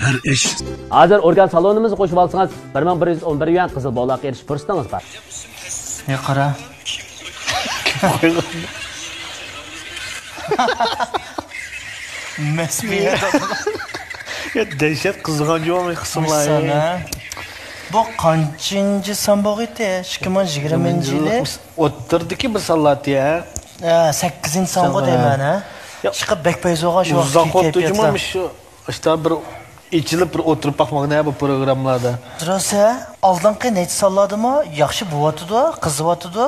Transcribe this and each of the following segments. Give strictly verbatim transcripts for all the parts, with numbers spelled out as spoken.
ھازىر ئورگان سالونىمىزغا قوشۇپ ئالسىڭىز، بىر مىڭ بىر يۈز ئون بىر يۈەن قىزىل بولاققا ئېرىشىش پۇرسىتىڭىز بار. يا قارا. مەسمىيە. يا دەھشەت قىزىغان جۇۋان قىسىملار. بۇ قانچىنچى سان بولغىيتى؟ ئىككى مىڭ يىگىرمىنچى يىلى. ئوتتۇرىدىكى بىر سانلاتى ھە. ھە، سەككىزىنچى سانغۇ دەيمەن ھە. يا. ئىشقىلىپ بەك پەيزىغا شۇ ئۇزاق بولۇپتۇ جۇمۇ مۇشۇ. ئىشتا بىر ئېچىلىپ بىر ئولتۇرۇپ باقمىغىن ھە بۇ پروگراممىلاردا. راست ھە، ئالدىنقى نەچچە سانلاردىمۇ ياخشى بوۋاتىدۇ، قىزىۋاتىدۇ.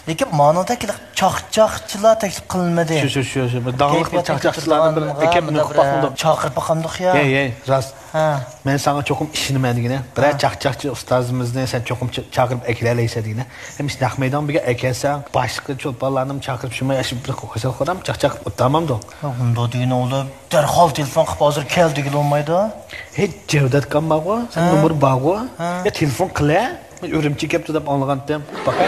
لېكىن مانىڭدەك چاقچاقچىلار تەكلىپ قىلىنمىدى. شۇ، شۇ، شۇ، شۇ. بىر داڭلىق چاقچاقچىلارنىڭ بىر ئەكەپ نوقۇپ باقمىدۇق. چاقىرىپ باقامدۇق يا. ھەي، ھەي، راست. ھە. مەن ساڭا چوقۇم ئىشىنىمەن دېگىنە. بىرەر ھە. چاقچاقچى ئۇستازىمىزنى سەن چوقۇم چا-، چاقىرىپ ئەكېلەلەيسەن دېگىنە. ھەم ئىش نەق مەيدانغا بىرگە ئەكەلسەڭ، باشقا چولپانلارنىمۇ چاقىرىپ شۇمۇ ياشىپ بىر خۇشال خورام چاقچاق ئوتتامامدۇ؟ يا، ئۇنداق دېگىنە ئۇلار دەرھال تېلېفون قىلىپ ھازىر كەل دېگىلى بولمايدۇ. ھېي، جەۋدەت ئاكام بارغۇ، سەن ھە. نومۇرى بارغۇ؟ ھە. يا، تېلېفون قىلە. مەن ئۈرۈمچىگە كەپتۇ دەپ ئاڭلىغانتىم. باقاي.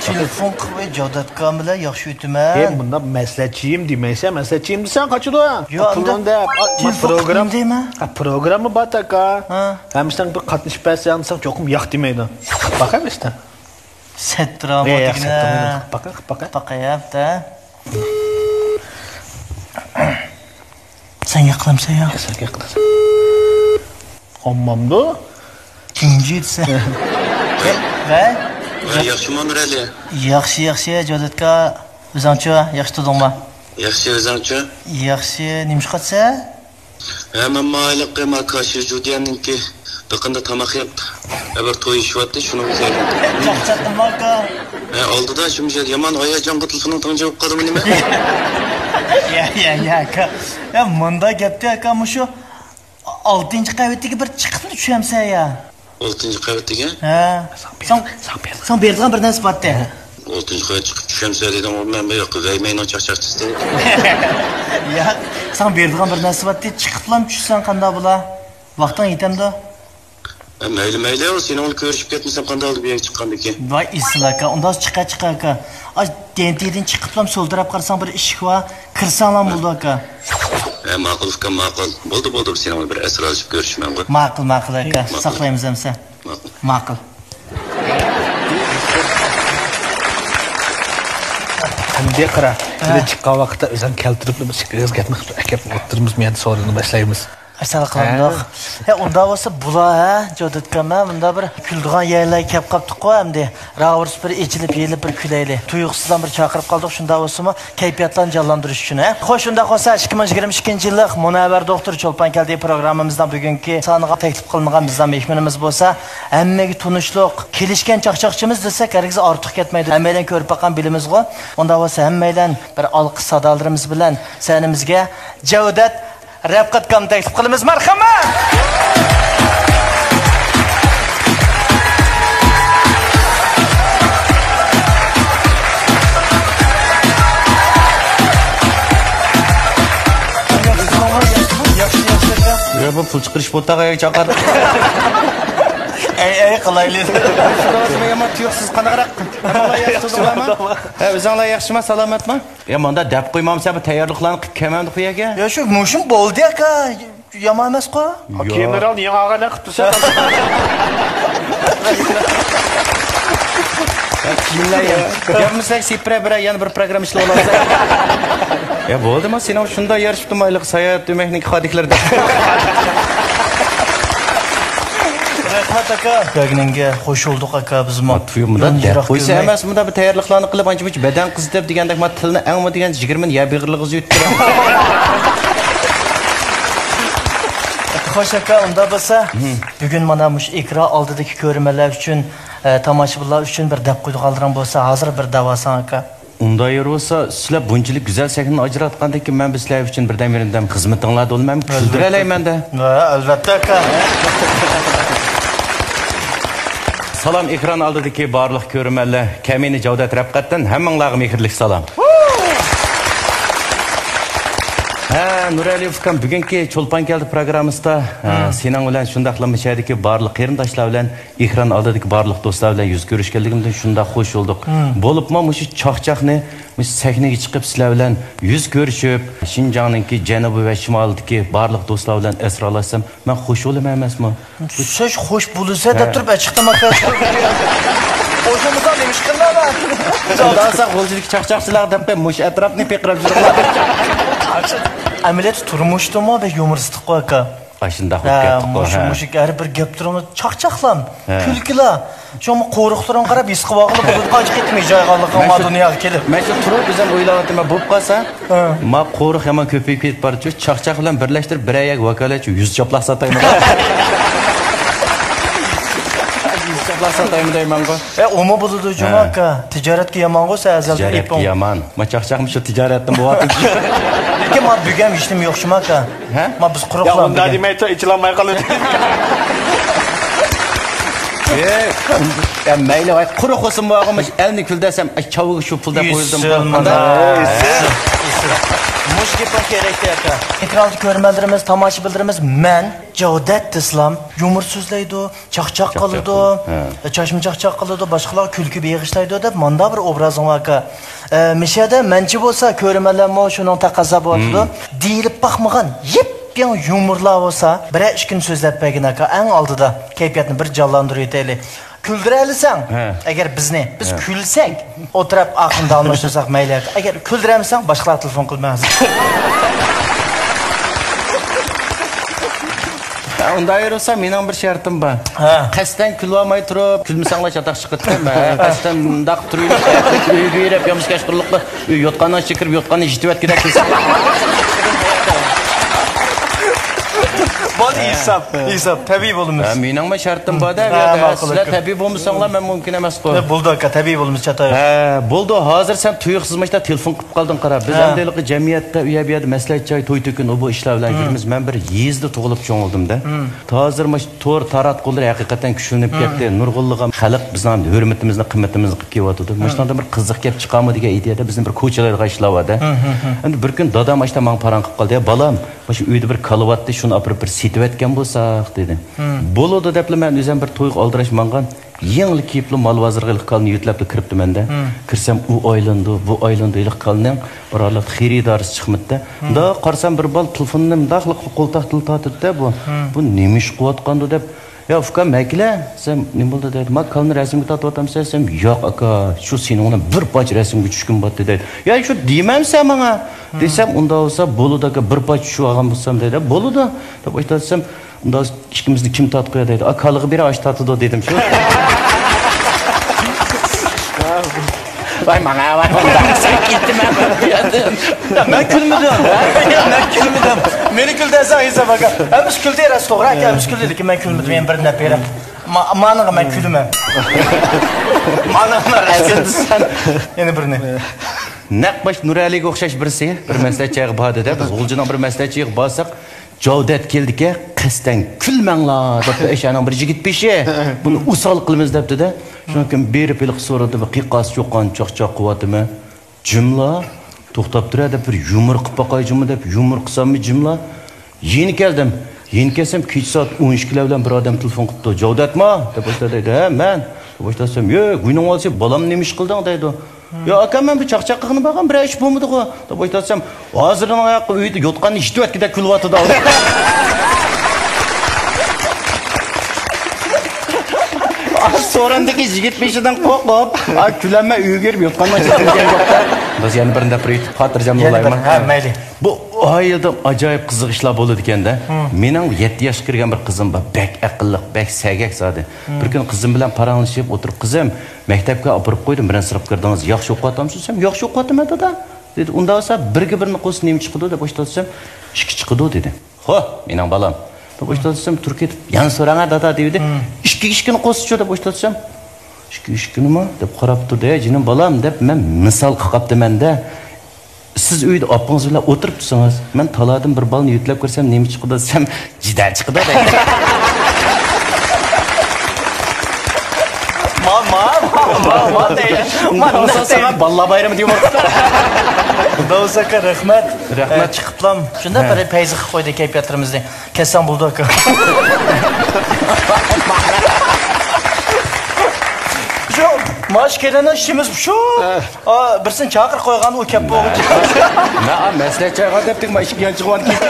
تېلېفون قىلىپ جەۋدەت ئاكام بىلەن ياخشى ئۆتىمەن. ھېي، مۇنداق مەسلىھەتچىيىم دېمەيسەن، مەسلىھەتچىيىم دېسەڭ قاچىدۇ. يا، پۇلۇڭ ئەمدى دەپ. تېلېفون قىلىپ دەيمەن. ھە، پروگرامما بار تاكا. ھە. ھەممىسىنىڭ بىر قاتنىشىپ بەرسەڭ دېسەڭ چوقۇم ياق دېمەيدۇ. باقاي ئىشتە. سەتتىرا ئەي، بولدى ياق، دېگىنە. سەتتىرا بولدى. باقاي، باقاي. باقاي، ھەپتە. سەن ياق قىلامسەن يا؟ يا، سەن ياق قىلامسەن. ئاممامدۇ؟ كىنجى دېسە. ۋەي. ۋەي، ياخشىمۇ نۇرئەلى؟ ياخشى، ياخشى، جودەتكا. ئۆزۈڭچۇ، ياخشى تۇردۇڭمۇ؟ ياخشى، ئۆزۈڭچۇ؟ ياخشى، نېمە ئىش قىلىسەن؟ ھە، مەنمۇ ھېلىقى ما كاشى جۇديەننىڭكى دۇكىنىدا تاماق يەپ، ھە، بىر توي ئىشىۋاتتى، شۇنىڭغا كەلدىم. چاقچاقتىمۇ ئاكا؟ ھە، ئالدىدا شۇمشەك يامان ھاياجانغا تېلېفوننىڭ تىڭ جاۋاب قالدىمۇ نېمە؟ يا، يا، يا، ئاكا. يا، مۇندا گەپتى، ئاكا، مۇشۇ ئالتىنچى قەۋىتىگە بىر چىقىپلا چۈشەمسەن يا؟ ئالتىنچى قەۋىتىگە؟ ھە. ساڭ، ساڭ بېرىدىغان بىر نەرسە بارتى. ئالتىنچى قەۋەتكە چىقىپ چۈشەمسەن دېدىڭ، مەن بۇ ياققا ۋەي مەينىڭ چاقچاقچىسى. ياق، ساڭا بېرىدىغان بىر نەرسە بارتى، چىقىپلا چۈشسەڭ قانداق بولا؟ ۋاقتىڭ يېتەمدۇ؟ ھە، مەيلى، مەيلى، سېنىڭ بىلەن كۆرۈشۈپ كەتمىسەم قانداق بولىدۇ بۇ يەرگە چىققاندىكىن؟ ۋاي ئېسىل ئاكا، ئۇنداق چىقە، چىقە ئاكا. ئاي، دېنتىدىن چىقىپلا سولدىراپ قارىساڭ بىر ئىشىك بار، كىرسەڭلام بولىدۇ ئاكا. ھە، ماقۇل ئۇكام، ماقۇل. بولدى، بولدى، سېنىڭ بىلەن بىر ئەسرالىشىپ كۆرۈشمەنغۇ. ماقۇل، ماقۇل ئاكا. ماقۇل. ساقلايمىز ئەمسە. ماقۇل. ماقۇل. ئەمدى قارا، ھە. تىلى چىققان ۋاقىتتا ئۆزۈڭ كەلتۈرۈپ، بىر ئىككى ئېغىز گەپنى قىلىپ ئەكەپ ئولتۇرىمىز، مەن سورۇننى باشلايمىز. ئەسەل قىلامدۇق. ھە. ھە، ئۇنداق بولسا بۇلار، ھە، جودەتكا، مەن مۇنداق بىر كۈلىدىغان يەرلەرگە كەپ قاپتۇققۇ ئەمدى. راۋۇرۇس بىر ئېچىلىپ، يېلىپ بىر كۈلەيلى. تۇيۇقسىزلا بىر چاقىرىپ قالدۇق، شۇنداق بولسىمۇ كەيپىياتلارنى جانلاندۇرۇش ئۈچۈن، ھە. خوش، ئۇنداق بولسا ئىككى مىڭ يىگىرمە ئىككىنچى يىللىق مۇنەۋۋەر دوختۇر چولپان كەلدى پروگراممىمىزنىڭ بۈگۈنكى سانىغا تەكلىپ قىلىنغان بىزنىڭ مېھمىنىمىز بولسا ھەممىگە تونۇشلۇق، كېلىشكەن چاقچاقچىمىز دېسەك ھەرگىز ئارتۇق كەتمەيدۇ. ھەممەيلەن كۆرۈپ باققان بىلىمىزغۇ. ئۇنداق بولسا ھەممەيلەن بىر ئالقىش سادالىرىمىز بىلەن سەھنىمىزگە جەۋدەت رەپقەت ئاكامنى تەكلىپ قىلىمىز، مەرھەمەت! يا، بۇ پۇل چىقىرىش بوتاغا چاقار. ئەي، ئەي، قىلايلى. يامان تۇيۇقسىز قانداقراق؟ ھە، ئۆزۈڭلار ياخشىما، سالامەتما؟ يا، ماندا دەپ قويمامسەن، بۇ تەييارلىقلارنى قىلىپ كەلمەمدۇق بۇ يەرگە؟ يا، شۇ مۇشۇم بولدى، ئاكا. يامان ئەمەسقۇ. يا. گېنېرال يېڭى ئالغان قىپتۇ سەن. يا، كىيىملەر يا. گەپمىسەك سېپرە بىرەر يەنە بىر پروگرامما ئىشلەۋالامسەن. يا، بولدىما، سېنىڭ شۇنداق يارىشىپتۇ مايلىق ساياھەت ئۆمەكنىڭ خادىكلىرىدە. رەھمەت، ئاكا. كەلگىنىڭگە خوش بولدۇق، ئاكا، بىزمۇ. مۇنداق دەپ قويسا ئەمەس، مۇنداق بىر تەييارلىقلارنى قىلىپ، ئانچە-مۇنچە بەدەن قىزىتىپ دېگەندەك، ما تىلنى ئەڭمۇ دېگەن يىگىرمىنى يەر بېغىرلىغۇزى يۇتتۇرۇپ. خوش، ئاكا، ئۇنداق بولسا، بۈگۈن مانا مۇشۇ ئېكران ئالدىدىكى كۆرۈرمەنلەر ئۈچۈن، ئە، تاماشىبىنلار ئۈچۈن بىر دەپ قويىدىغانلىرىڭ بولسا، ھازىر بىر دەۋالساڭ، ئاكا. ئۇنداق يەر بولسا، سىلەر بۇنچىلىك گۈزەل سەھنىنى ئاجراتقاندىن كېيىن، مەن بىر سىلەر ئۈچۈن بىردەم بىردەم خىزمىتىڭلاردا بولىمەن، كۈلدۈرەلەيمەن-دە. ھە، ئەلۋەتتە، ئاكا. سالام، ئېكران ئالدىدىكى بارلىق كۆرۈرمەنلەر. كەمىنە جەۋدەت رەپقەتتىن ھەممىڭلارغا مېھىرلىك سالام. ھە، نۇرئەلى ئۇكام، بۈگۈنكى چولپان كەلدى پروگراممىسىدا، ھە، سېنىڭ بىلەن شۇنداقلا مۇشۇ يەردىكى بارلىق قېرىنداشلار بىلەن، ئېكران ئالدىدىكى بارلىق دوستلار بىلەن يۈز كۆرۈشكەنلىكىمدىن شۇنداق خوش بولدۇق. بولۇپمۇ مۇشۇ چاقچاقنى، مۇشۇ سەھنىگە چىقىپ سىلەر بىلەن يۈز كۆرۈشۈپ، شىنجاڭنىڭكى جەنۇبى ۋە شىمالىدىكى بارلىق دوستلار بىلەن ئەسرالاشسام، مەن خوش بولىمەن ئەمەسمۇ؟ سۆز خوش بولىسە دەپ تۇرۇپ، ئەچىقتىماق. خوش بولمىسا نېمە ئىش قىلىمەن؟ ئۇنداقسا غۇلجىدىكى چاقچاقچىلار دەپ قوي، مۇشۇ ئەتراپنى پىقىراپ يۈرۈڭلار. ئەمەلىيەتتە تۇرمۇشتىمۇ بەك يۇمۇرىستىققۇ، ئاكا. ئاشۇنداق بولۇپ كەتتىققۇ. مۇشۇ، مۇشۇ ھەر بىر گەپلىرىڭلار چاقچاقلام، كۈلكىلا. شۇڭا قورۇقلىرىڭغا قاراپ ھېس قىلىۋالغىلى بولىدۇ، قانچە قېتىم ھىجايغانلىقىڭ ما دۇنياغا كېلىپ. مەن شۇ تۇرۇپ ئۆزۈم ئويلاۋاتىمەن، بولۇپ قالسا، ما قورۇق يامان كۆپىيىپ كېتىپ بارىدۇ. چاقچاق بىلەن بىرلەشتۈرۈپ بىرەر يەرگە ۋاكالەتچى يۈز چاپلاق ساتايمىغان. يۈز چاپلاق ساتايمۇ دەيمەنغۇ. ئە، ئۇمۇ بولىدۇ، جۇما ئاكا. تىجارەتكە يامانغۇ سەن ئەزەلدىن. تىجارەتكە يامان. ما چاقچاقمۇ شۇ تىجارەتتىن بولۇۋاتىدۇ. لېكىن ما بۈگۈن ھېچنېمە يوق، جۇما ئاكا. ھە؟ ما بىز قۇرۇقلا. يا ئۇنداق دېمەيتۇ، ئېچىلالماي قالىدۇ. يا مەيلى، ۋاي، قۇرۇق بولسۇن بارغۇ، مۇشۇ ئەلنى كۈلدۈرسەم، ئاي، چاۋىغا شۇ پۇل دەپ قويۇلدىم. مۇشۇ گېپىڭ كېرەكتى، ئاكا. ئېكراندا كۆرۈرمەنلىرىمىز، تاماشىبىنلىرىمىز، مەن جاۋدەت دېسىلام، يۇمۇر سۆزلەيدۇ، چاقچاق قىلىدۇ، چاچما چاقچاق قىلىدۇ، باشقىلارغا كۈلكە بېغىشلايدۇ دەپ ماندا بىر ئوبرازىڭ بار، ئاكا. ئە، مىشەدە مەنچە بولسا كۆرۈرمەنلەرمۇ شۇنىڭ تەقەززا بولۇۋاتىدۇ. دېيىلىپ باقمىغان يېپيېڭى يۇمۇرلار بولسا، بىرەر ئىككىنى سۆزلەپ بەرگىن، ئاكا. ئەڭ ئالدىدا كەيپىياتنى بىر جانلاندۇرۇۋېتەيلى. كۈلدۈرەلىسەڭ، ئەگەر بىزنى، بىز كۈلسەك، ئولتۇرۇپ ئاخىرىنى داۋاملاشتۇرساق مەيلى، ئاكا. ئەگەر كۈلدۈرەلمىسەڭ، باشقىلارغا تېلېفون قىل، مەن ھازىر. ھە، ئۇنداق ئايرىلسا، مېنىڭ بىر شەرتىم بار. ھە. قەستەن كۈلۈۋالماي تۇرۇپ، كۈلمىسەڭلار چاتاق چىقىدىكەن. ھە، قەستەن مۇنداق تۇرۇپ، ئۆيگە يېرىپ، يامىشىش كەش قۇرلۇقلا، يوتقاننىڭ ئىچىگە كىرىپ، يوتقاننى يىتىۋەتكۈدەك كۈلسە. بولدى، ھېساب، ھېساب، تەبىئىي بولىمىز. ھە، مېنىڭمۇ شەرتىم بار-دە، بۇ يەردە. سىلەر تەبىئىي بولمىساڭلار، مەن مۇمكىن ئەمەسقۇ. بولدى، ئاكا، تەبىئىي بولىمىز، چاتاق. ھە، بولدى، ھازىر سەن تۇيۇقسىز مۇشۇنداق تېلېفون قىلىپ قالدىڭ، قارا. بىز ئەمدى ھېلىقى جەمئىيەتتە ئۇ يەر، بۇ يەردە مەسلىھەت جاي، توي تۆكۈن، ئۇ بۇ ئىشلار بىلەن يۈرىمىز. مەن بىر يېزىدا تۇغۇلۇپ چوڭ بولدۇم-دە. ھازىر مۇشۇ تور تاراتقۇلىرى ھەقىقەتەن كۈچلىنىپ كەتتى. نۇرغۇنلىغان خەلق بىزنىڭ ھۆرمىتىمىزنى، قىممىتىمىزنى قىلىپ كېلىۋاتىدۇ. مۇشۇنداق بىر قىزىق گەپ چىقارمۇ دېگەن ئىدىيەدە بىزنى بىر كوچىلايدىغان ئىشلار بار-دە. ئەمدى بىر كۈنى دادام ئاشتا ماڭا پاراڭ قىلىپ قالدى. يا بالام، مۇشۇ ئۆيدە بىر كالا بارتتى، شۇنى ئاپىرىپ بىر سېتىۋەتكەن بولساق، دېدى. بولىدۇ دەپلا مەن ئۆزۈم بىر تويغا ئالدىراش ماڭغان. يېڭىلا كىيىپلا مال بازىرىغا ھېلىقى كالىنى يۆتلەپلا كىرىپتىمەن-دە. كىرسەم ئۇ ئايلىنىدۇ، بۇ ئايلىنىدۇ، ھېلىقى كالىنىڭ بىر ئارىلىقتا خېرىدارىسى چىقمىدى-دە. مۇنداق قارىسام بىر بالا تېلېفوننى مۇنداقلا قىلىپ قولتۇقتىلا تارتىدۇ-دە بۇ. بۇ نېمە ئىش قىلىۋاتقاندۇ دەپ. يا ئۇكام، مەكىلە دېسەم، نېمە بولدى دەيدۇ. ما كالىنى رەسىمگە تارتىۋاتامسەن دېسەم، ياق ئاكا، شۇ سېنىڭ بىلەن بىر پارچە رەسىمگە چۈشكۈم بارتتى دەيدۇ. يا شۇ دېمەمسەن ماڭا دېسەم، ئۇنداق بولسا بولىدۇ ئاكا، بىر پارچە چۈشۈۋالغان بولسام دەيدۇ. بولىدۇ دەپ ئاشتا دېسەم، ئۇنداق ئىككىمىزنى كىم تارتقۇيا دەيدۇ. ئا، كالىغا بېرە ئاش تارتىدۇ دېدىم شۇ. ۋاي ماڭا ۋاي. سەن كەتتىمەن بۇ يەردىن. مەن كۈلمىدىم. مەن كۈلمىدىم. مېنى كۈلدۈرسەڭ ھېساب ئاكا. ھەممىسى كۈلدى، راست توغرا ئاكا، ھەممىسى كۈلدى، لېكىن مەن كۈلمىدىم، يەنە بىرنى دەپ بېرە. ما-، مانىغا مەن كۈلىمەن. مانىغا مەن رەسىم. يەنە بىرنى. نەق باش نۇرئەلىگە ئوخشاش بىرسى بىر مەسلىھەت جايىغا باردى-دە، بىز غۇلجىنىڭ بىر مەسلىھەت جايىغا بارساق، جاۋدەت كەلدىكەن، قەستەن كۈلمەڭلار دەپ، ئەشەنىڭ بىر يىگىت بېشى، بۇنى ئۇسال قىلىمىز دەپتۇ-دە. شۇنىڭ كېيىن بېرىپ ھېلىقى سورىدى، بىر قىيقاس چوققان چاقچاق قىلىۋاتىمەن. جىملا، توختاپ تۇرە دەپ بىر يۇمۇر قىلىپ باقاي جۇمۇ دەپ يۇمۇر قىلساممۇ جىملا. يېنى كەلدىم. يېنى كەلسەم كېچە سائەت ئون ئىككىلەر بىلەن بىر ئادەم تېلېفون قىپتۇ. جاۋدەتما؟ دەپ باشلايدۇ. ھە، مەن. دەپ باشلاسام، يۆ، گۇينىڭ بالىسى، بالام نېمە ئىش قىلدىڭ دەيدۇ. يا ئاكا، مەن بىر چاقچاق قىلغىنى بارغان، بىرەر ئىش بولمىدىغۇ دەپ ئويلىسام، ھازىرنىڭ ئاياققا ئۆيدە يوتقاننى يىتىۋەتكۈدەك كۈلۈۋاتىدۇ. سورۇندىكى يىگىت بېشىدىن قوقۇپ، كۈلەلمەي ئۆيگە بېرىپ يوتقاننى ئىچىپ كەلگەن گەپتە. بىز يەنە بىرنى دەپ بېرىپ خاتىرجەم بولايمۇ؟ ھە، مەيلى. بۇ ھايلىدىن ئاجايىپ قىزىق ئىشلار بولىدىكەن-دە. مېنىڭ يەتتە ياشقا كىرگەن بىر قىزىم بار، بەك ئەقىللىق، بەك سەگەك زادى. بىر كۈنى قىزىم بىلەن پاراڭلىشىپ ئولتۇرۇپ، قىزىم، مەكتەپكە ئاپىرىپ قويدۇم، بىرنى سىنىپ كىردىڭىز، ياخشى ئوقۇۋاتامسىز دېسەم، ياخشى ئوقۇۋاتىمەن دادا دېدى. ئۇنداق بولسا بىرگە بىرنى قوشسا نېمە چىقىدۇ دەپ ئويلاۋاتسام، ئىككى چىقىدۇ دېدى. خو، مېنىڭ بالام دەپ ئويلاۋاتسام، تۇرۇپ كېتىپ يەنە سوراڭا دادا دېدى. ئىككى ئىككىنى قوشسىچۇ دەپ ئويلاۋاتسام، ئىككى ئىككىنىمۇ دەپ قاراپ تۇردى. ھەي جېنىم بالام دەپ مەن مىسال قىلىپ قاپتىمەن-دە. سىز ئۆيدە ئاپىڭىز بىلەن ئولتۇرۇپ تۇرسىڭىز، مەن تالادىن بىر بالىنى يۆتلەپ كىرسەم نېمە چىقىدۇ دېسەم، جىدەل چىقىدۇ دەيدۇ. ما، ما، ما، ما، ما دەيدۇ. ما، ما دەيدۇ. ساڭا بالىلار بايرىمى دېيىۋاتىدۇ. داۋۇز ئاكا، رەھمەت. رەھمەت. ئە، چىقىپلام شۇنداق بىر پەيزى قىلىپ قويدى كەيپىياتلىرىمىزنى. كەتسەڭ بولىدۇ، ئاكا. شۇ، ماش كېلىننىڭ ئىشىمىز شۇ. ئا، بىرسىنى چاقىرىپ قويغان، ئۇ كەپ بولغۇچە. مەن، ئا، مەسلىھەت چايغا دەپتىم، مەن ئىشىك يانچىغان كېلىپ.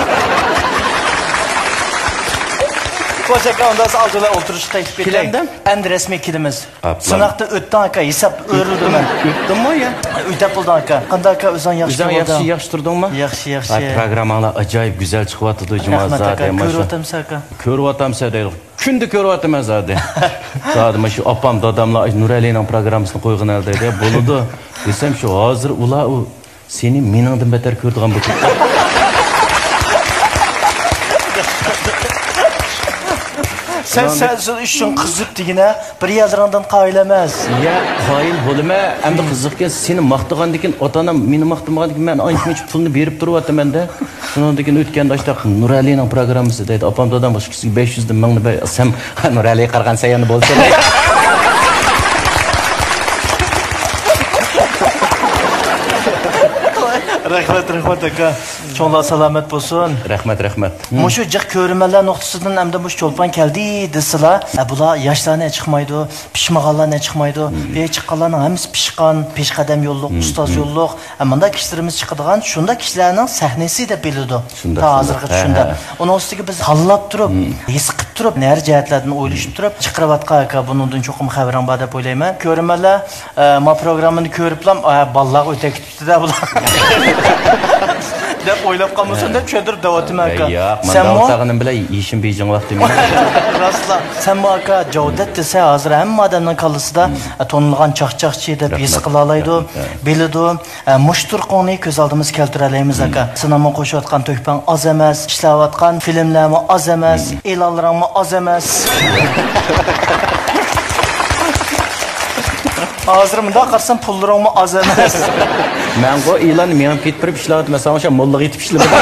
خوش، ئاكا، ئۇنداق ئالدىدا ئولتۇرۇشقا تەكلىپ ئېتەي. كېلەمدىم؟ ئەمدى رەسمىي كېلىمىز. ئاپلام. سىناقتىن ئۆتتۈڭ، ئاكا، ھېساب ئۆرۈلدى مەن. ئۆتتۈممۇ يا؟ ئۆتەپ بولدۇڭ، ئاكا. قانداق، ئاكا، ئۆزۈڭ ياخشى ئۆزۈڭ ياخشى، بولدۇڭ؟ ياخشى، ياخشى. ئاي، پروگرامماڭلار ئاجايىپ گۈزەل چىقىۋاتىدۇ، جۇما رەھمەت، زادى، ئاكا، ماشۇ. كۆرۈۋاتامسەن، ئاكا؟ كۆرۈۋاتامسەن دەيدۇ. كۈندە كۆرۈۋاتىمەن زادى. زادى ماشۇ ئاپام، داداملار ئاشۇ نۇرئەلىنىڭ پروگراممىسىنى قويغىنە دەيدۇ. بولىدۇ. دېسەم شۇ ھازىر ئۇلار ئۇ سېنى مېنىڭدىن بەتەر كۆرىدىغان بولۇپ كەتتى. سەن، سەن، سەن ئۈچۈن قىزىپ دېگىنە، بىر يەرلىرىڭدىن قايىل ئەمەس. يا، قايىل بولىمەن. ئەمدى قىزىقكەن، سېنى ماختىغاندىكىن، ئاتا-ئانام مېنى ماختىمىغاندىكىن، مەن ئانچە-مۇنچە پۇلنى بېرىپ تۇرۇۋاتىمەن-دە. شۇنىڭدىن كېيىن ئۆتكەندە ئاشتاق نۇرئەلىنىڭ پروگراممىسى دەيدۇ. ئاپام، دادام، باشقىسىغا بەش يۈزدىن مىڭنى بەر، سەن نۇرئەلىگە قارىغان سەن يەنە بولسۇن. رەھمەت، رەھمەت، ئاكا. چوڭلار سالامەت بولسۇن. رەھمەت، رەھمەت. مۇشۇ جىق كۆرۈرمەنلەر نۇقتىسىدىن ئەمدى مۇشۇ چولپان كەلدى دېسىلا، ئە، بۇلار ياشلارنى چىقمايدۇ، پىشمىغانلارنى چىقمايدۇ. بۇ چىققانلارنىڭ ھەممىسى پىشقان، پېشقەدەم يوللۇق، ئۇستاز يوللۇق. ئە، مۇنداق كىشىلىرىمىز چىقىدىغان، شۇنداق كىشىلەرنىڭ سەھنىسى دەپ بىلىدۇ. شۇنداق، تا ھازىرغىچە شۇنداق. شۇنداق. ھە، ھە. ئۇنىڭ ئۈستىگە بىز تاللاپ تۇرۇپ، ھېس قىلىپ تۇرۇپ، ھەر جەھەتلەردىن ئويلىشىپ تۇرۇپ چىقىرىۋاتقان ئاكا، بۇنىڭدىن چوقۇم خەۋىرىڭ بار دەپ ئويلايمەن. كۆرۈرمەنلەر، ئە، ما پروگراممىنى كۆرۈپلا، ئە، بالىلارغا ئۆتەپ كېتىپتۇ-دە بۇلار. دەپ ئويلاپ قالمىسۇن دەپ چۈشەندۈرۈپ دەۋاتىمەن، ئاكا. ياق، مەن سەنمۇ؟ داۋۇت ساغىنىم بىلەن يېشىم بېيجىڭ ۋاقتىم. راستلا، سەنمۇ، ئاكا، جاۋدەت دېسە، ھازىر ھەممە ئادەمنىڭ كاللىسىدا، ئە، تونۇلغان چاقچاقچى دەپ ھېس قىلالايدۇ، بىلىدۇ. ئە، مۇشۇ تۇرقۇڭنى كۆز ئالدىمىزغا كەلتۈرەلەيمىز، ئاكا. سېنىڭمۇ قوشۇۋاتقان تۆھپەڭ ئاز ئەمەس، ئىشلەۋاتقان فىلىملەرمۇ ئاز ئەمەس، ئېلانلىرىڭمۇ ئاز ئەمەس. ھازىر مۇنداق قارىسام، پۇللىرىڭمۇ ئاز ئەمەس. مەنغۇ ئېلان مېڭىپ كېتىپ بېرىپ ئىشلەۋاتىمەن، ساڭا ئوخشاپ موللىغا يېتىپ ئىشلىمىدىم.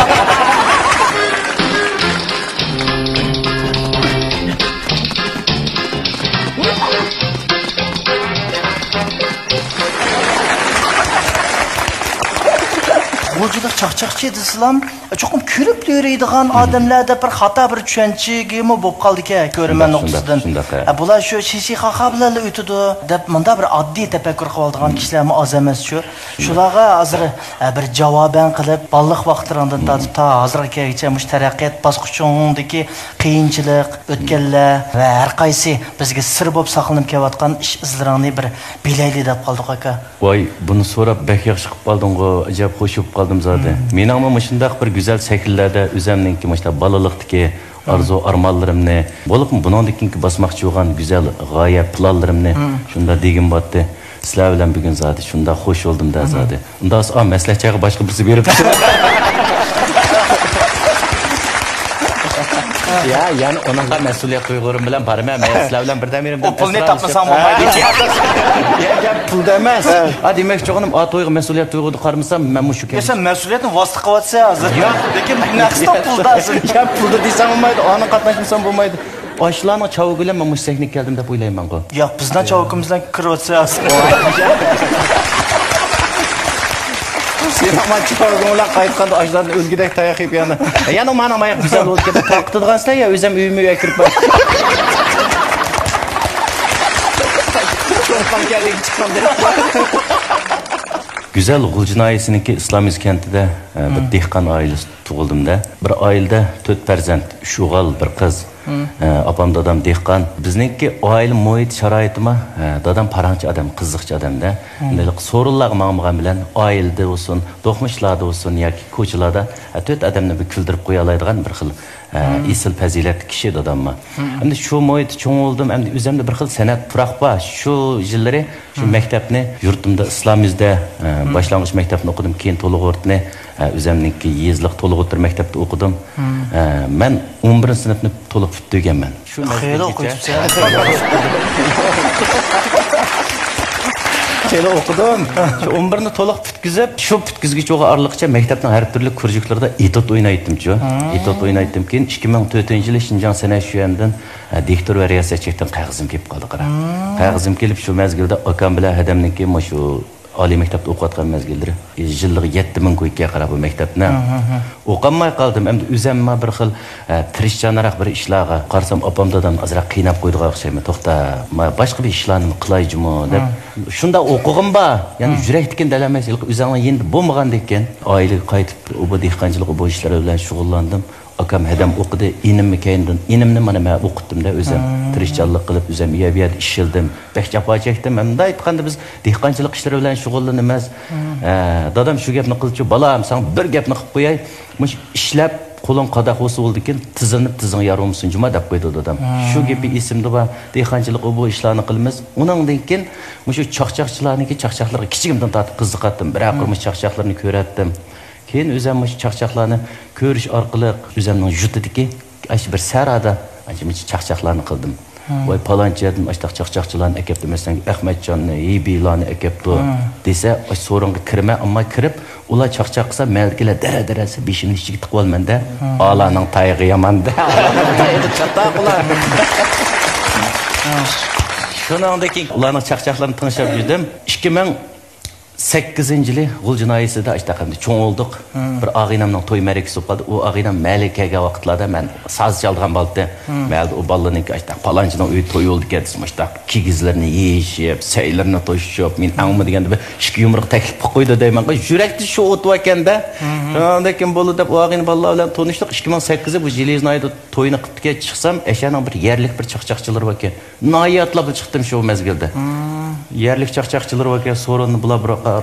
غۇلجىدا چاقچاقچى دېسىلام، چوقۇم كۈلۈپ يۈرىدىغان ئادەملەر دەپ بىر خاتا بىر چۈشەنچىگىمۇ بولۇپ قالدىكەن، كۆرۈرمەن نۇقتىسىدىن. شۇنداق، شۇنداق، ھە. ئە، بۇلار شۇ شىشى خاخا بىلەنلا ئۆتىدۇ دەپ مۇنداق بىر ئاددىي تەپەككۇر قىلىۋالىدىغان كىشىلەرمۇ ئاز ئەمەس شۇ. شۇلارغا ھازىر، ئە، بىر جاۋابەن قىلىپ، بالىلىق ۋاقىتلىرىڭدىن تارتىپ تا ھازىرغا كەلگۈچە مۇشۇ تەرەققىيات باسقۇچۇڭدىكى قىيىنچىلىق، ئۆتكەللەر ۋە ھەر قايسى بىزگە سىر بولۇپ ساقلىنىپ كېلىۋاتقان ئىش ئىزلىرىڭنى بىر بىلەيلى دەپ قالدۇق، ئاكا. ۋاي، بۇنى سوراپ بەك ياخشى قىلىپ قالدىڭغۇ، ئەجەب خۇش بولۇپ قالدىم زادى. مېنىڭمۇ مۇشۇنداق بىر گۈزەل سەھنىلەردە ئۆزەمنىڭكى مۇشۇنداق بالىلىقتىكى ئارزۇ ئارمانلىرىمنى، بولۇپمۇ بۇنىڭدىن كېيىنكى باسماقچى بولغان گۈزەل غايە پىلانلىرىمنى شۇنداق دېگۈم بارتتى. سىلەر بىلەن بۈگۈن زادى شۇنداق خۇش بولدۇم-دە زادى. ئۇنداق بولسا، ئا، مەسلىھەت چايغا باشقا بىرسى بېرىپ. يا، يەنە ئۇنىڭغا مەسئۇلىيەت تۇيغۇلىرىم بىلەن بارىمەن. مەن سىلەر بىلەن بىردەم يېرىمدە ئۇ پۇلنى تاپمىساڭ بولمايدۇ. يا، گەپ پۇلدا ئەمەس. ھە. ئا، دېمەكچى بولغىنىم، ئا، تويغا مەسئۇلىيەت تۇيغۇدا قارىمىسام، مەنمۇ شۇ يا، سەن مەسئۇلىيەتنى ۋاسىتە قىلىۋاتىسەن ھازىر. ياق. لېكىن نەقىستە پۇلدا ھازىر. يا، پۇلدا دېسەڭ بولمايدۇ، ئانا قاتناشمىسام بولمايدۇ. ئاشۇلارنىڭ چاۋىكى بىلەن مەن مۇشۇ سەھنىگە كەلدىم دەپ ئويلايمەنغۇ. ياق، بىزنىڭ چاۋىكىمىز بىلەن كىرىۋاتىسەن ھازىر. سېنىڭ مانا چاۋىكىڭ بىلەن قايتقاندا ئاشۇلاردىن ئۆلگۈدەك تاياق يەپ يەنە. يەنە مانا ماياق گۈزەل بولۇپ كەتتى. قورقۇتىدىغان سىلەر يا، ئۆزۈم ئۆيۈمگە كىرىپ بار. چولپان كەلدى، چىققان. گۈزەل غۇلجا ناھىيەسىنىڭكى ئىسلامىز كەنتىدە، ئە، بىر دېھقان ئائىلىسى تۇغۇلدۇم-دە. بىر ئائىلىدە تۆت پەرزەنت، ئۈچ ئوغۇل، بىر قىز. ئە، ئاپام، دادام دېھقان. بىزنىڭكى ئائىلە مۇھىت شارائىتىمۇ، ئە، دادام پاراڭچى ئادەم، قىزىقچى ئادەم-دە. ئەمدى سورۇنلارغا ماڭمىغان بىلەن ئائىلىدە بولسۇن، دوقمۇشلاردا بولسۇن ياكى كوچىلاردا، ئە، تۆت ئادەمنى بىر كۈلدۈرۈپ قويالايدىغان بىر خىل، ئە، ئېسىل پەزىلەتلىك كىشى داداممۇ. ئەمدى شۇ مۇھىتتا چوڭ بولدۇم، ئەمدى ئۆزۈمدە بىر خىل سەنئەت پۇراق بار. شۇ يىللىرى شۇ مەكتەپنى يۇرتۇمدا ئىسلامىزدە، ئە، باشلانغۇچ مەكتەپنى ئوقۇدۇم، كېيىن تولۇق ئوتنى، ئە، ئۆزەمنىڭكى يېزىلىق تولۇق ئوتتۇرا مەكتەپتە ئوقۇدۇم. ئە، مەن ئون بىرىنچى سىنىپنى تولۇق پۈتتۈرگەنمەن. شۇ خېلى مەزگىلگىچە ئوقۇيسىز. خېلى ئوقۇدۇم. شۇ ئون بىرنى تولۇق پۈتكۈزۈپ، شۇ پۈتكۈزگۈچە ئوغا ئارىلىققىچە مەكتەپنىڭ ھەر تۈرلۈك كۇرژۇكلىرىدا ئېتوت ئوينايتتىمچۇ. ئېتوت ئوينايتتىم. كېيىن ئىككى مىڭ تۆتىنچى يىلى شىنجاڭ سەنئەت شۆيەندىن، ھە، دىكتور ۋە رىياسەتچىلىكتىن قەغىزىم كېلىپ قالدى، قارا. قەغىزىم كېلىپ، شۇ مەزگىلدە ئاكام بىلەن ھەدەمنىڭكى مۇشۇ ئالىي مەكتەپتە ئوقۇۋاتقان مەزگىللىرى. يىللىق يەتتە مىڭ كوي ئىكەن، قارا، بۇ مەكتەپنىڭ. ئوقالماي قالدىم. ئەمدى ئۆزەممۇ بىر خىل، ئە، تىرىشچانراق بىر ئىشلارغا قارىسام، ئاپام دادام ئازراق قىيناپ قويىدىغان ئوخشايمەن. توختا، ما، باشقا بىر ئىشلارنى قىلايچۇمۇ دەپ. شۇنداق ئوقۇغۇم بار. يەنى يۈرەكتىكىنى دەلەمەيسەن. ھېلىقى ئۆزۈڭنىڭ يېنىدا بولمىغاندىكىن. ئائىلىگە قايتىپ، ئۇ بۇ دېھقانچىلىق، ئۇ بۇ ئىشلار بىلەن شۇغۇللاندىم. ئاكام ھەدەم ئوقۇدى، ئىنىممۇ كەينىدىن، ئىنىمنى مانا مەن ئوقۇتتۇم-دە ئۆزۈم. تىرىشچانلىق قىلىپ، ئۆزۈم ئۇ يەر، بۇ يەردە ئىشلىدىم. بەك جاپا چەكتىم. مۇنداق ئېيتقاندا، بىز دېھقانچىلىق ئىشلىرى بىلەن شۇغۇللىنىمىز. ئە، دادام شۇ گەپنى قىلدىچۇ، بالام، ساڭا بىر گەپنى قىلىپ قوياي، مۇشۇ ئىشلەپ قولۇڭ قاداق بولسا بولىدىكىن، تىزلىنىپ تىزىڭ يارىلىمىسۇن جۇما دەپ قويدى دادام. شۇ گېپى ئېسىمدە بار. دېھقانچىلىق ئۇ بۇ ئىشلارنى قىلىمىز. ئۇنىڭدىن كېيىن مۇشۇ چاقچاقچىلارنىڭكى چاقچاقلىرىغا كىچىكىمدىن تارتىپ قىزىقاتتىم. بىرەر قۇر مۇشۇ چاقچاقلىرىنى كۆرەتتىم. كېيىن ئۆزۈم مۇشۇ چاقچاقلارنى كۆرۈش ئارقىلىق ئۆزۈمنىڭ يۇرتىدىكى ئاشۇ بىر سەھرادا ئانچە مۇنچە چاقچاقلارنى قىلدىم. ۋاي، پالانچى يەردىن ئاشتاق چاقچاقچىلارنى ئەكەپتۇ، مەسىلەن، ئەخمەتجاننى، ھېبىلارنى ئەكەپتۇ دېسە، ئاشۇ سورۇنغا كىرىمەن، ئەمما كىرىپ، ئۇلار چاقچاق قىلسا، مەھەللىدىكىلەر دەرە-دەرە دېسە، بېشىمنى ئىچىگە تىقىۋالىمەن-دە. ئالانىڭ تايىقى يامان-دە. ئالانىڭ تايىقى چاتاق ئۇلار. شۇنىڭدىن كېيىن ئۇلارنىڭ چاقچاقلىرىنى تىڭشاپ يۈردۈم. ئىككى مىڭ سەككىزىنچى يىلى غۇلجا ناھىيەسىدە ئاشتاق ئەمدى چوڭ بولدۇق. بىر ئاغىنەمنىڭ توي مەرىكىسى بولۇپ قالدى. ئۇ ئاغىنەم مەھەللىگە كەلگەن ۋاقىتلاردا مەن ساز چالىدىغان بالىتى. مەھەللىدە ئۇ بالىنىڭكى ئاشتاق پالانچىنىڭ ئۆيىدە توي بولىدىكەن دېسە، ئاشتاق كىگىزلىرىنى يېيىشىپ، سەيلىرىنى توشۇشۇپ، مېنى ئەڭمۇ دېگەندە بىر ئىككى يۇمرۇق تەكلىپ قىلىپ قويدى دەيمەن. يۈرەكتە شۇ ئوت باركەن-دە. شۇنىڭدىن كېيىن بولدى دەپ ئۇ ئاغىنە بالىلار بىلەن تونۇشتۇق. ئىككى مىڭ سەككىزى بۇ جىلىز ناھىيەدە توينى قىپتىكەن چىقسام، ئەشەنىڭ بىر يەرلىك بىر چاقچاقچىلىرى باركەن. ناھايىتى ئاتلاپلا چىقتىم شۇ مەزگىلدە. يەرلىك چاقچاقچىلىرى باركەن، سورۇننى بۇلار بىر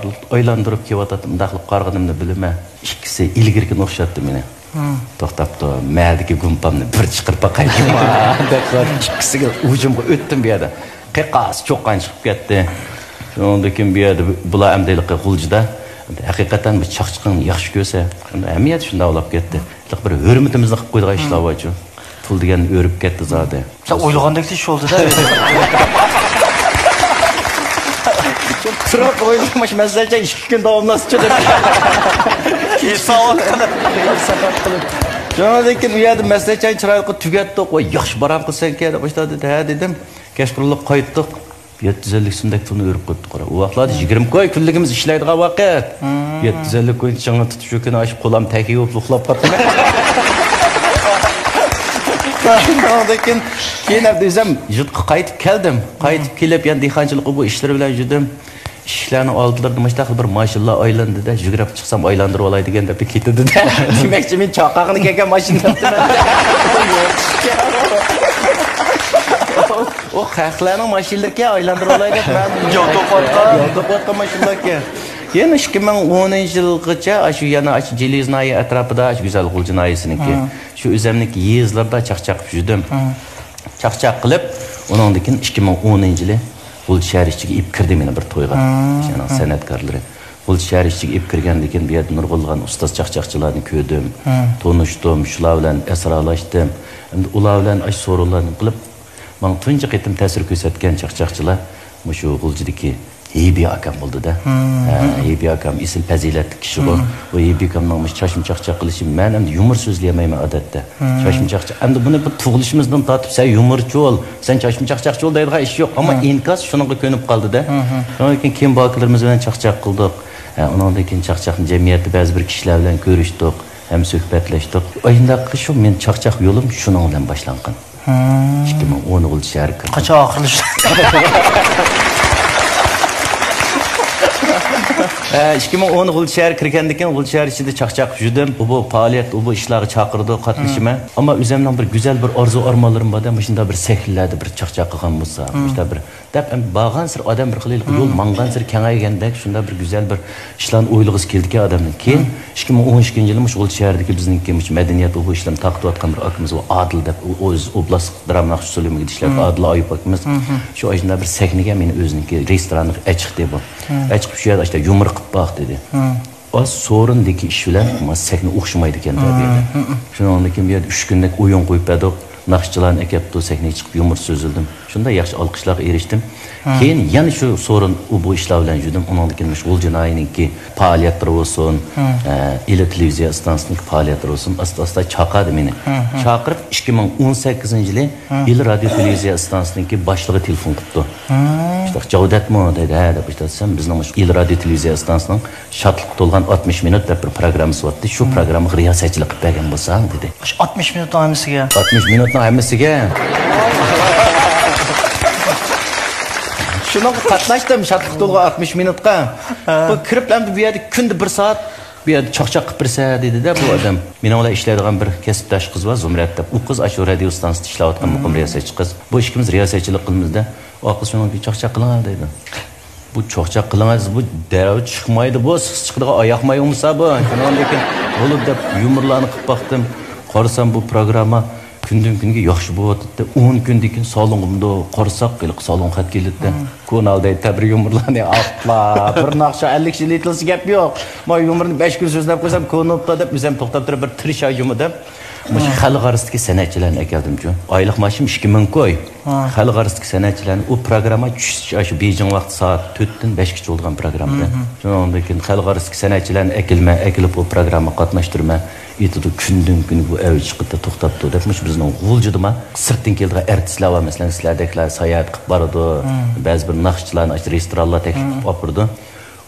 ئايلاندۇرۇپ كېلىۋاتاتتى. مۇنداقلا قارىغىنىمنى بىلىمەن. ئىككىسى ئىلگىرىكىنى ئوخشاتتى مېنى. توختاپتۇ، مەدىكى گۇمپامنى بىر چىقىرىپ باقايچۇ، دەپ ئىككىسىگە ھۇجۇمغا ئۆتتۈم بۇ يەردە. قېقاس چوققان چىقىپ كەتتى. شۇنىڭدىن كېيىن بۇ يەردە بۇلار ئەمدى ھېلىقى غۇلجىدا ھەقىقەتەن بىر چاقچىقىڭنى ياخشى كۆرسە، ھەممە يەردە شۇنداق بولۇپ كەتتى. بىر ھۆرمىتىمىزنى قىلىپ قويىدىغان ئىشلار بارچۇ. پۇل دېگەن ئۆرۈپ كەتتى زادى. سەن ئويلىغاندەكلا ئىش بولدى-دە. تۇرۇپ ئويلىماش، مەسلىھەتچان ئىككى كۈن داۋاملاشسىچۇ دەپ. ھېسابات قىلىپ. ھېسابات قىلىپ. شۇنىڭدىن كېيىن ئۇ يەردە مەسلىھەتچان چىرايلىق تۈگەتتۇق. ۋاي، ياخشى بارامقۇ سەنكى دەپ باشلاپ، ھە دېدىم. كەچقۇرۇنلۇق قايتتۇق. يەتتە يۈز ئەللىك سومدەك پۇلنى ئۆرۈپ قويۇپتۇ، قارا. ئۇ ۋاقىتلاردا يىگىرمە كوي كۈنلۈكىمىز ئىشلەيدىغان ۋاقىت. يەتتە يۈز ئەللىك كوينى چىڭىتىپ شۇ كۈنى ئاشۇ قولام تەكىيىپ ئۇخلاپ قاپتىمەن. شۇنىڭدىن كېيىن، كېيىن ئەمدى ئۆزۈم يۇرتقا قايتىپ كەلدىم. قايتىپ كېلىپ، يەنە دېھقانچىلىق بۇ ئىشلىرى بىلەن يۈردۈم. ئىشىكلەرنىڭ ئالدىلىرىدا مۇشۇنداق بىر ماشىنىلار ئايلىنىدۇ-دە، يۈگۈرۈپ چىقسام ئايلاندۇرۇۋالاي دېگەن دەپلا كېتىدۇ-دە. دېمەكچى، مېنى چاقىرغىنى كەلگەن ماشىنا دەپتىمەن. ئۇ خەقلەرنىڭ ماشىنىلىرىكەن، ئايلاندۇرۇۋالاي دەپ مەن يول توقۇۋاتقان. يول توقۇۋاتقان ماشىنىلاركەن. يەنە ئىككى مىڭ ئونىنچى يىلغىچە ئاشۇ، يەنە ئاشۇ جىلىز ناھىيە ئەتراپىدا، ئاشۇ گۈزەل غۇلجا ناھىيەسىنىڭكى، شۇ ئۆزەمنىڭكى يېزىلىرىدا چاقچاق قىلىپ يۈردۈم. چاقچاق قىلىپ، ئۇنىڭدىن كېيىن ئىككى مىڭ ئونىنچى يىلى غۇلجا شەھەر ئىچىگە ئېلىپ كىردى مېنى بىر تويغا. شۇنىڭ سەنئەتكارلىرى. غۇلجا شەھەر ئىچىگە ئېلىپ كىرگەندىن كېيىن، بۇ يەردە نۇرغۇنلىغان ئۇستاز چاقچاقچىلارنى كۆردۈم، تونۇشتۇم، شۇلار بىلەن ئەسرالاشتىم. ئەمدى ئۇلار بىلەن ئاشۇ سورۇنلارنى قىلىپ، ماڭا تۇنجى قېتىم تەسىر كۆرسەتكەن چاقچاقچىلار مۇشۇ غۇلجىدىكى ھېبى ئاكام بولدى-دە. ھە، ھېبى ئاكام ئېسىل پەزىلەتلىك كىشىغۇ. بۇ ھېبى ئاكامنىڭ مۇشۇ چاچما چاقچاق قىلىشى، مەن ئەمدى يۇمۇر سۆزلىيەلمەيمەن ئادەتتە. چاچما چاقچاق. ئەمدى بۇنى بىر تۇغۇلۇشىمىزدىن تارتىپ، سەن يۇمۇرچى بول، سەن چاچما چاقچاقچى بول دەيدىغان ئىش يوق. ئەمما ئىنكاس شۇنىڭغا كۆنۈپ قالدى-دە. شۇنىڭدىن كېيىن، كېيىن بۇ ئاكىلىرىمىز بىلەن چاقچاق قىلدۇق. ھە، ئۇنىڭدىن كېيىن چاقچاقنى جەمئىيەتتە بەزى بىر كىشىلەر بىلەن كۆرۈشتۇق، ھەم سۆھبەتلەشتۇق. ئاشۇنداق شۇ مېنىڭ چاقچاق يولۇم شۇنىڭ بىلەن باشلانغان. ئىككى مىڭ ئون غۇلجا شەھەرگە كىردىم. قاچان ئاخىرلىشىدۇ؟ ھە، ئىككى مىڭ ئون غۇلجا شەھەرگە كىرگەندىن كېيىن غۇلجا شەھەر ئىچىدە چاقچاق يۈردۈم. ئۇ بۇ پائالىيەت، ئۇ بۇ ئىشلارغا چاقىرىدۇ، قاتنىشىمەن. ئەمما ئۆزۈمنىڭ بىر گۈزەل بىر ئارزۇ ئارمانلىرىم بار-دە، مۇشۇنداق بىر سەھنىلەردە بىر چاقچاق قىلغان بولسا، مۇشۇنداق بىر دەپ، ئەمدى بارغانسېرى ئادەم بىر خىل ھېلىقى يول ماڭغانسېرى كېڭەيگەندەك، شۇنداق بىر گۈزەل بىر ئىشلارنى ئويلىغۇسى كېلىدىكەن ئادەمنىڭ. كېيىن ئىككى مىڭ ئون ئىككىنچى يىلى مۇشۇ غۇلجا شەھىرىدىكى بىزنىڭكى مۇشۇ مەدەنىيەت ئۇ بۇ ئىشلارنى تارقىتىۋاتقان بىر ئاكىمىز بار، ئادىل دەپ، ئۇ ئۆزى ئوبلاستلىق دىراما ناخشا سۆلىمىگە ئىشلەۋاتقان ئادىل ئايۇپ ئاكىمىز شۇ ئاشۇنداق بىر سەھنىگە مېنى ئۆزىنىڭكى رېستورانىغا ئەچىقتى بۇ. ئەچىقىپ شۇ يەردە ئاشۇنداق يۇمۇر قىلىپ باق دېدى. ئاز سورۇندىكى ئىش بىلەن ما سەھنە ئوخشىمايدىكەن دەپ بەردى. شۇنىڭدىن كېيىن بۇ يەردە ئۈچ كۈنلۈك ئويۇن قويۇپ بەردۇق. ناخشىچىلارنى ئەكەپتۇ، سەھنىگە چىقىپ يۇمۇر سۆزلىدىم. شۇنداق ياخشى ئالقىشلارغا ئېرىشتىم. كېيىن يەنە شۇ سورۇن، ئۇ بۇ ئىشلار بىلەن يۈردۈم. ئۇنىڭدىن كېيىن مۇشۇ غۇلجا ناھىيەنىڭكى پائالىيەتلىرى بولسۇن، ئە، ئىلى تېلېۋىزىيە ئىستانسىسىنىڭكى پائالىيەتلىرى بولسۇن، ئاستا-ئاستا چاقىردى مېنى. چاقىرىپ، ئىككى مىڭ ئون سەككىزىنچى يىلى ئىلى رادىيو تېلېۋىزىيە ئىستانسىسىنىڭكى باشلىقى تېلېفون قىپتۇ. «ئىشتاق جاۋدەتمۇ؟» دەيدۇ. «ھە» دەپ، «ئىشتاق دېسەم، بىزنىڭ مۇشۇ ئىلى رادىيو تېلېۋىزىيە ئىستانسىسىنىڭ شادلىققا تولغان ئاتمىش مىنۇت دەپ بىر پروگراممىسى بارتتى. شۇ پروگراممىغا رىياسەتچىلىك قىلىپ بەرگەن بولساڭ» دېدى. ئاتمىش مىنۇتنىڭ ھەممىسىگە؟ ئاتمىش مىنۇتنىڭ ھەممىسىگە. شۇنىڭغا قاتناشتىم، شادلىققا تولغان ئاتمىش مىنۇتقا. بۇ كىرىپ، ئەمدى بۇ يەردە كۈندە بىر سائەت بۇ يەردە چاقچاق قىلىپ بېرىسە دېدى-دە بۇ ئادەم. مېنىڭ بىلەن ئىشلەيدىغان بىر كەسىپداش قىز بار، زۇمرەت دەپ. ئۇ قىز ئاشۇ رادىيو ئىستانسىسىدا ئىشلەۋاتقان مۇقىم رىياسەتچى قىز. بۇ ئىككىمىز رىياسەتچىلىك قىلىمىز-دە. ئۇ قىز شۇنىڭغا «چاقچاق قىلىڭ» دەيدۇ. بۇ چاقچاق قىلىڭ، بۇ دەررۇ چىقمايدۇ، بۇ سىز چىقىدىغان ئاياق مايۇڭمىسا بۇ؟ شۇنىڭدىن كېيىن بولىدۇ دەپ يۇمۇرلارنى قىلىپ باقتىم. قارىسام بۇ پروگرامما كۈندىن كۈنگە ياخشى بولۇۋاتىدۇ. ئون كۈندىن كېيىن سالونغا مۇنداق قارىساق، ھېلىقى سالونغا خەت كېلىدىكەن. كونال دەيدۇ، تەبىر يۇمۇرلارنى ئاتلا، بىر ناخشا ئەللىك يىل ئېيتىلسا گەپ يوق. ما يۇمۇرنى بەش كۈن سۆزلەپ قويسام، كونۇپلا دەپ ئۆزۈم توختاپ تۇرۇپ بىر تىرىشاي جۇمۇ دەپ. مۇشۇ خەلق ئارىسىدىكى سەنئەتچىلەرنى ئەكەلدىمچۇ. ئايلىق مائاشىم ئىككى مىڭ كوي. خەلق ئارىسىدىكى سەنئەتچىلەرنى، ئۇ پروگرامما چۈش، شۇ بېيجىڭ ۋاقتى سائەت تۆتتىن بەشكىچە بولىدىغان پروگرامما. شۇنىڭدىن كېيىن خەلق ئارىسىدىكى سەنئەتچىلەرنى ئەكېلىمەن، ئەكېلىپ ئۇ پروگراممىغا قاتناشتۇرىمەن. ئېيتىدۇ، كۈندىن كۈنگە بۇ ئەۋج چىقىدۇ، توختاپتۇ دەپ. مۇشۇ بىزنىڭ غۇلجىدىما سىرتتىن كېلىدىغان ئارتىسلار بار، مەسىلەن، سىلەردەكلەر ساياھەت قىلىپ بارىدۇ، بەزى بىر ناخشىچىلارنى ئاشۇ رېستورانلار تەكلىپ قىلىپ ئاپىرىدۇ.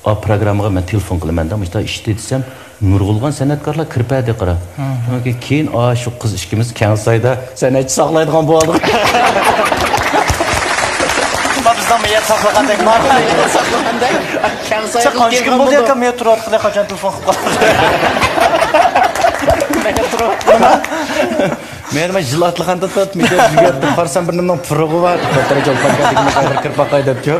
ئا، پروگراممىغا مەن تېلېفون قىلىمەن دە، مۇشۇنداق ئىشتى دېسەم، نۇرغۇنلىغان سەنئەتكارلار كىرىپ بەردى، قارا. شۇنىڭ كېيىن، كېيىن، ئا، شۇ قىز ئىككىمىز كەڭسايدا سەنئەتچى ساقلايدىغان بولدۇق. بىزنىڭ مېيەت ساقلىغاندەك. ساقلىغاندەك. كەڭسايغا قانچە كۈن بولدى، ئاكام، مېيەت تۇرۇۋاتقىلى، قاچان تېلېفون قىلىپ قالدى؟ مېيەت تۇرۇۋاتقىلى. مەن، مەن يىل ئاتلىغاندا تۇرۇپ، مىشەل جۈگەردە قارىسام، بىر نېمىنىڭ پۇرىقى بار. بىر كىرىپ باقاي دەپچۇ.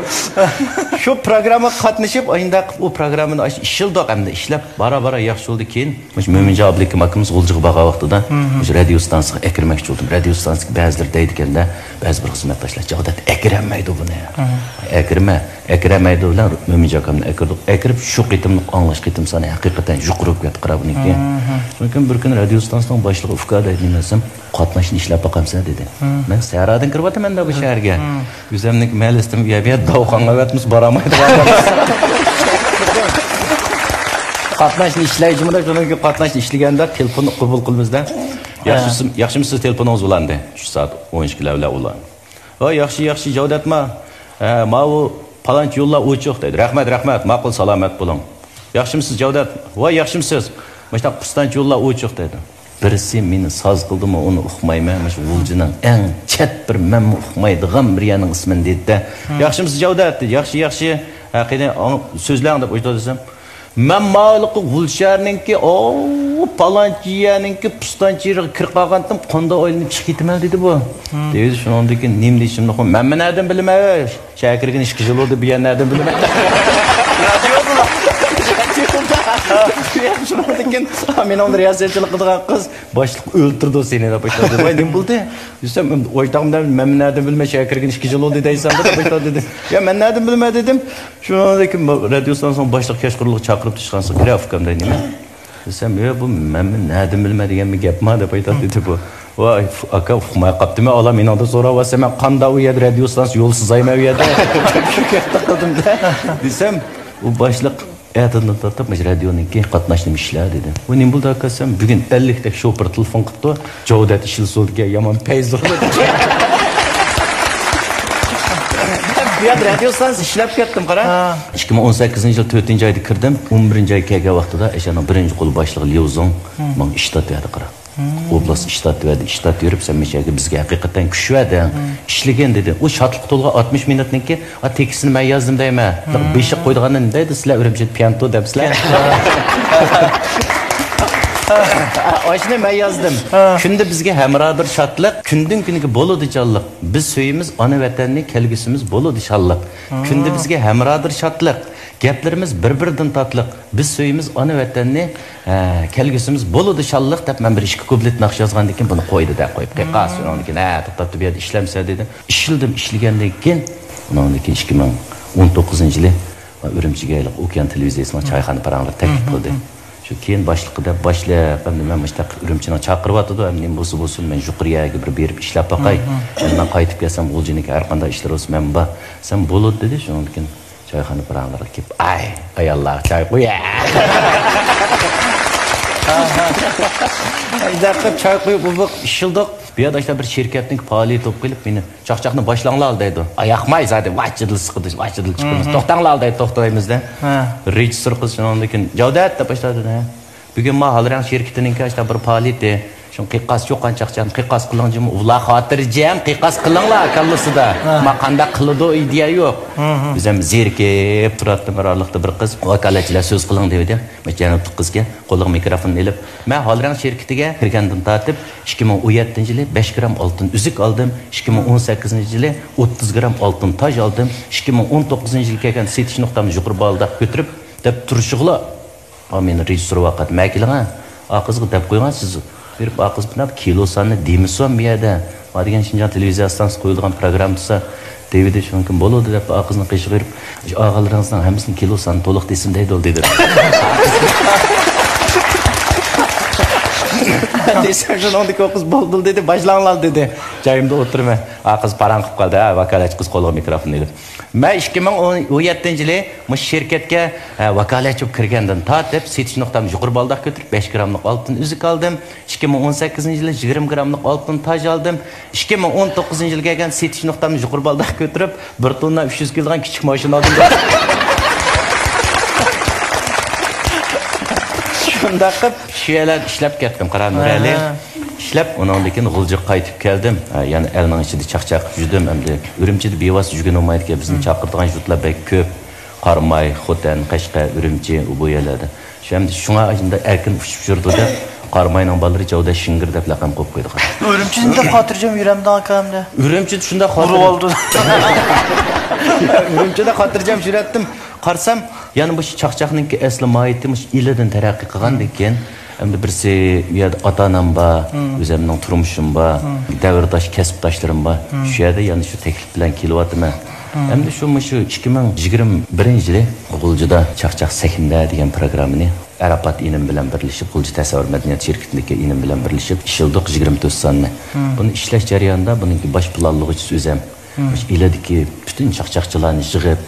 شۇ پروگراممىغا قاتنىشىپ، ئاينداق ئۇ پروگراممىنى ئىشلىدۇق، ئەمدى ئىشلەپ بارا-بارا ياخشى بولدى. كېيىن مۇشۇ مۆمىنجان ئابلىكىم ئاكىمىز غۇلجىغا بارغان ۋاقتىدا، مۇشۇ رادىيو ئىستانسىسىغا ئەكىرمەكچى بولدۇم. رادىيو ئىستانسىسىدىكى بەزىلىرى دەيدىكەن-دە، بەزى بىر خىزمەتداشلار، «جاۋدەت ئەكىرەلمەيدۇ بۇنى.» ئەكىرمە، ئەكىرەلمەيدۇ بىلەن مۆمىنجان ئاكامنى ئەكىردۇق. ئەكىرىپ شۇ قېتىملىق ئاڭلاش قېتىم سانى ھەقىقەتەن يۇقىرى بولۇپ كەتتى، قارا بۇنىڭكى. شۇنىڭ بۈگۈن رادىيو ئىستانسىسىنىڭ باشلىقى، ئۇكا دەيدۇ، نېمە دېسەم، قاتناشنى ئىشلەپ باقامسەن دېدى. مەن سەھرادىن كىرىۋاتىمەن دە بۇ شەھەرگە. ئۆزۈمنىڭ مەھەللىسىدىن ئۇ يەر بۇ يەر داۋخانغا ئەۋەتمىسە بارالمايدىغان. قاتناشنى ئىشلەيچىمۇ دەپ، شۇنىڭ قاتناشنى ئىشلىگەندە تېلېفوننى قوبۇل قىلىمىز دە. ياخشىمۇسىز، ياخشىمۇسىز، تېلېفونىڭىز ئۇلاندى. چۈش سائەت ئون ئىككىلەر بىلەن ئۇلان. ۋاي ياخشى، ياخشى، جاۋدەتما. ھە، ماۋۇ پالانچى يوللار ئوچۇق دەيدۇ. رەھمەت، رەھمەت، ماقۇل، سالامەت بولۇڭ. ياخشىمۇسىز جاۋدەت؟ ۋاي ياخشىمۇسىز؟ مۇشۇنداق پۇستانچى يوللار ئوچۇق دەيدۇ. بىرسى مېنى ساز قىلدىمۇ، ئۇنى ئۇقمايمەن. مۇشۇ غۇلجىنىڭ ئەڭ چەت بىر مەنمۇ ئۇقمايدىغان بىر يەرنىڭ ئىسمىنى دېدى-دە. ياخشىمۇسىز جاۋدەت؟ دېدى. ياخشى، ياخشى. ھە، قېنى، سۆزلەڭ دەپ ئويتۇردى دېسەم، مەن ماۋۇلۇقى غۇلجا شەھەرنىڭكى، ئاۋۇ پالانچى يەرنىڭكى پۇستانچى يېرىغا كىرىپ قالغانتىم، قانداق ئايلىنىپ چىقىپ كېتىمەن دېدى بۇ. دېدى، شۇنىڭدىن كېيىن نېمە دېيىشىمنى ئۇقماي، مەن، مەن نەدىن بىلىمەن؟ شەھەرگە كىرگىنى ئىككى يىل بولدى، بۇ يەر نەدىن بىلىمەن؟ رادىيودىلا. شۇنىڭدىن كېيىن مېنىڭ رىياسەتچىلىك قىلىدىغان قىز، باشلىق ئۆلتۈرىدۇ سېنى دەپ باشلىدى. ۋاي، نېمە بولدى؟ دېسەم، ئويتاغمدا مەن، مەن نەدىن بىلىمەن، شەھەرگە كىرگىنى ئىككى يىل بولدى دەيسەن دەپ باشلىدى. يا، مەن نەدىن بىلىمەن دېدىم. شۇنىڭدىن كېيىن رادىيو ئىستانسىسىنىڭ باشلىقى كەچقۇرۇنلۇق چاقىرىپ، تۇشقانسىز كىرە ئۇكام دەيدۇ. نېمە دېسەم، يا، بۇ مەن، مەن نەدىن بىلىمەن دېگەنمۇ گەپما دەپ ئېيتاتتى بۇ. ۋاي، ئاكا، ئۇقماي قاپتىمەن، ئالا مېنىڭدىن سوراۋاتسا، مەن قانداق ئۇ يەردە رادىيو ئىستانسىسى يولسىز زايمەن ئۇ يەردە. شۇ گەپنى قىلدىم-دە. دېسەم، ئۇ باشلىق ئەتىدىن تارتىپ مۇشۇ رادىيونىڭكى قاتناش نېمە ئىشلەر دېدى. ئۇ نېمە بولدى ئاكا دېسەم، بۈگۈن ئەللىكتەك شوپۇر تېلېفون قىپتۇ، جاۋدەت ئىشلىسۇلدىكەن، يامان پەيزى ئۇرۇلىدىكەن. بۇ يەردە رادىيو ئىستانسىسى ئىشلەپ كەتتىم، قارا. ھە. ئىككى مىڭ ئون سەككىزىنچى يىل تۆتىنچى ئايدا كىردىم، ئون بىرىنچى ئايغا كەلگەن ۋاقتىدا ئەشەنىڭ بىرىنچى قولى باشلىقى ليۇ زۇڭ ماڭا ئىش تارتىۋەردى، قارا. ئوبلاست ئىش تارتىۋەردى، ئىش تارتىۋېرىپ، سەن مۇشۇ يەرگە بىزگە ھەقىقەتەن كۈچ بەردىڭ، ئىشلىگىن دېدى. ئۇ شادلىققا تولغان ئاتمىش مىنۇتنىڭكى، ئا، تېكىستىنى مەن يازدىم دەيمەن. بېشىغا قويىدىغاندا نېمە دەيدۇ سىلەر، ئۈرۈمچىدە پيانتو دەپسىلەر. ئاشۇنى مەن يازدىم. كۈندە بىزگە ھەمراھدۇر شادلىق، كۈندىن كۈنگە بولىدۇ جانلىق. بىز سۆيىمىز ئانا ۋەتەننى، كەلگۈسىمىز بولىدۇ شانلىق. كۈندە بىزگە ھەمراھدۇر شادلىق، گەپلىرىمىز بىر-بىرىدىن تاتلىق. بىز سۆيىمىز ئانا ۋەتەننى، ھە، كەلگۈسىمىز بولىدۇ شانلىق دەپ مەن بىر ئىككى كۇپلېت ناخشا يازغاندىن كېيىن بۇنى قويدى-دە، قويۇپ قېقاس. ئۇنىڭدىن كېيىن، ھە، توختاپ تۇر، بۇ يەردە ئىشلەمسە دېدى. ئىشلىدىم، ئىشلىگەندىن كېيىن، ئۇنىڭدىن كېيىن ئىككى مىڭ ئون توققۇزىنچى يىلى ئۈرۈمچىگە ئوكيان تېلېۋىزىيەسىنىڭ چايخانا پاراڭلىرى تەكلىپ قىلدى. شۇ كېيىن باشلىققا دەپ، باشلىق، ئەمدى مەن مۇشۇنداق ئۈرۈمچىنىڭ چاقىرىۋاتىدۇ، ئەمدى نېمە بولسا بولسۇن، مەن يۇقىرى يەرگە بىر بېرىپ ئىشلەپ باقاي. ئەمدى مەن قايتىپ كەلسەم، غۇلجىنىڭكى ھەر قانداق ئىشلار بولسا مەن بار. دېسەم، بولىدۇ، دېدى. شۇنىڭدىن كېيىن چايخانا پاراڭلىرىغا كېلىپ، ئاي، ئاياللارغا چاي قۇيە. شۇنداق قىلىپ چاي قۇيۇپ، ئۇ بۇ ئىشلىدۇق. بۇ يەردە ئاشۇنداق بىر شىركەتنىڭ پائالىيىتى بولۇپ قېلىپ، مېنى چاقچاقنى باشلاڭلار دەيدۇ. ئاياقماي زادى، ۋاي جىدىل سىقىدۇ، ۋاي جىدىل چىقىمىز. توختاڭلار دەيدۇ، توختايمىز دە. رېژىسسور قىز شۇنىڭدىن كېيىن، جاۋدەت دەپ باشلايدۇ. بۈگۈن ما ھالرەڭ شىركىتىنىڭكى ئاشتا بىر پائالىيىتى. شۇ قىقاس چوقان چاقچان، قىقاس قىلىڭ جىم، ئۇلار خاتىرجەم، قىقاس قىلىڭلار كاللىسىدا. ما قانداق قىلىدۇ، ئىدىيە يوق. ئۆزۈم زېرىكىپ تۇراتتىم، بىر ئارىلىقتا بىر قىز، ۋاكالەتچىلەر سۆز قىلىڭ دەيدۇ. مۇشۇ جەنۇبلۇق قىزكەن، قولىغا مىكروفون ئېلىپ، مەن ھالرەڭ شىركىتىگە كىرگەندىن تارتىپ، ئىككى مىڭ ئون يەتتىنچى يىلى بەش گرام ئالتۇن ئۈزۈك ئالدىم، ئىككى مىڭ ئون سەككىزىنچى يىلى ئوتتۇز گرام ئالتۇن تاج ئالدىم، ئىككى مىڭ ئون توققۇزىنچى يىلى كەلگەن سېتىش نۇقتامنى يۇقىرى بالىداق كۆتۈرۈپ، دەپ تۇرۇشىغىلا، ئا، مېنى رېژىسسور ۋاقىت مەكىلىڭە، ئا قىزغا دەپ قويغان سىز. بېرىپ ئا قىز بىلەن كىلوساننى دېمىسۇن بۇ يەردە. ما دېگەن شىنجاڭ تېلېۋىزىيە ئىستانسىسى قويۇلغان پروگرامما تۇرسا، دېۋىدى شۇنىڭكىن بولىدۇ دەپ ئا قىزنىڭ قېشىغا بېرىپ، شۇ ئاغىلىرىڭىزنىڭ ھەممىسىنىڭ كىلوسانى تولۇق دېسۇن دەيدۇ دېدى. دېسەم شۇنىڭدىكى ئۇ قىز بولدى دېدى، باشلاڭلار دېدى. جايىمدا ئولتۇرىمەن. ئا قىز پاراڭ قىلىپ قالدى، ھە، ۋاكالەتچى قىز قولىغا مىكروفون ئېلىپ. مەن ئىككى مىڭ ئون يەتتىنچى يىلى مۇشۇ شىركەتكە، ھە، ۋاكالەتچى بولۇپ كىرگەندىن تارتىپ، سېتىش نۇقتامنى يۇقىرى بالداق كۆتۈرۈپ، بەش گراملىق ئالتۇن ئۈزۈك ئالدىم. ئىككى مىڭ ئون سەككىزىنچى يىلى يىگىرمە گراملىق ئالتۇن تاج ئالدىم. ئىككى مىڭ ئون توققۇزىنچى يىلى كەلگەن سېتىش نۇقتامنى يۇقىرى بالداق كۆتۈرۈپ، بىر توننا ئۈچ يۈز كىلوغان كىچىك ماشىنا ئالدىم. شۇنداق قىلىپ، شۇ يەرلەردە ئىشلەپ كەتتىم، قارا نۇرئەلى. ئىشلەپ، ئۇنىڭدىن كېيىن غۇلجىغا قايتىپ كەلدىم. ھە، يەنە ئەلنىڭ ئىچىدە چاقچاق يۈردۈم. ئەمدى ئۈرۈمچىدە بىۋاسىتە يۈرگىلى بولمايدىكەن، بىزنى چاقىرىدىغان يۇرتلار بەك كۆپ. قاراماي، خوتەن، قەشقەر، ئۈرۈمچى، ئۇ بۇ يەرلەردە. شۇ ئەمدى شۇڭا ئاشۇنداق ئەركىن ئۇچۇپ يۈرىدۇ دەپ، قاراماينىڭ بالىلىرى جاۋدا شىڭگىر دەپ لەقەم قويۇپ قويدى. ئۈرۈمچىنى دەپ خاتىرجەم يۈرەمدۇ ئاكا ئەمدى. ئۈرۈمچىدە شۇنداق خاتىرجەم. ئۇرۇۋالدى. ئۈرۈمچىدە خاتىرجەم يۈرەتتىم. قارىسام، يەنە مۇشۇ چاقچاقنىڭكى ئەسلى ماھىيىتى مۇشۇ ئىلىدىن تەرەققىي قىلغاندىن كېيىن، ئەمدى بىرسى ئۇ يەردە ئاتا-ئانام بار، ئۆزۈمنىڭ تۇرمۇشۇم بار، دەۋرداش، كەسىپداشلىرىم بار. شۇ يەردە يەنە شۇ تەكلىپ بىلەن كېلىۋاتىمەن. ئەمدى شۇ مۇشۇ ئىككى مىڭ يىگىرمە بىرىنچى يىلى غۇلجىدا چاقچاق سەھنىدە دېگەن پروگراممىنى ئاراپات ئىنىم بىلەن بىرلىشىپ، غۇلجا تەسەۋۋۇر مەدەنىيەت شىركىتىدىكى ئىنىم بىلەن بىرلىشىپ ئىشلىدۇق، يىگىرمە تۆت ساننى. بۇنى ئىشلەش جەريانىدا بۇنىڭكى باش پىلانلىغۇچىسى ئۆزەم. مۇشۇ ئىلىدىكى پۈتۈن چاقچاقچىلارنى يىغىپ،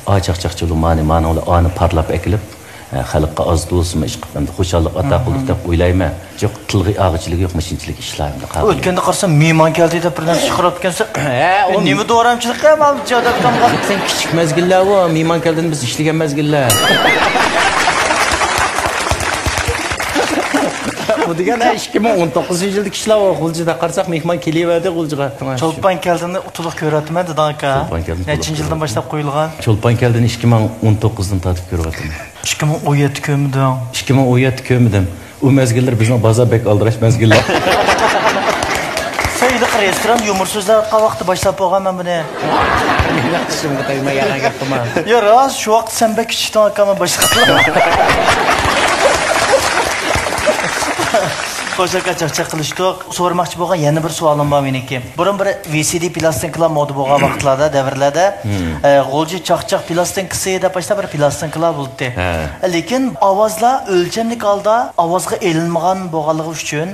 ئا، چاقچاقچىلار مانى، مانىڭلار ئانى پارلاپ ئەكېلىپ، ئە، خەلققە ئاز بولسىمۇ ئىشقىلىپ ئەمدى خۇشاللىق ئاتا قىلدۇق دەپ ئويلايمەن. يوق، تىلغا ئالغۇچىلىقى يوق مۇشۇنچىلىك ئىشلار ئەمدى قالغىنى. ئۆتكەندە قارىسام، مېھمان كەلدى دەپ بىر نەرسە چىقىرىۋاتىكەنسەن. ھە، ئۇ نېمە دورامچىلىق ئەمەلدە جاداكامغا؟ سەن كىچىك مەزگىللەر ئۇ، مېھمان كەلدىنى بىز ئىشلىگەن مەزگىللەر. بۇ دېگەن، ھە، ئىككى مىڭ ئون توققۇزىنچى يىلدىكى ئىشلار ئۇ. غۇلجىدا قارىساق، مېھمان كېلىۋەردى غۇلجىغا. چولپان كەلدىنى تولۇق كۆرۈۋاتىمەن دېدىڭ ئاكا. چولپان كەلدىنى تولۇق. نەچچىنچى يىلدىن باشلاپ قويۇلغان؟ چولپان كەلدىنى ئىككى مىڭ ئون توققۇزدىن تارتىپ كۆرۈۋاتىمەن. ئىككى مىڭ ئون يەتتە كۆرمىدىڭ؟ ئىككى مىڭ ئون يەتتە كۆرمىدىم. ئۇ مەزگىللەر بىزنىڭ بازار بەك ئالدىراش مەزگىللەر. سەن ھېلىقى رېستوران يۇمۇر سۆزلەۋاتقان ۋاقىتتا باشلاپ بولغان مەن بۇنى. مېنىڭ چىشىمغا تەگمەي ياغان گەپ قىلما. يا راست، شۇ ۋاقىت سەن بەك كىچىكتىڭ ئاكا، مەن باشلىقىم. خوش ئاكا، چاقچاق قىلىشتۇق. سورىماقچى بولغان يەنە بىر سوئالىم بار مېنىڭكى. بۇرۇن بىر ۋى سى دى پلاستىنكىلار مودا بولغان ۋاقىتلاردا، دەۋرلەردە، ئە، غۇلجا چاقچاق پلاستىنكىسى دەپ باشتا بىر پلاستىنكىلار بولاتتى. لېكىن ئاۋازلار ئۆلچەملىك ھالدا ئاۋازغا ئېلىنمىغان بولغانلىقى ئۈچۈن،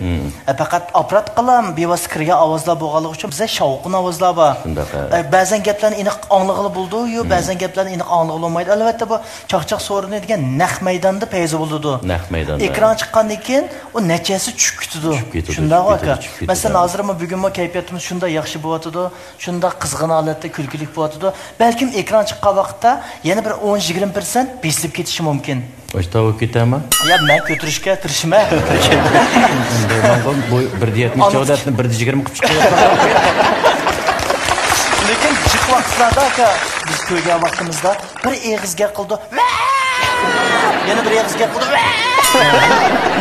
ئە، پەقەت ئاپپاراتقىلا بىۋاسىتە كىرگەن ئاۋازلار بولغانلىقى ئۈچۈن بىزدە شاۋقۇن ئاۋازلار بار. شۇنداق، ھە. ئە، بەزەن گەپلەرنى ئېنىق ئاڭلىغىلى بولىدۇ، يو، بەزەن گەپلەرنى ئېنىق ئاڭلىغىلى بولمايدۇ. ئەلۋەتتە، بۇ چاقچاق سورۇنى دېگەن نەق مەيداندا پەيزى بولىدۇ. نەق مەيداندا. ئېكران چىققاندىن كېيىن ئۇ نەچچە ھەسسە چۈشۈپ كېتىدۇ. چۈشۈپ كېتىدۇ، شۇنداقمۇ چۈشۈپ ئاكا؟ كېتىدۇ، چۈشۈپ كېتىدۇ. مەسىلەن، ھازىر ما بۈگۈنمۇ كەيپىياتىمىز شۇنداق ياخشى بولۇۋاتىدۇ، شۇنداق قىزغىن ھالەتتە كۈلكىلىك بولۇۋاتىدۇ. بەلكىم ئېكران چىققان ۋاقىتتا يەنە بىر ئون يىگىرمە پىرسەنت بېسىلىپ كېتىشى مۇمكىن. ئاشتا بولۇپ كېتەرما؟ يا، مەن كۆتۈرۈشكە تىرىشىمەن. بۇ بىر دە يەتمىش چاۋداتنى بىر دە يىگىرمە قىلىپ چىقىۋاتىدۇ. لېكىن جىق ۋاقىتلاردا، ئاكا، بىز كۆرگەن ۋاقتىمىزدا بىر ئېغىز گەپ قىلىدۇ. ۋە! يەنە بىر ئېغىز گەپ قىلىدۇ. ۋە!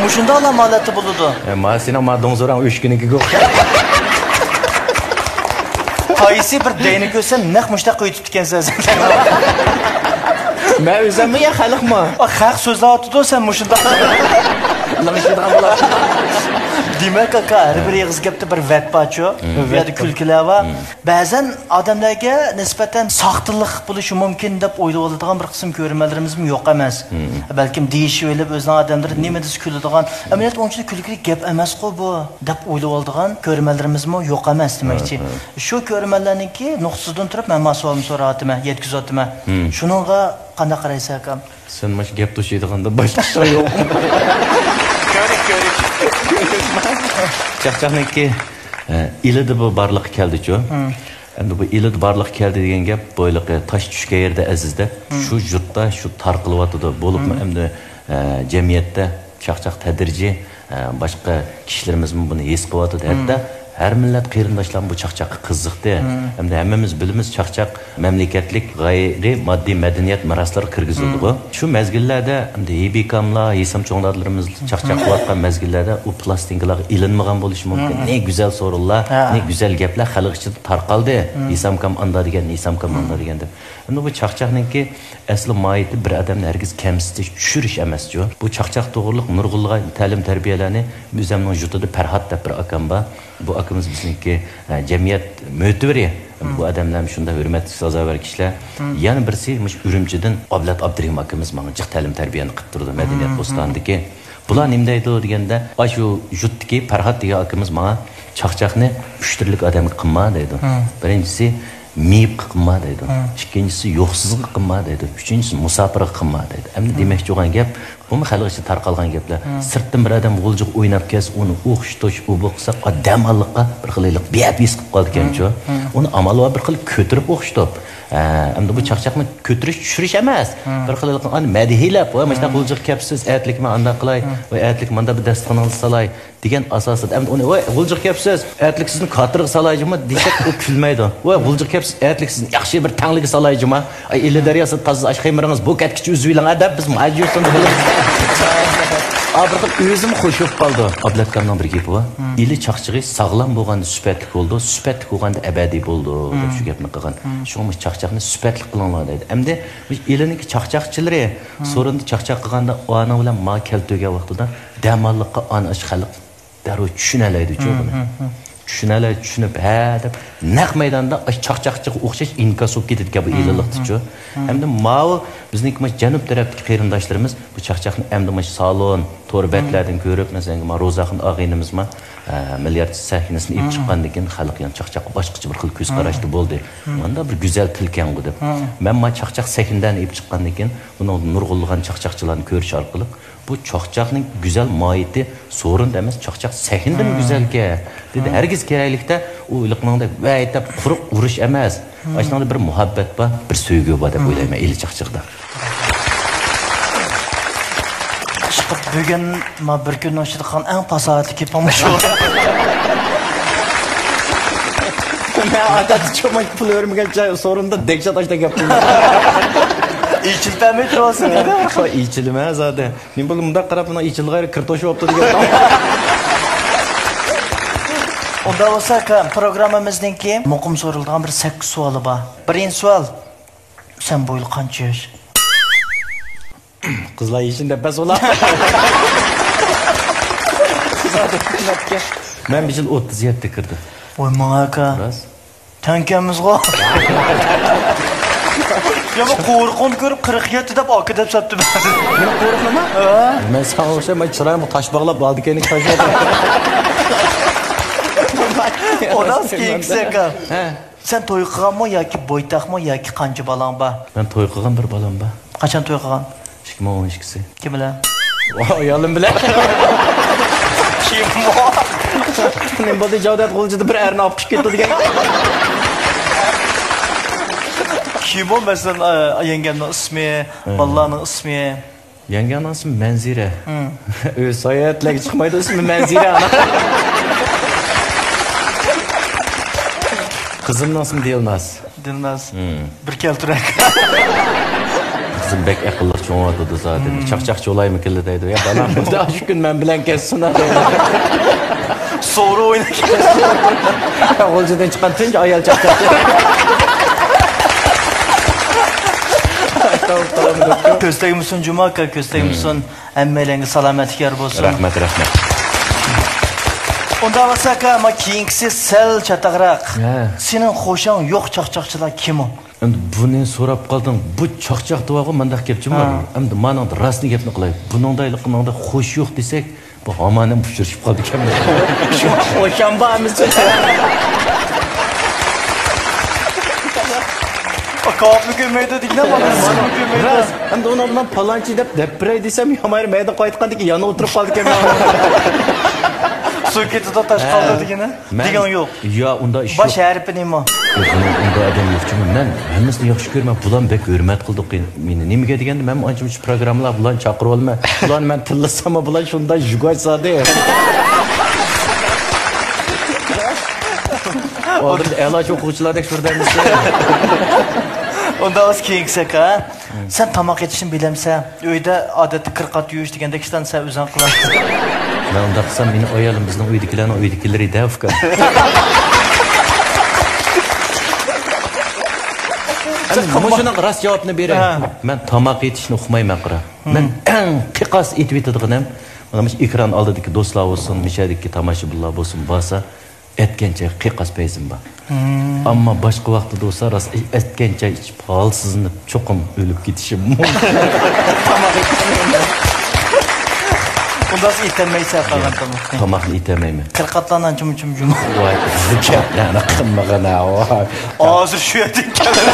مۇشۇنداقلا ھالەتتە بولىدۇ. ئە، ما سېنىڭ ما دوڭزوراڭ ئۆچكىنىڭكىگە ئوخشاش. قايسى بىر دەينى كۆرسەم، نەق مۇشۇنداق قويۇۋېتىپتىكەنسەن سەن. مەن ئۆزۈممۇ يا خەلقمۇ؟ ئا، خەق سۆزلەۋاتىدۇ، سەن مۇشۇنداق. لىڭشىيدىغان بولۇپ. دېمەك، ئاكا، ھەر بىر ئېغىز گەپتە بىر ۋەت بارچۇ؟ بۇ يەردە كۈلكىلەر بار. بەزەن ئادەملەرگە نىسبەتەن ساختىلىق بولۇشى مۇمكىن دەپ ئويلىۋالىدىغان بىر قىسىم كۆرۈرمەنلىرىمىزمۇ يوق ئەمەس. بەلكىم دېيىشىۋېلىپ، ئۆزىنىڭ ئادەملىرى نېمە دېسە كۈلىدىغان، ئەمەلىيەتتە ئۇنچىلىك كۈلكىلىك گەپ ئەمەسقۇ بۇ، دەپ ئويلىۋالىدىغان كۆرۈرمەنلىرىمىزمۇ يوق ئەمەس دېمەكچى. شۇ كۆرۈرمەنلەرنىڭكى نۇقتىسىدىن تۇرۇپ، مەن مانا سوئالنى سوراۋاتىمەن، يەتكۈزۈۋاتىمەن. شۇنىڭغا قانداق قارايسەن، ئاكام؟ سەن مۇشۇ گەپ توشۇيدىغاندا باشقا ئىشلار يوق. كۆرۈك، كۆرۈك. چاقچاقنىڭكى، ئە، ئىلىدا بۇ بارلىققا كەلدىچۇ. ئەمدى بۇ ئىلىدا بارلىققا كەلدى دېگەن گەپ بويلۇقى تاش چۈشكەن يەردە ئەزىز دەپ، شۇ يۇرتتا شۇ تارقىلىۋاتىدۇ. بولۇپمۇ ئەمدى، ئە، جەمئىيەتتە چاقچاق تەدرىجىي، ئە، باشقا كىشىلىرىمىزمۇ بۇنى ھېس قىلىۋاتىدۇ. ھەتتا ھەر مىللەت قېرىنداشلارمۇ بۇ چاقچاققا قىزىقتى. ئەمدى ھەممىمىز بىلىمىز، چاقچاق مەملىكەتلىك غەيرىي ماددىي مەدەنىيەت مىراسلىرىغا كىرگۈزۈلىدىغۇ. شۇ مەزگىللەردە ئەمدى ھېبىكاملار، ھېسام چوڭ دادىلىرىمىز چاقچاق قىلىۋاتقان مەزگىللەردە ئۇ پىلاستىنكىلارغا ئېلىنمىغان بولۇشى مۇمكىن. نى گۈزەل سورۇنلار، نى گۈزەل گەپلەر خەلق ئىچىدە تارقالدى. ھېسامكام ئاندا دېگەن، ھېسامكام ماندا دېگەن دەپ. ئەمدى بۇ چاقچاقنىڭكى ئەسلى ماھىيىتى بىر ئادەمنى ھەرگىز كەمسىتىش، چۈشۈرۈش ئەمەسچۇ. بۇ چاقچاق توغرۇلۇق نۇرغۇنلىغان تەلىم-تەربىيەلەرنى ئۆزۈمنىڭ يۇرتىدا پەرھات دەپ بىر ئاكام بار. بۇ ئاكىمىز بىزنىڭكى، ئە، جەمئىيەت مۆتىۋىرى. بۇ ئادەملەر شۇنداق ھۆرمەتكە سازاۋەر كىشىلەر. يەنە بىرسى مۇشۇ ئۈرۈمچىدىن ئابلەت ئابدۇرېھىم ئاكىمىز ماڭا جىق تەلىم-تەربىيەنى قىلىپ تۇرىدۇ، مەدەنىيەت بوستانىدىكى. بۇلار نېمە دەيدۇ دېگەندە، ئاشۇ يۇرتتىكى پەرھات دېگەن ئاكىمىز ماڭا چاقچاقنى ئۈچ تۈرلۈك ئادەمگە قىلما دەيدۇ. بىرىنچىسى مېيىپكە قىلما دەيدۇ. ئىككىنچىسى يوقسۇزغا قىلما دەيدۇ. ئۈچىنچىسى مۇساپىرغا قىلما دەيدۇ. ئەمدى دېمەكچى بولغان گەپ، بۇمۇ خەلق ئىچىدە تارقالغان گەپلەر. سىرتتىن بىر ئادەم غۇلجىغا ئويناپ كەلسە، ئۇنى ئوخشىتىش، ئۇ بۇ قىلسا، دەماللىققا بىر خىل ھېلىقى بىئەپ ھېس قىلىپ قالىدىكەنچۇ. ئۇنى ئامال بار بىر خىل كۆتۈرۈپ ئوخشىتىپ. ھە، ئەمدى بۇ چاقچاقنى كۆتۈرۈش، چۈشۈرۈش ئەمەس. بىر خىل ھېلىقى ئۇنى مەدھىيلەپ، ۋاي، ماشۇنداق غۇلجىغا كەپسىز، ئەتىلىكى مەن ئانداق قىلاي، ۋاي، ئەتىلىكى ماندا بىر دەستىخىنىڭىزنى سالاي. دېگەن ئاساسىدا، ئەمدى ئۇنى، ۋاي، غۇلجىغا كەپسىز، ئەتىلىك سىزنى كاتېرغا سالاي جۇما دېسەك، ئۇ كۈلمەيدۇ. ۋاي، غۇلجىغا كەپسىز، ئەتىلىك سىزنى ياخشى بىر تەڭلىگە سالاي جۇما. ئاي، ئىلى دەرياسىدا تازا ئاش خېمىرىڭىز، بۇ كەتكۈچە ئۈزۈۋېلىڭ، ھە، دەپ بىز ماجۇسىنى بىلىمىز. ئا، بىر خىل ئۆزىمۇ خوش بولۇپ قالىدۇ. ئابلەتكامنىڭ بىر گېپى بار. ئىلى چاقچىقى ساغلام بولغاندا سۈپەتلىك بولىدۇ، سۈپەتلىك بولغاندا ئەبەدىي بولىدۇ، دەپ شۇ گەپنى قىلغان. شۇڭا مۇشۇ چاقچاقنى سۈپەتلىك قىلىڭلار دەيدۇ. ئەمدى مۇشۇ ئىلىنىڭكى چاقچاقچىلىرى سورۇندا چاقچاق قىلغاندا ئانا بىلەن ما كەلتۈرگەن ۋاقتىدا دەماللىققا ئانا ئاش خەلق دەررۇ چۈشىنەلەيدۇچۇ بۇنى. چۈشىنەلەي، چۈشىنىپ، ھە دەپ، نەق مەيداندا ئاش چاقچاقچىغا ئوخشاش ئىنكاس بولۇپ كېتىدىكەن بۇ ئېلانلىقتىچۇ. ھەمدە ماۋۇ بىزنىڭكى مۇشۇ جەنۇب تەرەپتىكى قېرىنداشلىرىمىز بۇ چاقچاقنى ئەمدى مۇشۇ سالون، تور بەتلەردىن كۆرۈپ، مەسىلەن، ما روزاخۇن ئاغىنىمىزمۇ، ئە، مىليارد سەھنىسىنى ئېلىپ چىققاندىن كېيىن خەلق يەنە چاقچاققا باشقىچە بىر خىل كۆز قاراشتا بولدى. مانداق بىر گۈزەل تىلكەنغۇ دەپ. مەن ما چاقچاق سەھنىدىن ئېلىپ چىققاندىن كېيىن بۇنىڭدا نۇرغۇنلىغان چاقچاقچىلارنى كۆرۈش ئارقىلىق بۇ چاقچاقنىڭ گۈزەل ماھىيىتى سورۇندا ئەمەس، چاقچاق سەھنىدىمۇ گۈزەلكەن، دېدى. ھەرگىز كېرەكلىكتە ئۇ ھېلىقىنىڭدەك ۋەي دەپ قۇرۇق ئۇرۇش ئەمەس. ئاشۇنىڭدا بىر مۇھەببەت بار، بىر سۆيگۈ بار دەپ ئويلايمەن ئىلى چاقچىقىدا. ئىشقىلىپ بۈگۈن ما بىر كۈننىڭ ئىچىدە قىلغان ئەڭ پاساھەتلىك گېپىڭ شۇ. مەن ئادەتتە چوماي پۇل بەرمىگەن سورۇندا دەھشەت ئاشتا گەپ قىلدىم. ئېچىلىپ بەرمەي تۇرۇۋالسۇن دېدى. ئېچىلىمە زادى. نېمە بولدى، مۇنداق قاراپ، مانا ئېچىلغايرى كىر توشۇۋاپتۇ دېگەن. ئۇنداق بولسا، ئاكا، پروگراممىمىزنىڭكى مۇقىم سورىلىدىغان بىر سەككىز سوئالى بار. بىرىنچى سوئال. سەن بويلۇق قانچە ياش؟ قىزلار يېشىنى دەپ بەس ئۇلار. مەن بىر يىل ئوتتۇز يەتتە كىردىم. ۋاي، ماڭا ئاكا. راست. تەڭكەنمىزغۇ. يا، بۇ قورۇقۇڭنى كۆرۈپ قىرىق يەتتە دەپ ئاكا دەپ سەپتىمەن. مېنىڭ قورۇقنىمۇ؟ ھە. مەن ساڭا ئوخشايمەن، چىرايىمغا تاش باغلاپ ئالدى كەينىگە تاشلاپ. ئۇنىڭ كېيىنكىسى ئاكا. ھە. سەن توي قىلغانمۇ ياكى بويتاقمۇ ياكى قانچە بالاڭ بار؟ مەن توي قىلغان، بىر بالام بار. قاچان توي قىلغان؟ ئىككى مىڭ ئون ئىككىسى. كىم بىلەن؟ ئايالىم بىلەن. كىم ئۇ؟ نېمە بولدى، جاۋدەت غۇلجىدا بىر ئەرنى ئاپقۇچ كەتتى دېگەن. كىم ئۇ، مەسىلەن، ئە، يەڭگەمنىڭ ئىسمى، بالىلارنىڭ ئىسمى؟ يەڭگەڭنىڭ ئىسمى مەنزىرە. ئۆزى ساياھەتلەرگە چىقمايدۇ، ئىسمى مەنزىرە ئانا. قىزىمنىڭ ئىسمى دىلناز. دىلناز. بىر كەلتۈرەك. قىزىم بەك ئەقىللىق چوڭىۋاتىدۇ زادى. چاقچاقچى بولايمىكىنلا دەيدۇ. يا بالام، شۇ كۈن مەن بىلەن كەتسۇن دەيدۇ. سورۇ ئويناش. غۇلجىدىن چىققان تۇنجى ئايال چاقچاقچى. كۆز تەگمىسۇن جۇما ئاكا، كۆز تەگمىسۇن. ھەممەيلەنگە سالامەتلىك يار بولسۇن. رەھمەت، رەھمەت. ئۇنداق بولسا ئاكا، ما كېيىنكىسى سەل چاتاقراق. ھە. سېنىڭ خوشۇڭ يوق چاقچاقچىلار كىم ئۇ؟ ئەمدى بۇنى سوراپ قالدىڭ. بۇ چاقچاق دېۋالغۇ مانداق گەپچىمۇ بار. ھە. ئەمدى مانىڭدا راستىنى گەپنى قىلاي. بۇنىڭدا ھېلىقى ماڭدا خوش يوق دېسەك، بۇ ھامانەم ئۇچرىشىپ قالدىكەنمىز. شۇڭا خوشام بارمىز. كاۋاپنى كۆرمەيدۇ دېگىنە، بالىسىنى كۆرمەيدۇ. راست. ئەمدى ئۇنىڭ بىلەن پالانچى دەپ دەپ بېرەي دېسەم، يامايرى مەيدە قايتقاندىكىن يەنە ئولتۇرۇپ قالدىكەن. سۇ كېتىدۇ، تاش قالدى دېگىنە. دېگەن يوق. يا، ئۇنداق ئىش يوق. باش ھەرپى نېمە؟ يوق، ئۇنىڭ ئۇنداق ئادەم يوق. چۈنكى مەن ھەممىسىنى ياخشى كۆرىمەن. بۇلار بەك ھۆرمەت قىلىدۇ مېنى. نېمىگە دېگەندە، مەن ئانچە-مۇنچە پروگراممىلار بۇلارنى چاقىرىۋالىمەن. بۇلارنى مەن تىللىساممۇ، بۇلار شۇنداق ژۇگاچ سادى. ئالدىمدا ئەلاچى ئوقۇغۇچىلاردەك تۇرىدۇ ھەممىسى. ئۇنداق بولسا كېيىنكىسى ئاكا. سەن تاماق ئېتىشنى بىلەمسەن؟ ئۆيدە ئادەتتە كىر قات يۇيۇش دېگەندەك ئىشلارنى سەن ئۆزۈڭ قىلامسەن؟ مەن ئۇنداق قىلسام، مېنىڭ ئايالىم بىزنىڭ ئۆيدىكىلەرنىڭ ئۆيدىكىلىرى دە، ئۇكا. ئەمدى مۇشۇنىڭغا راست جاۋابنى بېرەي. ھە. مەن تاماق ئېتىشنى ئۇقمايمەن، قارا. مەن ئەڭ قىيقاس ئېتىۋېتىدىغىنىم، مانا مۇشۇ ئېكران ئالدىدىكى دوستلار بولسۇن، مۇشۇ يەردىكى تاماشىبىنلار بولسۇن، بارسا، ئەتكەنچە قىيقاس پەيزىم بار. ئەمما باشقا ۋاقتىدا بولسا، راست ئەتكەنچە ئىچىپ، ھالسىزلىنىپ، چوقۇم ئۆلۈپ كېتىشىم مۇمكىن. ئۇنداق ئېتەلمەيسەن قالغان تاماقنى. تاماقنى ئېتەلمەيمەن. كىرقاتلارنى ئانچە-مۇنچە جۇمۇ. ۋاي، بۇ گەپلەرنى قىلمىغىن ھە، ۋاي. ھازىر شۇ يەردىن كەلدىم.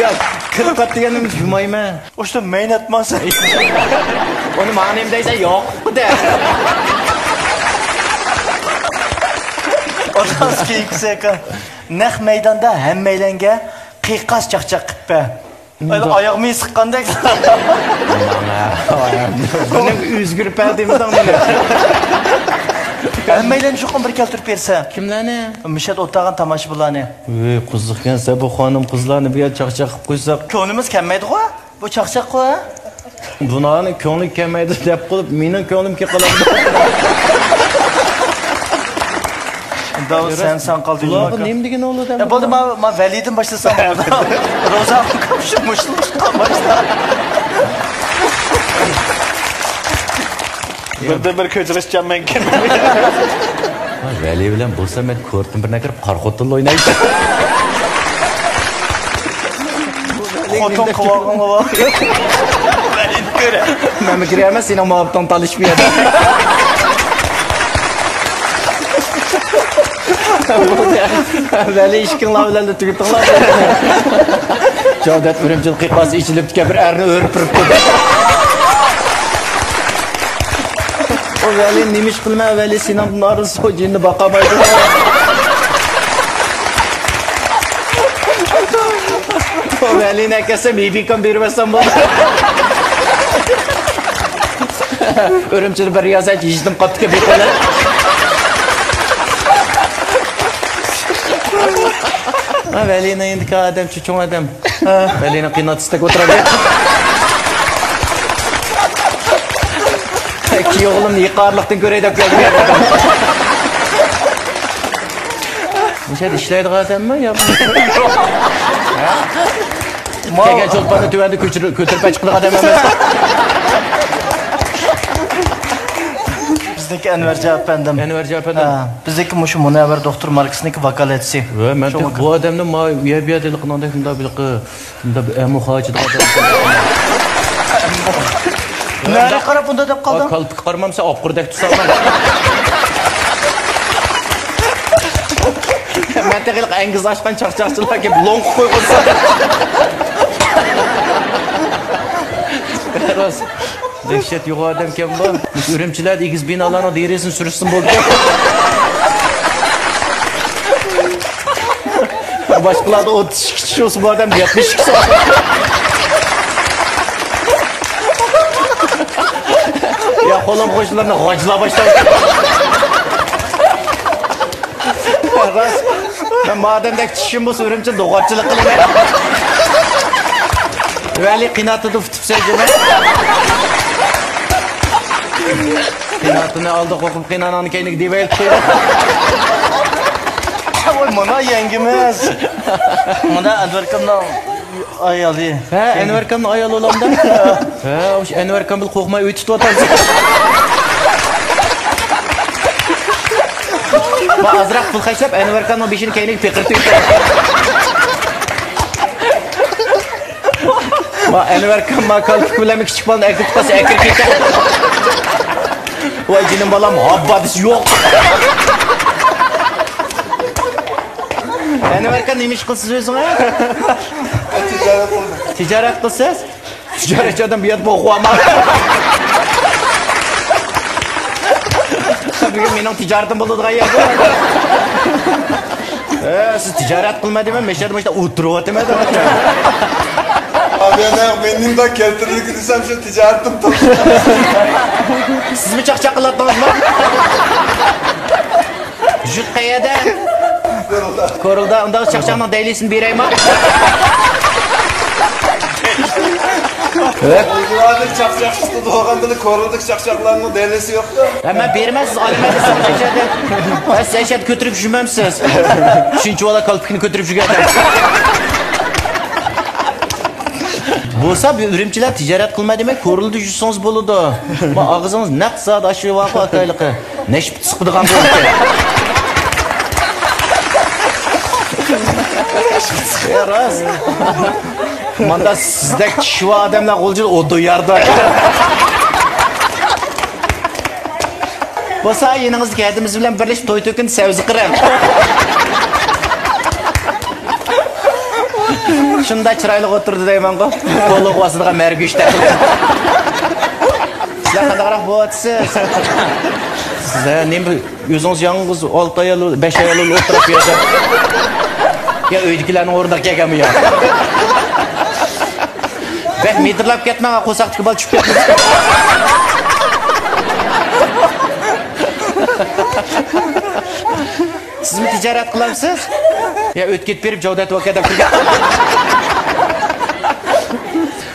ياق، كىرقات دېگەننى جۇمايمەن. ئۇشتا مەينەتماسا. ئۇنى ماڭا نېمە دەيسەن؟ يوق دە. ئۇنداق كېيىنكىسى ئاكا. نەق مەيداندا ھەممەيلەنگە قىيقاس چاقچاق قىلىپ بەر. ئاياغ مېيى سىققاندەك. ماڭا. بۇنى ئۆزگىرىپ بەردىڭمىزدىڭ مېنى. ھەممەيلەننى چوقۇم بىر كەلتۈرۈپ بەرسە. كىملەرنى؟ مۇشۇ يەردە ئولتۇرغان تاماشىبىنلارنى. ۋەي، قىزىقكەنسە بۇ خانىم قىزلارنى بۇ يەردە چاقچاق قىلىپ قويساق. كۆڭلىمىز كەلمەيدىغۇ. بۇ چاقچاققۇ، ھە؟ بۇلارنىڭ كۆڭلى كەلمەيدۇ دەپ قىلىپ، مېنىڭ كۆڭلۈم كېلىپ قالامدۇ؟ داۋۇت، سەن، سەن قالدىڭ. بۇلارغا نېمە دېگىنى بولىدۇ؟ يا، بولدى، ما، ما ۋەلىدىن باشلىسام بولىدۇ. روزا مۇشۇ مۇشۇنى تۇتقان باشلا. بىردىن بىر كۆچۈرۈشچان مەنكەن. ۋەلى بىلەن بولسا مەن كورتتىن بىرنى كىرىپ قارا خوتۇنلا ئوينايتتىم. خوتۇن قىلىۋالغىنىغا. مەنمۇ كىرەمەن، سېنىڭ مۇھەببىتىڭ تالىشىپ يەردە. ۋەلى، ئىككىڭلار بىلەن تۈگىتىڭلار. جاۋدەت ئۈرۈمچىدە قىيقاس ئېچىلىپتىكەن، بىر ئەرنى ئۆرۈپ تۇرۇپتۇ. ئۇ ۋەلى، نېمە ئىش قىلىمەن ۋەلى، سېنىڭدىن ئارىلىسا ئۇ جىننى باقالمايدۇ. ئۇ ۋەلىنى ئەكەلسەم ھېبىكام بېرىۋەتسەم بولدى. ئۈرۈمچىدە بىر رىياسەتچى ھېجىتىم قاپتىكەن بىر قولى. ھە، ۋەلىنىڭ يېنىدىكى ئادەم، چوچۇڭ ئادەم. ھە. ۋەلىنىڭ قىناتىسىدەك ئولتۇرىدۇ. كىيىۋالغىنىمنى يېقارلىقتىن كۆرەي دەپ كەلدىم. مۇشۇ يەردە ئىشلەيدىغان ئادەممۇ يا؟ كەلگەن چولپاننى تۆۋەندە كۆچۈرۈپ، كۆتۈرۈپ چىقىدىغان ئادەم ئەمەس. بىزنىڭكى ئەنۋەرجان ئەپەندىم. ئەنۋەرجان ئەپەندىم. ھە، بىزنىڭكى مۇشۇ مۇنەۋۋەر دوختۇر ماركىسىنىڭكى ۋاكالەتچىسى. ۋە مەن بۇ ئادەمنى ما، يە، بۇ يەردە ھېلىقى مۇنداق، مۇنداق بىر ئەمما خاچىدىغان. نەگە قاراپ بۇنداق دەپ قالدىڭ؟ كالپۇك قارىمامسەن، ئاپقۇردەك تۇتساڭ. مەن تېخى ئەڭگىز ئاچقان چاقچاقچىلار كېلىپ لوڭقا قويغۇزسا. راست. دەھشەت يوغان ئادەمكەن بۇ. ئۈرۈمچىلەردە ئېگىز بىنالارنىڭ دېرىزىسىنى سۈرۈشسىمۇ بولىدۇ. باشقىلاردا ئوتتۇز ئىككى چىشى بولسا، بۇ ئادەم يەتمىش ئىككى سائەت. يا، قولۇم قوشنىلارنى غاجىلاپ باشلايدۇ. راست. مەن مادەمدەك چىشىم بولسا، ئۈرۈمچىدە دوغاپچىلىق قىلىمەن. ۋەلى قىناتىدا ئۇتۇپ سۆزلىمە. قىناتىنى ئالدى قوقۇپ، قىنانىڭنى كەينىگە دېۋەيلىپ قويدى. ۋاي، مانا يەڭگىمىز. مانا ئەنۋەركامنىڭ ئايالى. ھە، ئەنۋەركامنىڭ ئايالى بولامدا؟ ھە، ئەنۋەركام بىلەن قورقماي ئۆي تۇتۇۋاتامسەن. ئازراق پۇل خەجلەپ، ئەنۋەركاننىڭ بېشىنى كەينىگە پېقىرتىۋېتىڭ. ما ئەنۋەركان ما كالپۇك بىلەن كىچىك بالىنى ئەكىرىپ قالسا، ئەكىرىپ كېتەر. ۋاي جېنىم بالام، ھاببا دېسە يوق. ئەنۋەركان، نېمە ئىش قىلىسىز ئۆزىڭىز؟ تىجارەت قىلىمەن. تىجارەت قىلىسىز؟ تىجارەتچى ئادەم بۇ يەردە بوغۇۋالما. بۈگۈن مېنىڭ تىجارىتىم بولىدىغان يەر بۇ. ئە، سىز تىجارەت قىلما دېمەي، مەشەدە مۇشۇنداق ئولتۇرۇۋاتىمەن دەپ. ئابىيانە، مېنىڭ دا كەلتۈرۈلگە دېسەم، شۇ تىجارىتىم توختىدى. سىزمۇ چاقچاق قىلاتتىڭىزمۇ؟ ژۇت قەيەردە؟ كورلىدا. ئۇنداق چاقچاقنىڭ دەيلىسىنى بېرەيمۇ؟ ئۆزلەردە چاقچاق ئۇستىدا بولغاندىلا، كورلىدىكى چاقچاقلارنىڭ دەيلىسى يوقتۇ. ھە، مەن بېرىمەن، سىز ئالىمەن دېسىڭىز، ئەشەدە. ھە، سىز ئەشەدە كۆتۈرۈپ يۈرمەمسىز؟ شۇنچە بالا كالپۇكنى كۆتۈرۈپ يۈرگەن. بولسا، بۇ ئۈرۈمچىلەر تىجارەت قىلماي دېمەي، كورلىدا يۈرسىڭىز بولىدۇ. ما ئاغزىڭىز نەق زادى ئاشۇ ۋاقۇ ئاكايلىقى. نەشپۈت سىقىدىغان بولدى. يا، راست. ماندا سىزدەك چىشى بار ئادەملەر غۇلجىدا ئوتۇ ياردا. بولسا يېنىڭىزدىكى ھەدىمىز بىلەن بىرلىشىپ توي تۆكۈن سەۋزە قىرىڭ. شۇنداق چىرايلىق ئولتۇرىدۇ دەيمەنغۇ. قولىغا باسىدىغان مەرگۈشتە. سىلەر قانداقراق بولۇۋاتىسىز؟ سىز، ھە، نېمە، ئۆزىڭىز يالغۇز ئالتە ئايال، بەش ئايال ئولتۇرۇپ بۇ يەردە. يا ئۆيدىكىلەرنىڭ ئورنىغا كەلگەنمۇ يا؟ بەك مىدىرلاپ كەتمەڭ، قورساقتىكى بالا چۈشۈپ كەتمىسۇن. سىزمۇ تىجارەت قىلامسىز؟ يا ئۆتكۈت بېرىپ جاۋدات ۋاكا دەپ كىرگەن.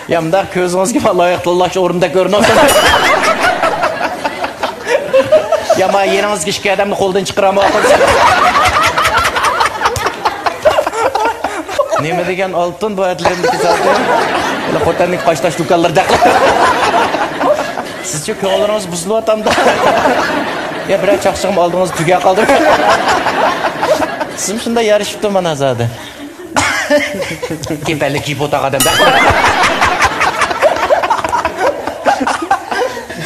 يا مۇنداق كۆزىڭىزگە لايىق تاللاش ئورنىدا كۆرۈنۈپ. يا ما يېنىڭىزدىكى ئىككى ئادەمنى قولدىن چىقىرامۇ؟ نېمە دېگەن ئالتۇن بۇ ئەتلىرىمدىكى زادى. خوتەندىكى قاشتاش دۇكانلىرىدەك. سىزچۇ كۆڭۈللىرىڭىز بۇزۇلۇۋاتامدۇ؟ يا بىرەر چاقچىقىم ئالدىڭىزدا تۈگەپ قالدى. سىزمۇ شۇنداق يارىشىپتۇ مانا زادى. كېپەنلىك كىيىپ ئولتۇرغان ئادەمدە.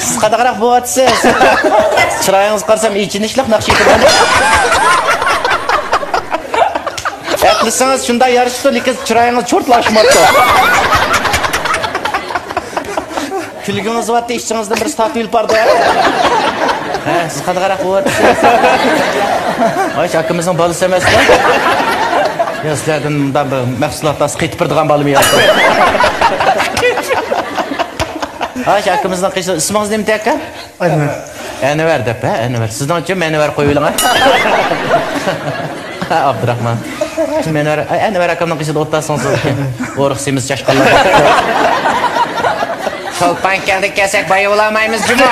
سىز قانداقراق بولۇۋاتىسىز؟ چىرايىڭىزغا قارىسام ئېچىنىشلىق ناخشا ئېيتىدىغان. ئەقلىسىڭىز شۇنداق يارىشىپتۇ، لېكىن چىرايىڭىز چۇرتلا ئاچماپتۇ. كۈلگىڭىز بارتى، ئىچىڭىزدىن بىرسى تارتىۋېلىپ باردى. ھە، سىز قانداقراق بولۇۋاتىسىز؟ ئايش ئاكىمىزنىڭ بالىسى ئەمەسمۇ؟ يا سىلەردىن مۇنداق بىر مەھسۇلات ئاز قېتىپ بېرىدىغان بالىمۇ يوق. ئايش ئاكىمىزنىڭ قېشىدا ئىسمىڭىز نېمىدى ئاكا؟ ئەنۋەر. ئەنۋەر دەپ، ھە، ئەنۋەر. سىزنىڭچە مەنۋەر قويۇۋېلىڭ، ھە. ئابدۇراخمان. مەنۋەر، ئەنۋەر ئاكامنىڭ قېشىدا ئولتۇرسىڭىز بولىدىكەن. ئورۇق سېمىز چاشقانلار. چولپان كەلدى، كەلسەك بايىۋالالمايمىز جۇمۇ.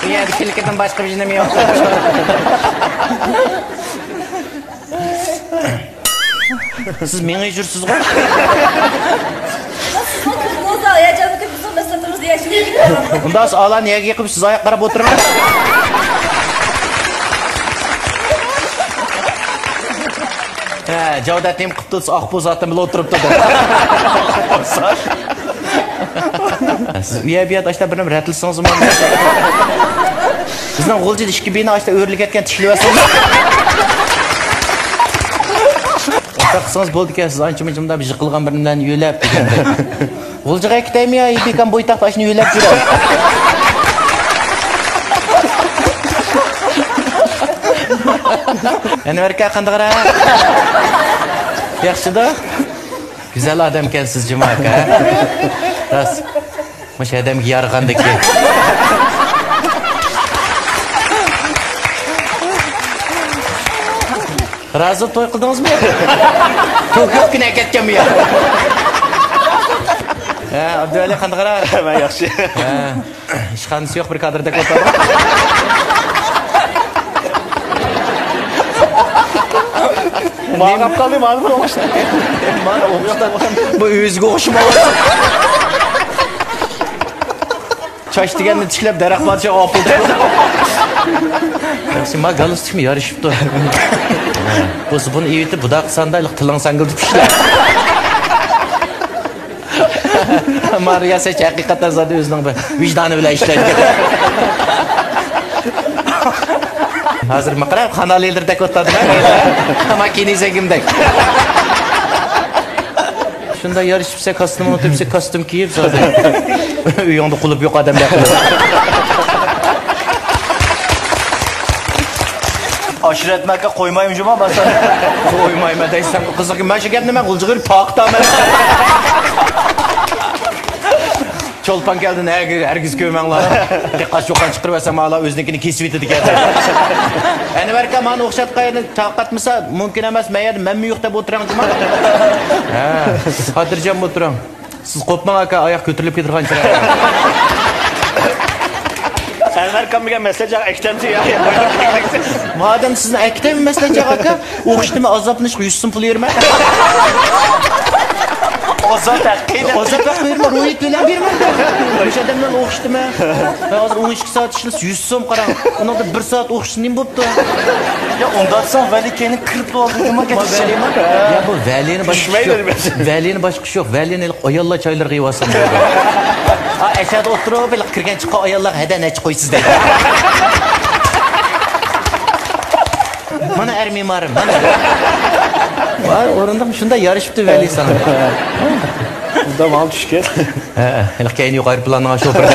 بۇ يەردە كۈلكىدىن باشقا بىر نېمە يوق. سىز مېڭىپ يۈرسىزغۇ؟ ئۇنداق سىز ئالانى يەرگە يىقىپ، سىز ئاياققا قاراپ ئولتۇرۇڭ. ھە، جاۋدەت نېمە قىپتۇ دېسە، ئاق بوز ئاتىم بىلەن ئولتۇرۇپتۇ دەپ. سىز ئۇ يەر بۇ يەردە ئاشتا بىر نېمە رەتلىسىڭىزمۇ؟ بىزنىڭ غۇلجىدا ئىككى بىنا ئاشتا ئۆرۈلۈپ كەتكەن تىكلىۋەتسىڭىز. ئۇنداق قىلسىڭىز بولىدىكەن، سىز ئانچە-مۇنچە مۇنداق بىر يىقىلغان بىر نېمىلەرنى يۆلەپ دېگەندەك. غۇلجىغا كېتەيمۇ يا بىكام بويتاقتا ئاشۇنى يۆلەپ يۈرەي؟ ئەنۋەر ئاكا قانداقراق؟ ياخشىدا؟ گۈزەل ئادەمكەنسىز جۇما ئاكا. راست. مۇشۇ ئادەمگە يارىغاندىكى. رازى توي قىلدىڭىزمۇ؟ توي كۆپ كۈن ئەكەتكەنمۇ يا؟ ھە، ئابدۇۋەلى قانداقراق؟ مەن ياخشى. ھە، ئىشخانىسى يوق بىر كادىردەك ئولتۇرغان. ماڭا قاپ قالدى، مانا بۇ ئوخشىدى. مانا ئوخشىدى. بۇ ئۆزىگە ئوخشىمايۋاتىدۇ. چاچ دېگەننى چىكلەپ، دەرەخ پادىشاھقا ئاپىرىدۇ. ياخشى، ما گالستۇكمۇ يارىشىپتۇ. بولسا بۇنى ئېۋىتىپ، بۇنداق قىلساڭدا تىلىڭ ساڭگىلدىپ ئىشلە. ئەمما رىياسەتچى ھەقىقەتەن زادى ئۆزىنىڭ بىر ۋىجدانى بىلەن ئىشلەيدىكەن. ھازىر ماقرا قانال ئېلىردەك ئوتتادىم. ئەمما كىنىزەگىمدەك. شۇنداق يارىشىپسە، كاستيۇم ئۇنتۇپسە، كاستيۇم كىيىپ زادى. ئۆيۈڭدە قۇلۇپ يوق ئادەمدەك قىلىپ. ئاشرەتمەككە قويمايمۇ جۇما، مەسىلەن. قويمايمەن دەيسەن، قىزىق. مەن شۇ گەپنى مەن غۇلجىغا بېرىپ تارقىتىمەن. چولپان كەلدى، ھەرگىز، ھەرگىز كۆرمەڭلار. قاچا-چوقان چىقىرىۋەرسەم، ھالا ئۆزىنىڭكىنى كېسىۋېتىدىكەن. ئەنۋەر ئاكا، مانا ئوخشاتقان تارقاتمىسا مۇمكىن ئەمەس، مەن يەردە مەنمۇ يوق دەپ ئولتۇرۇڭ جۇما. ھە، خاتىرجەم ئولتۇرۇڭ. سىز قوپماڭ ئاكا، ئاياق كۆتۈرۈلۈپ كېتىدىغان چىراي. ئەنۋەر ئاكام دېگەن مەسلىھەت چاغ ئەكتەمچى يا. مادەم سىزنى ئەكتەم مەسلىھەت چاغ ئاكا، ئوخشىتىمەن، ئازابلىنىشقا يۈز سوم پۇل بېرىمەن. ئازاب ھەققى. ئازاب ھەققى بېرىمەن، روھىيەت بىلەن بېرىمەن. مۇشۇ ئادەملەرنى ئوخشىتىمەن. مەن ھازىر ئون ئىككى سائەت ئىشلىسا يۈز سوم قاراڭ. ئۇنىڭدا بىر سائەت ئوخشىتىش نېمە بوپتۇ؟ يا ئۇنداق دېسەڭ ۋەلى كەينىگە كىرىپلا ئالدى دېما. ۋەلىمۇ؟ يا بۇ ۋەلىنى باشقۇرۇش يوق. ۋەلىنى باشقۇرۇش يوق. ۋەلىنى ھېلىقى ئاياللار چايلىرىغا يېۋالسام بولىدۇ. ھا، ئەشەدە ئولتۇرۇپ، ھېلىقى كىرگەن چىققان ئاياللارغا ھەدە نەچچە قويىسىز دەيدۇ. مانا ئەر مېمارىم، مانا. ۋاي، ئورۇندۇق شۇنداق يارىشىپتۇ ۋەلى ساڭا. بۇندا ماڭا چۈشكەن. ھە، ھېلىقى كەينى يوق ئايروپىلاننىڭ شوپۇرى.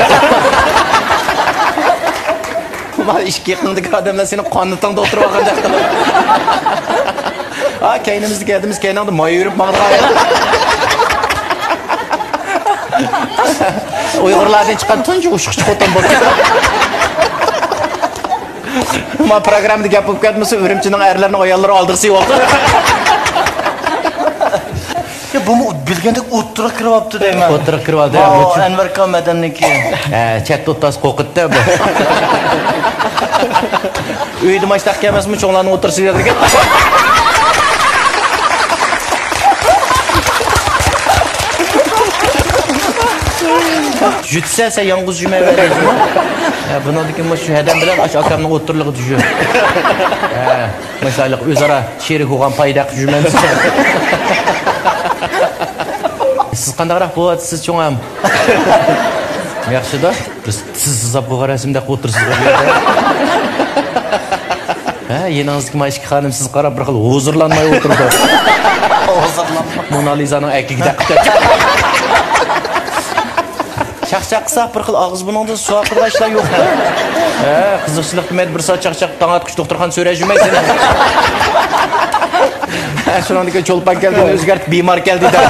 مانا ئىككى يېقىڭدىكى ئادەملەر سېنىڭ قانىتىڭدا ئولتۇرۇپ ئالغاندەك قىلىپ. ھا، كەينىمىزدىكى ئادىمىز كەينىڭدە مايا يۈرۈپ ماڭىدىغان. ئۇيغۇرلاردىن چىققان تۇنجى ئوشۇقچى خوتۇن بولدى. ما پروگراممىدا گەپ بولۇپ كەتمىسە، ئۈرۈمچىنىڭ ئەرلىرىنى ئاياللىرى ئالدىغا سېلىۋاپتۇ. يا، بۇمۇ بىلگەندەك ئوتتۇرىغا كىرىۋاپتۇ دەيمەن. ئوتتۇرىغا كىرىۋالدى. ئەنۋەر ئاكام ئادەمنىڭكى. ھە، چەتتە ئولتۇرسا قورقىدۇ بۇ. ئۆيدە ماشتاق كەلمەسمۇ، چوڭلارنىڭ ئوتتۇرىسىدا يۈرىدىكەن. يۈتسە، سەن يالغۇز يۈرمەيۋەر دەيدىغۇ. ھە، بۇنىڭدىن كېيىن مۇشۇ ھەدەم بىلەن ئاشۇ ئاكامنىڭ ئوتتۇرىلىقىدا يۈر. ھە، مۇشۇ ئۆزئارا شېرىك بولغان پايدا قىلىپ يۈرمەمسىز؟ سىز قانداقراق بولۇۋاتىسىز، چوڭام؟ ياخشىدا. بىز سىز ھېساب قىلغان رەسىمدەك ئولتۇرسىز بۇ يەردە. ھە، يېنىڭىزدىكى ما ئىككى خانىم سىزگە قاراپ بىر خىل ھۇزۇرلانماي ئولتۇرىدۇ. ھۇزۇرلانماي. مونالىزانىڭ ئەركىكىدەك قىلىپ. چاقچاق قىلساق بىر خىل ئاغزى بۇرنىڭدا سۇ ئاقىدىغان ئىشلار يوق. ھە، قىزىقچىلىق دېمەيدۇ، بىر سائەت چاقچاق، تاڭ ئاتقۇچە دوختۇرخانىدا سۆرەپ يۈرمەيسەن. ھە، شۇنىڭدىن كېيىن چولپان كەلدى، ئۆزگەرتىپ بىمار كەلدى دەپ.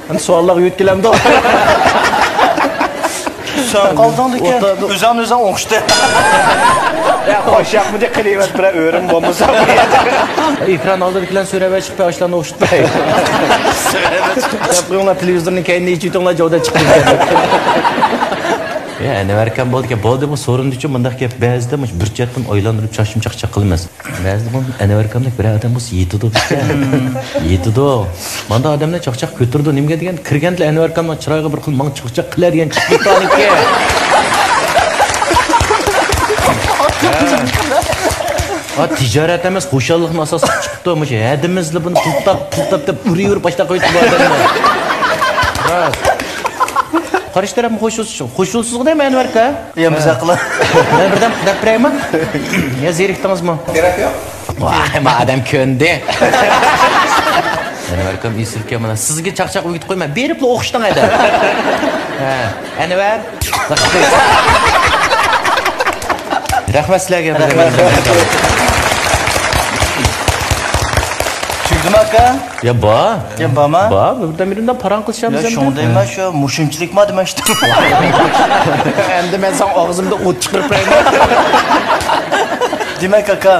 ئەمدى سوئاللارغا يۆتكىلەمدۇ؟ سەن قالدىڭ لېكىن، ئوتتۇرىدۇ. ئۆزۈڭ ئۆزۈڭ ئوخشىتى. يا، قوشاقمىدى قىلىۋەت، بىرەر ئۆرۈم بولمىسا. ئېكران ئالدىدىكىلەرنى سۆرەۋەر، چىقىپ ئاشۇلارنى ئوخشىتىپ بېرەي. سۆرەۋەر. دەپ قويۇڭلار، تېلېۋىزورنىڭ كەينىدە ئېچىۋېتىڭلار، جودا چىقىپ. يا، ئەنۋەر ئاكام بولدىكەن، بولدى، بۇ سورۇندىچۇ مۇنداق گەپ، بەزىدە مۇشۇ بىر چەتتىن ئايلاندۇرۇپ چاچنى چاقچاق قىلىمىز. بەزىدە بۇ ئەنۋەر ئاكامدەك بىر ئادەم بولسا يېتىدۇ بىزگە. يېتىدۇ. ماندا ئادەملەر چاقچاق كۆتۈرىدۇ. نېمىگە دېگەندە، كىرگەندىلا ئەنۋەر ئاكامنىڭ چىرايىغا بىر خىل ماڭا چاقچاق قىلار دېگەن چىقىپ كېتىدىكەن. ھە، تىجارەت ئەمەس، خۇشاللىقنى ئاساس قىلىپ چىقىپتۇ. مۇشۇ ھەدىمىزلا بۇنى پۇلتاپ، پۇلتاپ دەپ ئۇرۇۋېرىپ باشلاپ قويدى بۇ ئادەمنى. راست. قارشى تەرەپمۇ خوش بولسۇن، خوش بولسىز دەيمەن ئەنۋەر ئاكا. يا، مۇزاق قىلىڭ. مەن بىردەم دەپ بېرەيمۇ؟ يا، زېرىكتىڭىزمۇ؟ كېرەك يوق. ۋاي، ما ئادەم كۆندى. ئەنۋەر ئاكام ئېسىلكەن مانا. سىزگە چاقچاق ئۆگىتىپ قويماي، بېرىپلا ئوخشىتىڭ ھەدە. ھە، ئەنۋەر. رەھمەت سىلەرگە. رەھمەت. چۈشەندىڭمۇ ئاكا؟ يا، بار. يا، بارما؟ بار، بىردەم-بىردەم پاراڭ قىلىشامىز يا، ئەمدى. شۇڭا دەيمەن، شۇ مۇشۇنچىلىكما دېمەشتىم. ئەمدى مەن ساڭا ئاغزىمدا ئوت چىقىرىپ بېرەيمەن. دېمەك، ئاكا،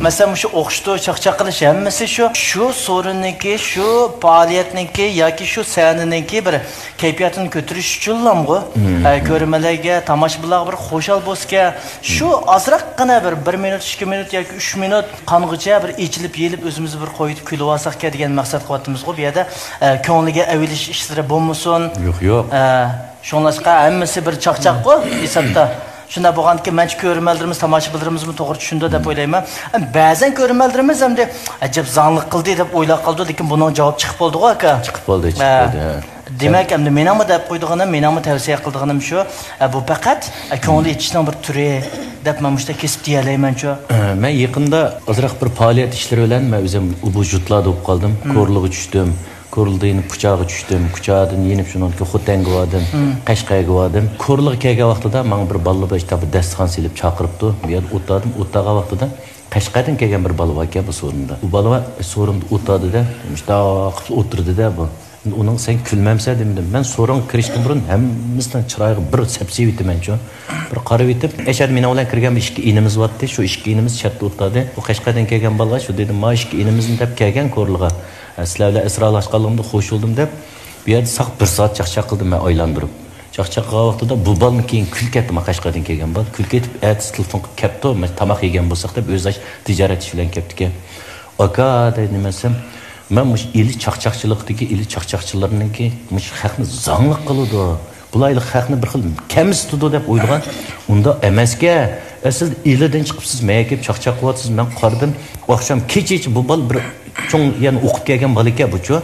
مەسىلەن، مۇشۇ ئوخشىتىش، چاقچاق قىلىش ھەممىسى شۇ، شۇ سورۇننىڭكى، شۇ پائالىيەتنىڭكى ياكى شۇ سەھنىنىڭكى بىر كەيپىياتىنى كۆتۈرۈش ئۈچۈنلامغۇ؟ ئە، كۆرۈرمەنلەرگە، تاماشىبىنلارغا بىر خۇشال بولسىكەن، شۇ ئازراققىنا بىر، بىر مىنۇت، ئىككى مىنۇت ياكى ئۈچ مىنۇت قانغۇچە بىر ئېچىلىپ، يېلىپ، ئۆزىمىزنى بىر قويۇتۇپ كۈلۈۋالساقكەن دېگەن مەقسەت قىلىۋاتىمىزغۇ بۇ يەردە. ئە، كۆڭلىگە ئەۋېلىش ئىشلىرى بولمىسۇن. يوق، يوق. ئە، شۇڭلاشقا ھەممىسى بىر چاقچاققۇ ھېسابتا. شۇنداق بولغاندىكىن مەنچە كۆرۈرمەنلىرىمىز، تاماشىبىنلىرىمىزمۇ توغرا چۈشىنىدۇ دەپ ئويلايمەن. ئەم، بەزەن كۆرۈرمەنلىرىمىز ئەمدى ئەجەب زاڭلىق قىلدى دەپ ئويلاپ قالىدۇ، لېكىن بۇنىڭ جاۋابى چىقىپ بولدىغۇ، ئاكا. چىقىپ بولدى، چىقىپ ھە. بولدى، ھە. دېمەك، ئەمدى مېنىڭمۇ دەپ قويىدىغىنىم، مېنىڭمۇ تەۋسىيە قىلىدىغىنىم شۇ، ئە، بۇ پەقەت، ئە، كۆڭۈل ئېچىشنىڭ بىر تۈرى دەپ مەن مۇشۇنداق كېسىپ دېيەلەيمەنچۇ. ئە، مەن يېقىندا ئازراق بىر پائالىيەت ئىشلىرى بىلەن مەن ئۆزۈم بۇ يۇرتلاردا بولۇپ قالدىم. كورلىغا چۈشتۈم. كورلىدىن يېنىپ كۇچاغا چۈشتۈم. كۇچادىن يېنىپ شۇنىڭدىن كېيىن خوتەنگە باردىم. قەشقەرگە باردىم. كورلىغا كەلگەن ۋاقتىدا ماڭا بىر بالىلار بىر ئىشتا بىر دەستىخان سېلىپ چاقىرىپتۇ. بۇ يەردە ئولتۇردۇم. ئولتۇرغان ۋاقتىدا قەشقەردىن كەلگەن بىر بالا باركەن بۇ سورۇندا. بۇ بالا بۇ سورۇندا ئولتۇردى-دە، مۇشۇنداق قىلىپ ئولتۇردى-دە بۇ. ئۇنىڭ سەن كۈلمەمسەن دېمىدىم. مەن سورۇنغا كىرىشتىن بۇرۇن ھەممىسىنىڭ چىرايىغا بىر سەپسېلىۋېتىمەنچۇ. بىر قارىۋېتىپ، ئەشەدە مېنىڭ بىلەن كىرگەن بىر ئىككى ئىنىمىز بارتتى. شۇ ئىككى ئىنىمىز چەتتە ئولتۇردى. بۇ قەشقەردىن كەلگەن بالىغا شۇ دېدىم، ما ئىككى ئىنىمىزنى دەپ كەلگەن كورلىغا. سىلەر بىلەن ئەسرالاشقانلىقىمدا خوش بولدۇم دەپ، بۇ يەردە ساق بىر سائەت چاقچاق قىلدىم مەن ئايلاندۇرۇپ. چاقچاق قىلغان ۋاقتىدا بۇ بالىمۇ كېيىن كۈلۈپ كەتتى، ما قەشقەردىن كەلگەن بالا. كۈلۈپ كېتىپ، ئەتىسى تېلېفون قىلىپ كەپتۇ، مەن تاماق يېگەن بولساق دەپ، ئۆزى ئاشۇ تىجارەت ئىشى بىلەن كەپتىكەن. ئاكا، دەيدۇ، نېمە دېسەم، مەن مۇشۇ ئىلى چاقچاقچىلىقتىكى ئىلى چاقچاقچىلارنىڭكى مۇشۇ خەقنى زاڭلىق قىلىدۇ. بۇلار خەقنى بىر خىل كەمسىتىدۇ دەپ ئويلىغان. ئۇنداق ئەمەسكەن. ئە، سىز ئىلىدىن چىقىپ، سىز مەيەگە كېلىپ چاقچاق قىلىۋاتىسىز. مەن قارىدىم، ئاخشام كېچىچە بۇ بالا بىر چوڭ، يەنى ئوقۇپ كەلگەن بالا ئىكەن بۇچۇ.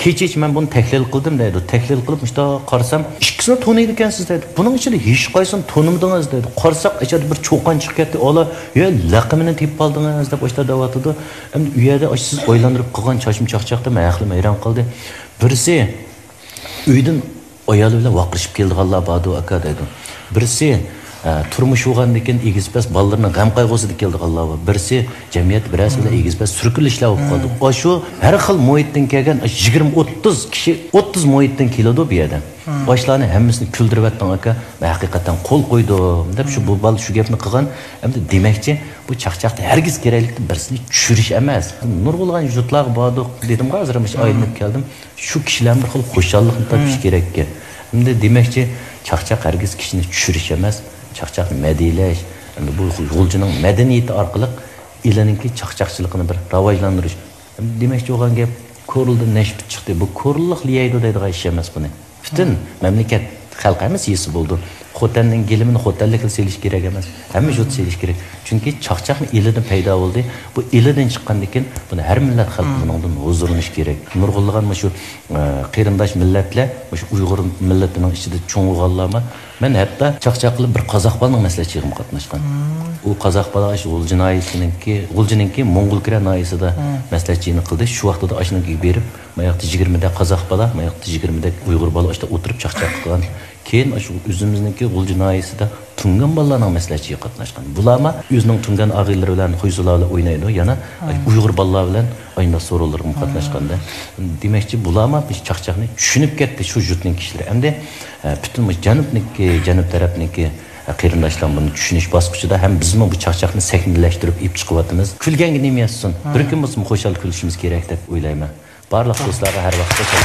كېچىچە مەن بۇنى تەھلىل قىلدىم دەيدۇ. تەھلىل قىلىپ مۇشۇنداق قارىسام، ئىككىسىنى تونۇيدىكەنسىز دەيدۇ. بۇنىڭ ئىچىدە ھېچقايسىنى تونۇمىدىڭىز دەيدۇ. قارىساق، ئىچىدە بىر چوقان چىقىپ كەتتى. ئالا، يە، لەقىمىنى تېپىپ قالدىڭىز دەپ ئاشۇنداق دەۋاتىدۇ. ئەمدى ئۇ يەردە ئاشۇ سىز ئايلاندۇرۇپ قىلغان چاچما چاقچاقتىن مەن ھەقلىم ھەيران قالدى. بىرسى، ئۆيدىن ئايالى بىلەن ۋارقىرىشىپ كېلىدىغانلار باردۇ، ئاكا دەيدۇ. بىرسى، ئە، تۇرمۇش بولغاندىن كېيىن ئېگىز-پەس بالىلىرىنىڭ غەم-قەيغۇسىدا كېلىدىغانلار بار. بىرسى، جەمئىيەت بىرەرسى بىلەن ئېگىز-پەس سۈركىلىشلەر بولۇپ قالدى. ئاشۇ ھەر خىل مۇھىتتىن كەلگەن، ئاشۇ يىگىرمە، ئوتتۇز كىشى، ئوتتۇز مۇھىتتىن كېلىدۇ بۇ يەردە. ئاشۇلارنى ھەممىسىنى كۈلدۈرۈۋەتتىڭ، ئاكا. مەن ھەقىقەتەن قول قويدۇم دەپ شۇ بۇ بالا شۇ گەپنى قىلغان. ئەمدى دېمەكچى، بۇ چاقچاقتا ھەرگىز كېرەكلىكتە بىرسىنى چۈشۈرۈش ئەمەس. نۇرغۇنلىغان يۇرتلارغا باردۇق، دېدىمغۇ، ھازىر مۇشۇ ئايلىنىپ كەلدىم. شۇ كىشىلەرمۇ بىر خىل خۇشاللىقنى تاپىشى كېرەككەن. ئەمدى دېمەكچى، چاقچاق ھەرگىز كىشىنى چۈشۈرۈش ئەمەس، چاقچاقنى مەدھىيەلەش، ئەمدى بۇ غۇلجىنىڭ مەدەنىيىتى ئارقىلىق ئېلىنىڭكى چاقچاقچىلىقىنى بىر راۋاجلاندۇرۇش. ئەمدى دېمەكچى بولغان گەپ، كورلىدا نەشپۈت چىقتى، بۇ كورلىلىق ليەيدۇ دەيدىغان ئىش ئەمەس بۇنى. پۈتۈن مەملىكەت، خەلق ھەممىسى يېسە بولىدۇ. خوتەننىڭ گىلىمىنى خوتەنلىكلا سېلىش كېرەك ئەمەس. ھەممە يۇرت سېلىش كېرەك. چۈنكى چاقچاقمۇ ئىلىدىن پەيدا بولدى. بۇ ئىلىدىن چىققاندىن كېيىن بۇنى ھەر مىللەت خەلقى بۇنىڭدىن ھۇزۇرلىنىشى كېرەك. نۇرغۇنلىغان مۇشۇ، ئە، قېرىنداش مىللەتلەر، مۇشۇ ئۇيغۇر مىللىتىنىڭ ئىچىدە چوڭ بولغانلارمۇ، مەن ھەتتا چاقچاق قىلىپ بىر قازاق بالىنىڭ مەسلىھەت يىغىنىغا قاتناشقان. ئۇ قازاق بالا ئاشۇ غۇلجا ناھىيەسىنىڭكى، غۇلجىنىڭكى موڭغۇلكۈرە ناھىيەسىدە مەسلىھەت يىغىنى قىلدى. شۇ ۋاقتىدا ئاشۇنىڭكىگە بېرىپ، ماياقتا يىگىرمىدە قازاق بالا، ماياقتا يىگىرمىدە ئۇيغۇر بالا ئاشتا ئولتۇرۇپ چاقچاق قىلغان. كېيىن ئاشۇ ئۆزىمىزنىڭكى غۇلجا ناھىيەسىدە تۇڭگان بالىلارنىڭ مەسلىھەت يىغىنىغا قاتناشقان. بۇلارمۇ ئۆزىنىڭ تۇڭگان ئاغىنىلىرى بىلەن، خۇيزۇلار بىلەن ئوينايدۇ. يەنە ئۇيغۇر بالىلار بىلەن ئايناش سورۇنلىرىغىمۇ قاتناشقاندا. دېمەكچى، بۇلارمۇ بۇ چاقچاقنى چۈشىنىپ كەتتى شۇ يۇرتنىڭ كىشىلىرى. ئەمدى، ئە، پۈتۈن مۇشۇ جەنۇبنىڭكى، جەنۇب تەرەپنىڭكى، ئە، قېرىنداشلار بۇنى چۈشىنىش باسقۇچىدا ھەم بىزمۇ بۇ چاقچاقنى سەھنىلەشتۈرۈپ ئېلىپ چىقىۋاتىمىز. كۈلگەنگە نېمە يەتسۇن؟ بىر كۈن بولسىمۇ خۇشال كۈلۈشىمىز كېرەك دەپ ئويلايمەن. بارلىق دوستلارغا ھەر ۋاقىت خۇشال.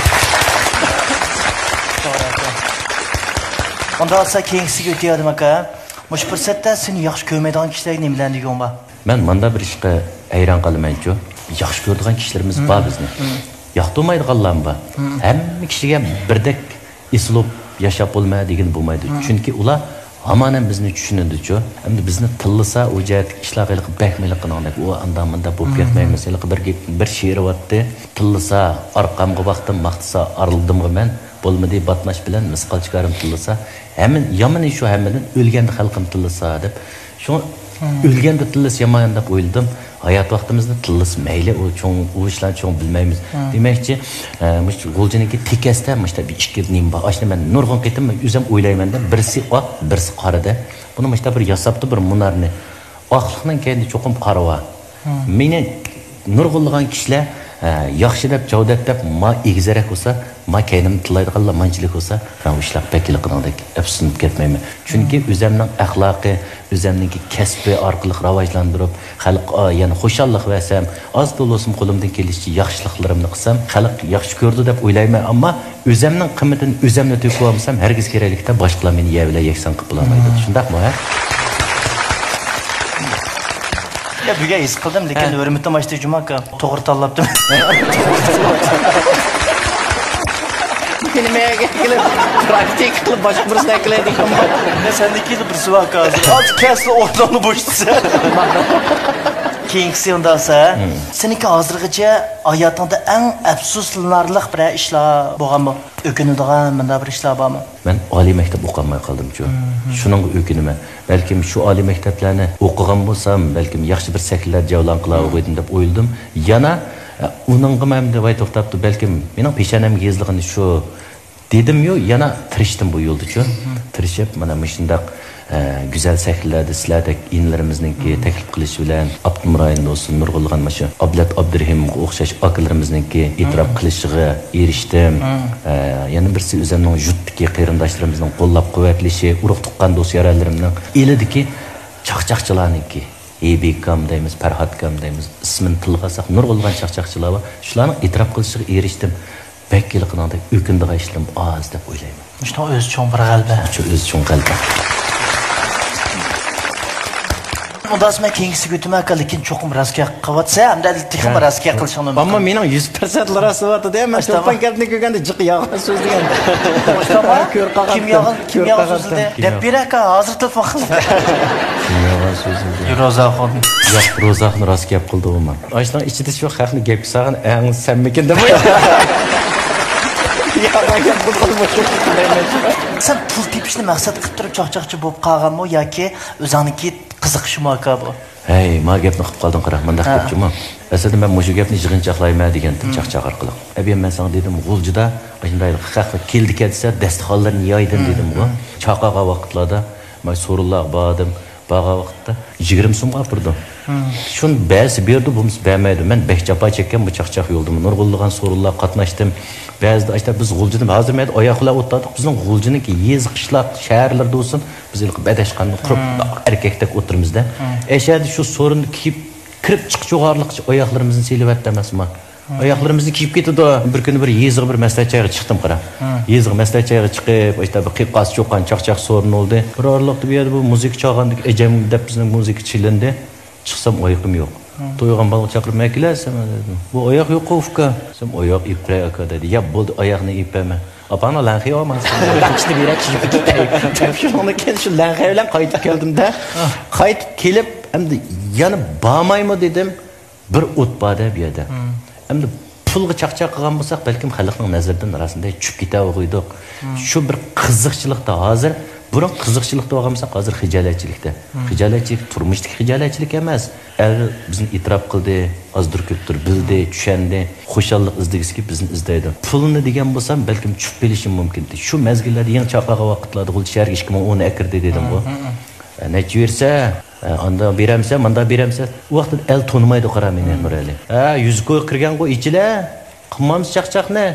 ئۇنداق بولسا كېيىنكىسىگە ئۆتۈۋەردىم، ئاكا. مۇشۇ پۇرسەتتە سېنى ياخشى كۆرمەيدىغان كىشىلەرگە نېمىلەرنى دېگۈڭ بار؟ مەن ماندا بىر ئىشقا ھەيران قالىمەنچۇ. ياخشى كۆرىدىغان كىشىلىرىمىز بار بىزنى. ياقتۇرمايدىغانلارمۇ بار. ھەممە كىشىگە بىردەك ئېسىلىپ ياشاپ بولىمەن دېگىلى بولمايدۇ. چۈنكى ئۇلار ھامان ھەم بىزنى چۈشىنىدۇچۇ. ئەمدى بىزنى تىللىسا، ئۇ جەھەتتىكى ئىشلارغا ھېلىقى بەكمۇ ھېلىقى ئۇ ئانداق مۇنداق بولۇپ كەتمەيمىز. ھېلىقى بىر گېپ، بىر شېئىر بارتتى. تىللىسا، ئارقامغا باقتىم، ماختىسا، ئالدىمغا مەن. بولمىدى باتماش بىلەن، مىسقال چىكارىم تىللىسا. ھەممە، يامىنى شۇ ھەممىدىن، ئۆلگەندە خەلقىم تىللىسا دەپ. شۇڭا ئۆلگەندە تىللىسا يامان دەپ ئويلىدىم. ھايات ۋاقتىمىزدا تىللىسا مەيلى، ئۇ چوڭ، ئۇ ئىشلارنى چوڭ بىلمەيمىز. دېمەكچى، ئە، مۇشۇ غۇلجىنىڭكى تېكەستە مۇشۇنداق بىر ئىككى نېمە بار. ئاشۇنى مەن نۇرغۇن قېتىم ئۆزۈم ئويلايمەن دە، بىرسى ئاق، بىرسى قارا دە. بۇنى مۇشۇنداق بىر ياساپتۇ، بىر مۇنارنى. ئاقلىقنىڭ كەينىدە چوقۇم قارا بار. مېنى نۇرغۇنلىغان كىشىلەر ھە، ياخشى دەپ، جاۋدەت دەپ، ما ئېگىزرەك بولسا، ما كەينىمدە تىللايدىغانلار مانچىلىك بولسا، مەن ئۇ ئىشلار بەك ھېلىقىنىڭدەك ئەپسۇسلىنىپ كەتمەيمەن. چۈنكى ئۆزەمنىڭ ئەخلاقى، ئۆزەمنىڭكى كەسپى ئارقىلىق راۋاجلاندۇرۇپ، خەلق، ئا، يەنە خۇشاللىق بەرسەم، ئاز تولا بولسىمۇ قولۇمدىن كېلىشىچە ياخشىلىقلىرىمنى قىلسام، خەلق ياخشى كۆرىدۇ دەپ ئويلايمەن. ئەمما ئۆزەمنىڭ قىممىتىنى ئۆزەملا تۆكۈۋالمىسام، ھەرگىز كېرەكلىكتە باشقىلار مېنى يەر بىلەن يەكسان قىلىپ بولالمايدۇ. شۇنداقمۇ، ھە؟ يا، بۈگۈن ھېس قىلدىم، لېكىن ھە. ھۆرمىتىم ئاشتى جۇما ئاكا. توغرا تاللاپتىمەن. نېمە كېلىپ، پراكتىكا قىلىپ، باشقا بىرسىنى ئەكېلەيدىكەن. مەن سەندىن كېيىن بىرسى بار ئاكا ھازىر. ھازىر كەلسە ئورنۇڭنى بوشىتىسەن. كېيىنكىسى ئۇنداق بولسا، سېنىڭكى ھازىرغىچە ھاياتىڭدا ئەڭ ئەپسۇسلىنارلىق بىرەر ئىشلار بولغانمۇ؟ ئۆكۈنىدىغان مۇنداق بىر ئىشلار بارمۇ؟ مەن ئالىي مەكتەپ ئوقۇيالماي قالدىمچۇ. شۇنىڭغا ئۆكۈنىمەن. بەلكىم شۇ ئالىي مەكتەپلەرنى ئوقۇغان بولسام، بەلكىم ياخشى بىر سەھنىلەردە جەۋلان قىلالايدىم دەپ ئويلىدىم. يەنە، ئە، ئۇنىڭغىمۇ ئەمدى ۋاي توختاپتۇ، بەلكىم مېنىڭ پېشانەمگە يېزىلغىنى شۇ دېدىممۇ، يەنە تىرىشتىم بۇ يولدا شۇ. تىرىشىپ، مانا مۇشۇنداق، ئە، گۈزەل سەھنىلەردە سىلەردەك ئىنىلىرىمىزنىڭكى تەكلىپ قىلىشى بىلەن ئاپتونوم رايوندا بولسۇن، نۇرغۇنلىغان ماشۇ ئابلەت ئابدۇرېھىمغا ئوخشاش ئاكىلىرىمىزنىڭكى ئېتىراپ قىلىشىغا ئېرىشتىم. ئە، يەنە بىرسى ئۆزۈمنىڭ يۇرتتىكى قېرىنداشلىرىمىزنىڭ قوللاپ قۇۋۋەتلىشى، ئۇرۇق تۇغقان دوست يارەنلىرىمنىڭ ئېلىدىكى چاقچاقچىلارنىڭكى، ھېبىكام دەيمىز، پەرھاتكام دەيمىز، ئىسمىنى تىلغا ئالساق نۇرغۇنلىغان چاقچاقچىلار بار. شۇلارنىڭ ئېتىراپ قىلىشىغا ئېرىشتىم. بەك ھېلىقىنىڭدەك ئۆكۈنىدىغان ئىشلىرىم ئاز دەپ ئويلايمەن. شۇنىڭ ئۆزى چوڭ بىر غەلىبە. شۇ ئۆزى چوڭ غەلىبە. ئۇنداق مەن كېيىنكىسىگە ئۆتىمەن ئاكا، لېكىن چوقۇم راست گەپ قىلىۋاتىسەن، ھەمدە تېخىمۇ راست گەپ قىلىشىڭنى ئۇنتۇماڭ. ئەمما مېنىڭ يۈز پىرسەنت راست بولۇۋاتىدۇ، مەن چولپان گەپنى كۆرگەندە جىق يالغان سۆزلىگەن. كۆرۈپ قالغان. كىم يالغان، كىم يالغان سۆزلىدى؟ دەپ بېرە ئاكا، ھازىر تېلېفون قىلىڭ. كىم يالغان سۆزلىدى؟ روزاخۇن. ياق، روزاخۇن راست گەپ قىلدى ئۇمۇ. ئاشۇنىڭ ئىچىدە شۇ خەقنى گەپكە سالغان ئەڭ سەنمىكىن دەپ ئويلايمەن. سەن پۇل تېپىشنى مەقسەت قىلىپ تۇرۇپ چاقچاقچى بولۇپ قالغانمۇ ياكى ئۆزۈڭنىڭكى قىزىقىشىمۇ ئاكا بۇ؟ ھەي، ما گەپنى قىلىپ قالدىڭ قارا، مۇنداق ھە. گەپچىمۇ. ئەسلىدە مەن مۇشۇ گەپنى يىغىنچاقلايمەن دېگەنتىم چاقچاق ئارقىلىق. ئەبى مەن ساڭا دېدىم، غۇلجىدا ئاشۇنداق خەق كېلىدىكەن دېسە، دەستىخانلىرىنى يايدىم دېدىمغۇ. چاقىرغان ۋاقىتلاردا مەن سورۇنلارغا باردىم. بارغان ۋاقىتتا يىگىرمە سومغا ئاپىرىدۇ. شۇنى بەرسە بېرىدۇ، بولمىسا بەرمەيدۇ. مەن بەك جاپا چەككەن بۇ چاقچاق يولىدىمۇ. نۇرغۇنلىغان سورۇنلارغا قاتناشتىم. بەزىدە ئاشتا بىز غۇلجىدا ھازىر مەيدە ئاياغ بىلەن ئولتۇردۇق. بىزنىڭ غۇلجىنىڭكى يېزا، قىشلاق، شەھەرلىرىدە بولسۇن، بىز ھېلىقى بەدەشقاندا قۇرۇپ ئەركەكتەك ئولتۇرىمىزدە. ئەشەدە شۇ سورۇندا كىيىپ، كىرىپ چىقىش جوغارلىققىچە ئاياغلىرىمىزنى سېلىۋەتتى ئەمەسمۇ. ئاياغلىرىمىزنى كىيىپ كېتىدۇ. بىر كۈنى بىر يېزىغا بىر مەسلىھەت جايىغا چىقتىم، قارا. يېزىغا مەسلىھەت جايىغا چىقىپ، ئاشتا بىر قىيقاس چوقان چاقچاق سورۇن بولدى. بىر ئارىلىقتا بۇ يەردە بۇ مۇزىكا چالغاندىكى ئەجەم دەپ بىزنىڭ مۇزىكا چېلىندى. چىقسام ئايىقىم يوق. تويغان بالىغا چاقىرىپ، مەن كېلەي دېسەم، دېدىم. بۇ ئاياق يوققۇ ئۇكا دېسەم، ئاياق ئېلىپ بېرەي ئاكا دېدى. ياپ بولدى، ئاياقنى ئېلىپ بەرمە. ئاپاڭنىڭ لەڭخىيى بارمۇ؟ ئىشنى بېرەك كىيىپ كېتەي دەپ شۇنىڭدىن كېيىن شۇ لەڭخەي بىلەن قايتىپ كەلدىم-دە. قايتىپ كېلىپ ئەمدى يەنە بارمايمۇ دېدىم. بىر ئوت بار-دە بۇ يەردە. ئەمدى پۇلغا چاقچاق قىلغان بولساق، بەلكىم خەلقنىڭ نەزىرىدىن راستىندا چۈشۈپ كېتەلىگەن ئىدۇق. شۇ بىر قىزىقچىلىقتا ھازىر، بۇرۇن قىزىقچىلىقتا بولغان بولساق، ھازىر خىجالەتچىلىكتە. خىجالەتچىلىك، تۇرمۇشتىكى خىجالەتچىلىك ئەمەس. ئەر بىزنى ئېتىراپ قىلدى، ئازدۇر كۆپتۇر بىلدى، چۈشەندى. خۇشاللىق ئىزدىگۈسى كېلىپ بىزنى ئىزدەيدۇ. پۇلنى دېگەن بولسام، بەلكىم چۈشۈپ قېلىشىم مۇمكىن. شۇ مەزگىللەردە يېڭى چاقىرغان ۋاقىتلاردا غۇلجا شەھەرگە ئىككى مىڭ ئون ئەكىردى دېدىمغۇ. ئە، نەچچە بېرىسە؟ ئە، ئاندا بېرەمسە، ماندا بېرەمسە؟ ئۇ ۋاقىتتا ئەل تونۇمايدۇ، قارا مېنى، نۇرئەلى. ھە، يۈز كوي قىرگەنغۇ ئىچىلە، قىلمامسىز چاقچاقنى.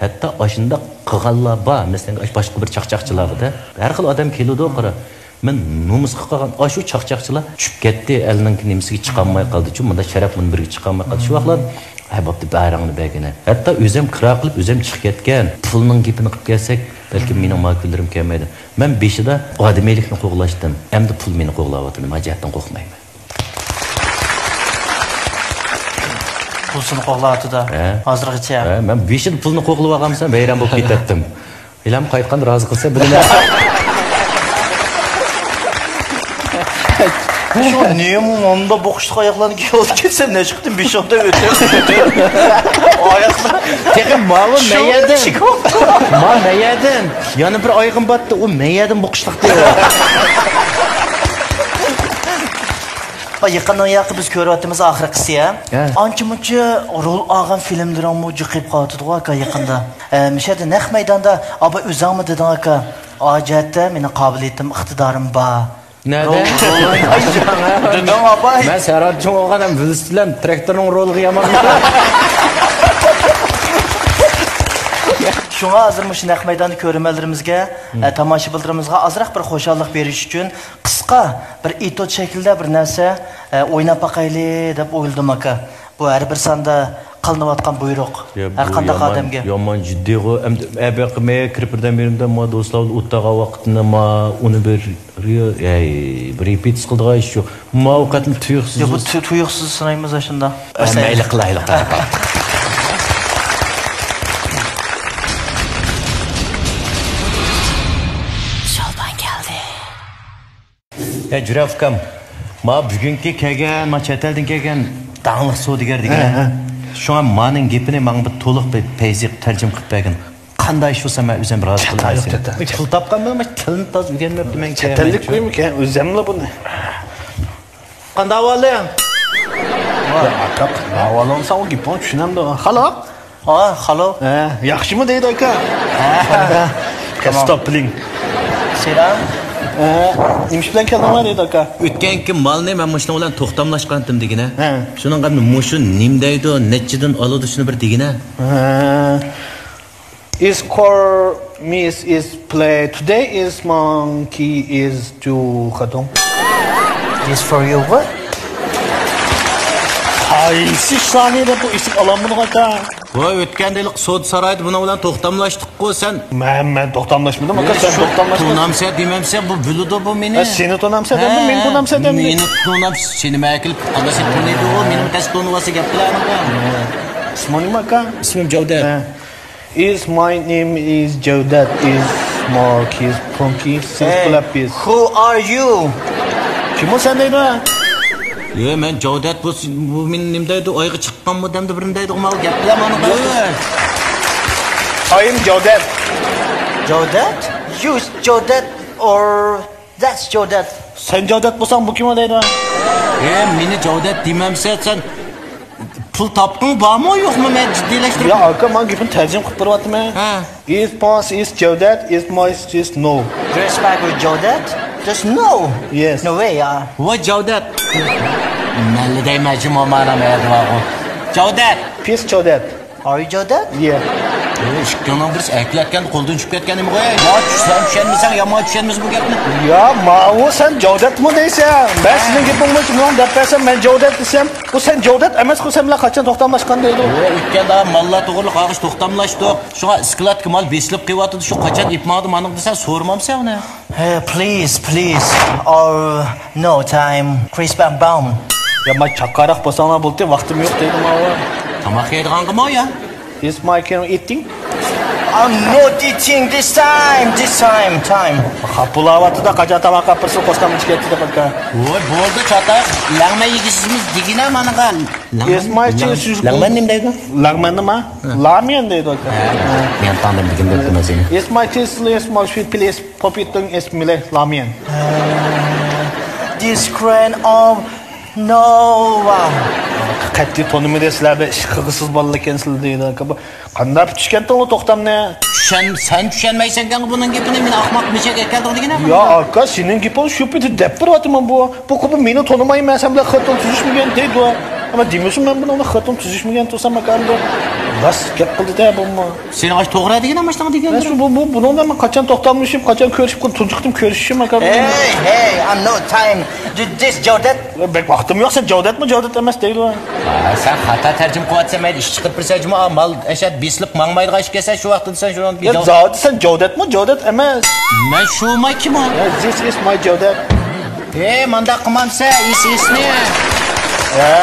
ھەتتا ئاشۇنداق قىلغانلار بار. مەسىلەن، ئاش-، باشقا بىر چاقچاقچىلارغا-دە. ھەر خىل ئادەم كېلىدۇ، قارا. مەن نومۇسقا قالغان ئاشۇ چاقچاقچىلار چۈشۈپ كەتتى، ئەلنىڭكى نېمىسىگە چىقالماي قالدىچۇ، مۇنداق شەرەپ مۇنبىرىگە چىقالماي قالدى. شۇ ۋاقىتلار، ھە، بوپتۇ، بارىڭنى بەرگىنە. ھەتتا ئۆزۈم كىرا قىلىپ، ئۆزۈم چىقىپ كەتكەن. پۇلنىڭ گېپىنى قىلىپ كەلسەك، بەلكىم مېنىڭ ما كۈنلىرىم كەلمەيدۇ. مەن بېشىدا ئادىمىيلىكنى قوغلاشتىم. ئەمدى پۇل مېنى قوغلاۋاتىدۇ. ما جەھەتتىن قورقمايمەن. پۇل سېنى قوغلاۋاتىدۇ. ھە. ھازىرغىچە. ھە، مەن بېشىدا پۇلنى قوغلىۋالغانمىسام، ۋەيران بولۇپ كېتەتتىم. ھېلىھەم قايتقاندا رازى قىلسا بىلىمەن. شۇ نېمە مۇنداق بوقۇشلۇق ئاياقلارنى كىيىۋالىپ كەتسەم، نەچچە قېتىم بېشىڭدا ئۆتۈپ، ئۆتۈپ. ئاياقلار. تېخى ماۋۇ مەيەدىن. ما مەيەدىن. يەنە بىر ئايىغىم باتتى، ئۇ مەيەدىن بوقۇشلۇق دەيدۇ. ھا، يېقىندىن ياقى بىز كۆرۈۋاتىمىز ئاخىرقىسى، ھە؟ ھە. ئانچە-مۇنچە رول ئالغان فىلىملىرىڭمۇ جىقىيىپ قالىۋاتىدىغۇ، ئاكا، يېقىندا. ئە، مۇشۇ يەردە نەق مەيداندا، ئابا، ئۆزۈڭمۇ دېدىڭ، ئاكا، ئا جەھەتتە مېنىڭ قابىلىيىتىم، ئىقتىدارىم بار. نەدە؟ رول، رول ئويناش. دېدىڭ، ئاباي. مەن سەرھەد چوڭ بولغان ھەم ۋېلىسىپىت بىلەن تراكتورنىڭ رولىغا يامان. شۇڭا ھازىر مۇشۇ نەق مەيداندا كۆرۈرمەنلىرىمىزگە، ئە، تاماشىبىنلىرىمىزغا ئازراق بىر خۇشاللىق بېرىش ئۈچۈن قىسقا بىر ئېتيۇد شەكلىدە بىر نەرسە، ئە، ئويناپ باقايلى دەپ ئويلىدىم، ئاكا. بۇ ھەر بىر ساندا قىلىنىۋاتقان بۇيرۇق. يا، ھەر بۇ قانداق يامان، ئادەمگە. يامان جىددىيغۇ. ئەمدى ئەبەقىمە كىرىپ بىردەم يېرىمدە ما دوستلار بىلەن ئوتتاغا ۋاقىتنى ما ئۇنى بىر، ئەي، بىر رېپېتىس قىلىدىغان ئىش يوق. ما ئوقەتنى تۇيۇقسىز. يا، بۇ تۇ-، تۇيۇقسىز سىنايمىز ئاشۇنداق. ئە، مەيلى قىلايلى، قاراپ. شولپان كەلدى. ئە، جۈرەپ ئۇكام، ما بۈگۈنكى كەلگەن، ما چەت ئەلدىن كەلگەن داڭلىق سودىگەر دېگەن. ھە، ھە. شۇڭا مانىڭ گېپىنى ماڭا بىر تولۇق بىر پەيزى تەرجىمە قىلىپ بەرگىن. قانداق ئىش بولسا مەن ئۆزۈم رازى قىلىمەن سېنى. تەتە. پۇل تاپقان بىلەن تىلنى تازا ئۆگەنمەپتىمەن. چەتەللىك قويمىكەن، ئۆزەملا بۇنى. قانداق ئەھۋالىڭ؟ ئاكا، قانداق ئەھۋالىڭ؟ سەن ئۇ گېپىڭنى چۈشىنەمدۇ؟ خالو؟ ئا، خالو. ھە، ياخشىمۇ دەيدۇ ئاكا. ھە. تامام. ستوپ بىلىڭ. سېرام. ھە، نېمە ئىش بىلەن كەلدىڭلار دەيدۇ ئاكا. ئۆتكەنكى مالنى مەن مۇشۇنىڭ بىلەن توختاملاشقانتىم دېگىنە. ھە. شۇنىڭغا مۇشۇ نېمە دەيدۇ، نەچچىدىن ئالىدۇ شۇنى بىر دېگىنە. ھە. Is core miss is play. Today is monkey is to خاتون. This for you, what? قايسى ئىشلارنى دەپ بۇ ئېسىپ ئالالمىدىڭ ئاكا؟ ۋاي، ئۆتكەندە ھېلىقى سودا سارايدا بۇنىڭ بىلەن توختاملاشتۇققۇ سەن. مەن، مەن توختاملاشمىدىم ئاكا، سەن توختاملاشتىڭ. تونامسە دېمەمسە بۇ بىلىدۇ بۇ مېنى. ھە، سېنى تونامسە دەمدى، مېنى تونامسە دەمدى. مېنى تونامسە، سېنى مەكىل قانداق سېنى تونايدۇ ئۇ، مېنى تەس تونىۋالسا گەپ قىلارمىكىن. ئىسمىڭ نېمە ئاكا؟ ئىسمىم جەۋدەت. ھە. Is my name is Jawdat is Mark is Punky is Hey, Clap is. Who are you? كىم ئۇ سەن دەيدۇ؟ يا، مەن جاۋدەت بولسا، بۇ مېنى نېمە دەيدۇ؟ ئايغا چىققانمۇ دەمدە بىرنى دەيدۇ، ماۋۇ گەپ بىلەن مانا. I am Jawdat. Jawdat? You Jawdat or that's Jawdat? سەن جاۋدەت بولساڭ، بۇ كىم ئۇ دەيدۇ؟ ئە، مېنى جاۋدەت دېمەمسە سەن. پۇل تاپقۇڭ بارمۇ يوقمۇ؟ مەن جىددىيلەشتۈرۈپ. يا ئاكا، مەن گېپىنى تەرجىمە قىلىپ بېرىۋاتىمەن. ھە. Is pass is Jawdat, is my is no. Respect with Jawdat? Just no. Yes. No way, yeah. ۋاي جاۋدەت. مەنلا دەيمەن جۇمۇ مانا مەيەردە بارغۇ. جاۋدەت. Peace Jawdat. Are you Jawdat? Yeah. ئىككىڭنىڭ بىرسى ئەركىلەتكەن قولدىن چۈشۈپ كەتكەن نېمە قوي؟ يا سەن چۈشەنمىسەڭ يا ما چۈشەنمىسە بۇ گەپنى. يا ماۋۇ سەن جاۋدەتمۇ دەيسەن؟ مەن سېنىڭ گېپىڭ بويىچە مۇنۇڭ دەپ بەرسەم، مەن جاۋدەت دېسەم، بۇ سەن جاۋدەت ئەمەسقۇ، سەن بىلەن قاچان توختاملاشقان دەيدۇ. ئۆتكەندە ماللار توغرىلىق ئاغىش توختاملاشتۇق. شۇڭا ئىسكىلاتقا مال بېسىلىپ قېلىۋاتىدۇ، شۇ قاچان ئېلىپ ماڭىدۇ مانىڭ دېسە سورىمامسەن ئۇنى. Hey, please, please. Oh, no time. Chris Bam Bam. يا ما چاقاراق بولساڭلار بولدى، ۋاقتىم يوق دەيدۇ ماۋۇ. تاماق يەيدىغانغىمۇ يا؟ Is my can eating? I'm not eating this time, this time, time. خاپا بولاۋاتىدۇ، قاچان تاماق ئاپىرسا قوشنام ئىچكەتتى دەپ ئاكا. ۋوي، بولدى چاتاق، لەڭمەن يېگۈسىمىز دېگىنە مانىغا. Is my cheese لەڭمەن نېمە دەيدۇ؟ لەڭمەن نېمە؟ لاميەن دەيدۇ ئاكا. مەن تاڭدىن بۈگۈن بىلدىم ئۆزىنى. Is my cheese is my sweet please. Popitting is مىلى لاميەن. This grand of Nova. قەتئىي تونۇمىدى، سىلەر بىر ئىش قىلغۇسىز بالىلار ئىكەنسىلەر دەيدۇ ئاكا. بۇ قانداق پۈتۈشكەنتىڭلار توختامنى؟ چۈشەن-، سەن چۈشەنمەيسەنكەن بۇنىڭ گېپىنى، مېنى ئاقماق مېشەك ئەكەلدىڭ دېگىنە. يا ئاكا، سېنىڭ گېپىڭ شۇ پېتى دەپ بېرىۋاتىمەن بۇ. بۇ قوپۇپ مېنى تونۇمايمەن، سەن بىلەن خېتىن تۈزۈشمىگەن دەيدۇ. ئەمما دېمىسۇن مەن بۇنىڭ بىلەن خېتىن تۈزۈشمىگەن تۇرسام ئاكا ئەمدى. راست گەپ قىلدى-دە بۇمۇ. سېنىڭ ئاشۇ توغرا دېگەن ئەمەشتىڭ دېگەن. مەن شۇ، بۇ، بۇ، بۇنىڭ بىلەن مەن قاچان توختاملىشىپ، قاچان كۆرۈشۈپ، تۇنجى قېتىم كۆرۈشۈشۈم ئاكا بۇنىڭ بىلەن. Hey, hey, I'm no time. This جاۋدەت. بەك ۋاقتىم يوق، سەن جاۋدەتمۇ جاۋدەت ئەمەس دەيدۇ. ھە، سەن خاتا تەرجىمە قىلىۋاتىسەن، مەن ئىش چىقىپ بىرسە جۇمۇ، مال ئەشەت بېسىلىپ ماڭمايدىغان ئىش كەلسە شۇ ۋاقتىدا سەن شۇنى يا زادى سەن جاۋدەتمۇ جاۋدەت ئەمەس. مەن شۇما كىم ئۇ؟ This is my جاۋدەت. ئەي، مانداق قىلمامسەن، ئىس، ئىسنى. ھە.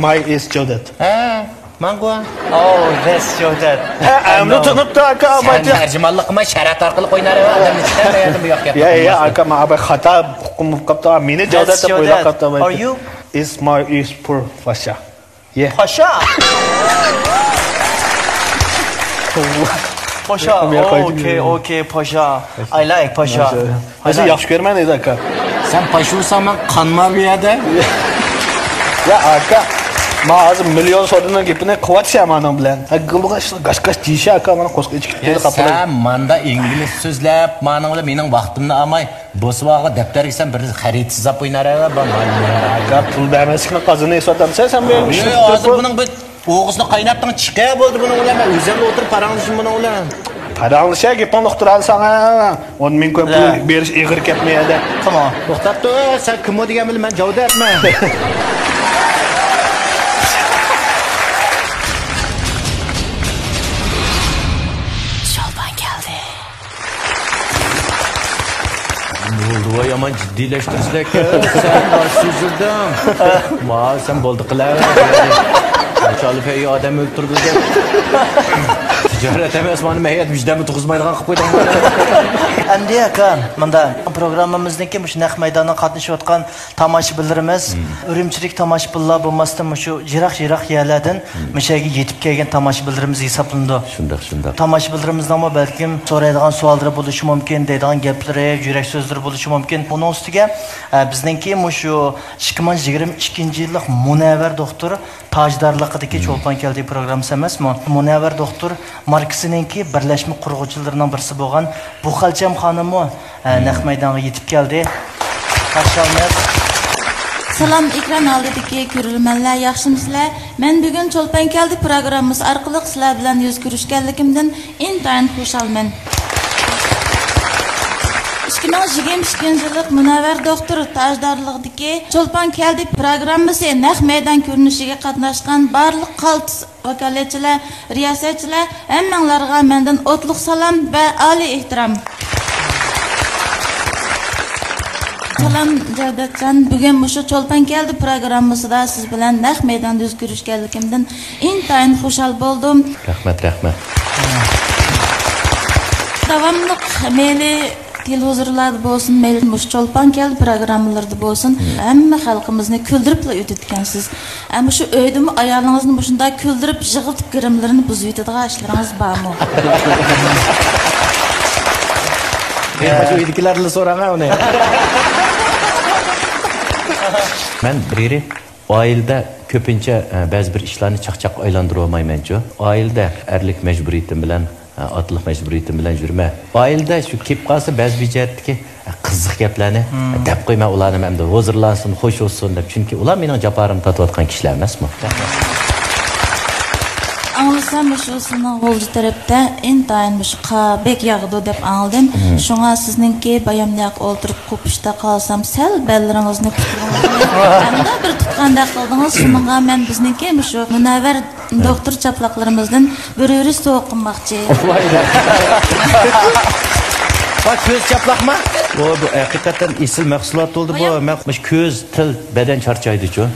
My is جاۋدەت. ھە، ماڭغۇ. Oh, that's جاۋدەت. ھە، ئەمدى تونۇپتۇ، ئاكا، سەن ئابايتى. تەرجىمانلىق قىلماي، شەرەت ئارقىلىق ئويناۋەر، ئادەمنى چىقار، بۇ ياق، ياق، يا، يا، ياق. ئاكا، ما ئاباي خاتا ئۇقۇم بولۇپ قاپتۇ. مېنى جاۋدەت دەپ ئويلاپ قاپتۇ، ئابايتى. Are you؟ Is my is poor فاشا. Yeah. پاشا. پاشا. Okay, okay, پاشا. I like پاشا. ھازىر ياخشى كۆرمەن دەيدۇ ئاكا. سەن پاشا بولساڭ مەن قانمار بۇ يەردە. يا ئاكا، ما ھازىر مىليون سودىنىڭ گېپىنى قىلىۋاتىسەن مانىڭ بىلەن. ھە، گىلغاش گاش گاش دېيىشە ئاكا، مانا قورسىقى ئىچىپ كېتىدۇ قاپىلى. سەن ماندا ئىنگلىز سۆزلەپ، مانىڭ بىلەن مېنىڭ ۋاقتىمنى ئالماي، بوسۋاغا دەپتەرگە سەن بىر خەرىتە سىزاپ ئوينار ئەۋە، بار، بار. ئاكا، پۇل بەرمەسلىكنى قازىنى ئېسىۋاتامسەن سەن بۇ يەرگە؟ يوق، ھازىر بۇنىڭ بىر بوغۇزنى قايناتتىڭ، چىقە بولدى بۇنىڭ بىلەن. مەن ئۆزۈملا ئولتۇرۇپ پاراڭلىشىم بۇنىڭ بىلەن. پاراڭلىشە، گېپىڭنى ئۇقتۇرالىساڭ، ھە. ئون مىڭ كوي پۇل ھە. بېرىش ئېغىر گەپمۇ يەردە. قاما. توختاپ تۇر، سەن كىمۇ دېگەن بىلەن مەن جاۋاب بەرمەن. شولپان كەلدى. بولدى، ۋاي، يامان جىددىيلەشتۈرۈشلەك. سەن باش سۈزۈردۈڭ. ما، سەن بولدى قىلە. ماشاللا، پەي ئادەم ئۆلتۈردى دەپ. تىجارەت ئەمەس، مانا مەيەت ۋىجدانمۇ تۇغۇزمايدىغان قىلىپ قويدۇڭ. ئەمدى ئاكا، مۇندا پروگراممىمىزنىڭكى مۇشۇ نەق مەيدانغا قاتنىشىۋاتقان تاماشىبىنلىرىمىز، ئۈرۈمچىدىكى تاماشىبىنلار بولماستىن، مۇشۇ يىراق-يىراق يەرلەردىن مۇشۇ يەرگە يېتىپ كەلگەن تاماشىبىنلىرىمىز ھېسابلىنىدۇ. شۇنداق، شۇنداق. تاماشىبىنلىرىمىزنىڭمۇ بەلكىم سورايدىغان سوئاللىرى بولۇشى مۇمكىن، دەيدىغان گەپلىرى، يۈرەك سۆزلىرى بولۇشى مۇمكىن. ئۇنىڭ ئۈستىگە، ئە، بىزنىڭكى مۇشۇ ئىككى مىڭ يىگىرمە ئىككىنچى يىللىق مۇنەۋۋەر دوختۇر تاجدارلىقىدىكى چولپان كەلدى پروگراممىسى ئەمەسمۇ؟ مۇنەۋۋەر دوختۇر ماركىسىنىڭكى بىرلەشمە قۇرغۇچىلىرىنىڭ بىرسى بولغان بۇخەلچەم خانىممۇ، ئە، نەق مەيدانغا يېتىپ كەلدى. قارشى ئالىمىز. سالام، ئېكران ئالدىدىكى كۆرۈرمەنلەر، ياخشىمۇسىلەر؟ مەن بۈگۈن چولپان كەلدى پروگراممىسى ئارقىلىق سىلەر بىلەن يۈز كۆرۈشكەنلىكىمدىن ئىنتايىن خۇشالمەن. ئىككى مىڭ يىگىرمە ئىككىنچى يىللىق مۇنەۋۋەر دوختۇر تاجدارلىقىدىكى چولپان كەلدى پروگراممىسى نەق مەيدان كۆرۈنۈشىگە قاتناشقان بارلىق قالتىس ۋاكالەتچىلەر، رىياسەتچىلەر، ھەممىڭلارغا مەندىن ئوتلۇق سالام ۋە ئالىي ئېھتىرام. سالام جەۋدەتجان، بۈگۈن مۇشۇ چولپان كەلدى پروگراممىسىدا سىز بىلەن نەق مەيداندا يۈز كۆرۈشكەنلىكىمدىن ئىنتايىن خۇشال بولدۇم. رەھمەت، رەھمەت. داۋاملىق مەيلى تېلېۋىزورلاردا بولسۇن، مەيلى مۇشۇ چولپان كەلدى پروگراممىلىرىدا بولسۇن، ھەممە خەلقىمىزنى كۈلدۈرۈپلا ئۆتىدىكەنسىز. ئە، مۇشۇ ئۆيدىمۇ ئايالىڭىزنى مۇشۇنداق كۈلدۈرۈپ، يىغلىتىپ، گىرىملىرىنى بۇزۇۋېتىدىغان ئىشلىرىڭىز بارمۇ؟ ئە، مۇشۇ ئۆيدىكىلەردىنلا سوراڭ ئۇنى. مەن بىر يېرى ئائىلىدە كۆپىنچە، ئە، بەزى بىر ئىشلارنى چاقچاققا ئايلاندۇرۇۋالمايمەنچۇ. ئائىلىدە ئەرلىك مەجبۇرىيىتىم بىلەن، ئە، ئاتىلىق مەجبۇرىيىتىم بىلەن يۈرمە. ئائىلىدە شۇ كېلىپ قالسا بەزى بىر جەھەتتىكى، ئە، قىزىق گەپلەرنى، ئە، دەپ قويمەن ئۇلارنى، ئەمدى ھۇزۇرلانسۇن، خوش بولسۇن دەپ. چۈنكى ئۇلار مېنىڭ جاپالىرىمنى تارتىۋاتقان كىشىلەر ئەمەسمۇ. ئاڭلىسام، مۇشۇ سىزنىڭ غۇلجا تەرەپتە ئىنتايىن مۇشۇ قار بەك ياغىدۇ دەپ ئاڭلىدىم. شۇڭا سىزنىڭكى بايام ياقى ئولتۇرۇپ قوپۇشتا قالسام، سەل بەللىرىڭىزنى پۇتلىرىڭىزنى ئەمدى بىر تۇتقاندەك قىلدىڭىز. شۇنىڭغا مەن بىزنىڭكى مۇشۇ مۇنەۋۋەر دوختۇر چاپلاقلىرىمىزدىن بىر ئۆرۈش سوۋغا قىلماقچى. ۋاي. ۋاي، كۆز چاپلاقما؟ بۇ، بۇ ھەقىقەتەن ئېسىل مەھسۇلات بولدى بۇ. بايام. مەن مۇشۇ كۆز، تىل، بەدەن چارچايدىچۇ.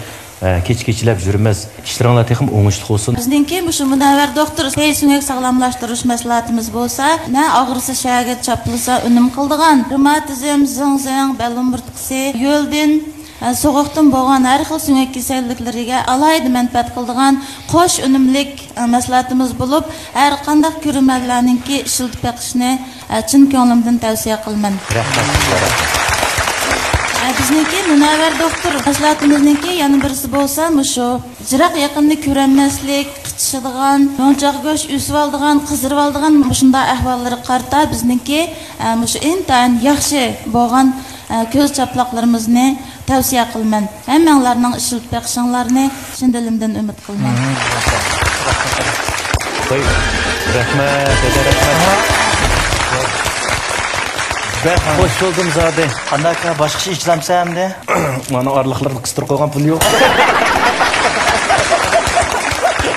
ئە، كېچە-كېچىلەپ يۈرىمىز. ئىشلىرىڭلار تېخىمۇ ئوڭۇشلۇق بولسۇن. بىزنىڭكى مۇشۇ مۇنەۋۋەر دوختۇر پەي سۆڭەك ساغلاملاشتۇرۇش مەھسۇلاتىمىز بولسا، نە ئاغرىسا شەھەرگە چاپلىسا ئۈنۈم قىلىدىغان رېماتىزم، زىڭزىڭ، بەل ئومۇرتقىسى، يۆلدىن، ئە، سوغۇقتىن بولغان ھەر خىل سۆڭەك كېسەللىكلىرىگە ئالاھىدە مەنپەئەت قىلىدىغان قوش ئۈنۈملۈك، ئە، مەھسۇلاتىمىز بولۇپ، ھەر قانداق كۆرۈرمەنلەرنىڭكى ئىشلىتىپ بېقىشىنى ئە، چىن كۆڭلۈمدىن تەۋسىيە قىلىمەن. رەھمەت. ئە، بىزنىڭكى مۇنەۋۋەر دوختۇر مەھسۇلاتىمىزنىڭكى يەنە بىرسى بولسا مۇشۇ. يىراق يېقىننى كۆرەلمەسلىك، قىچىشىدىغان، يونچاق گۆش ئۆسۈۋالىدىغان، قىزىرىۋالىدىغان مۇشۇنداق ئەھۋاللىرىغا قارىتا بىزنىڭكى، ئە، مۇشۇ ئىنتايىن ياخشى بولغان، ئە، كۆز چاپلاقلىرىمىزنى تەۋسىيە قىلىمەن. ھەممىڭلارنىڭ ئىشلىتىپ بېقىشىڭلارنى چىن دىلىمدىن ئۈمىد قىلىمەن. قوي. رەھمەت، دادا، رەھمەت. بەك خوش بولدۇم زادى. قانداق، باشقىچە ئىشلەمسە ئەمدى؟ مانا ئارىلىقلارنى قىستۇرۇپ قويغان پۇل يوق.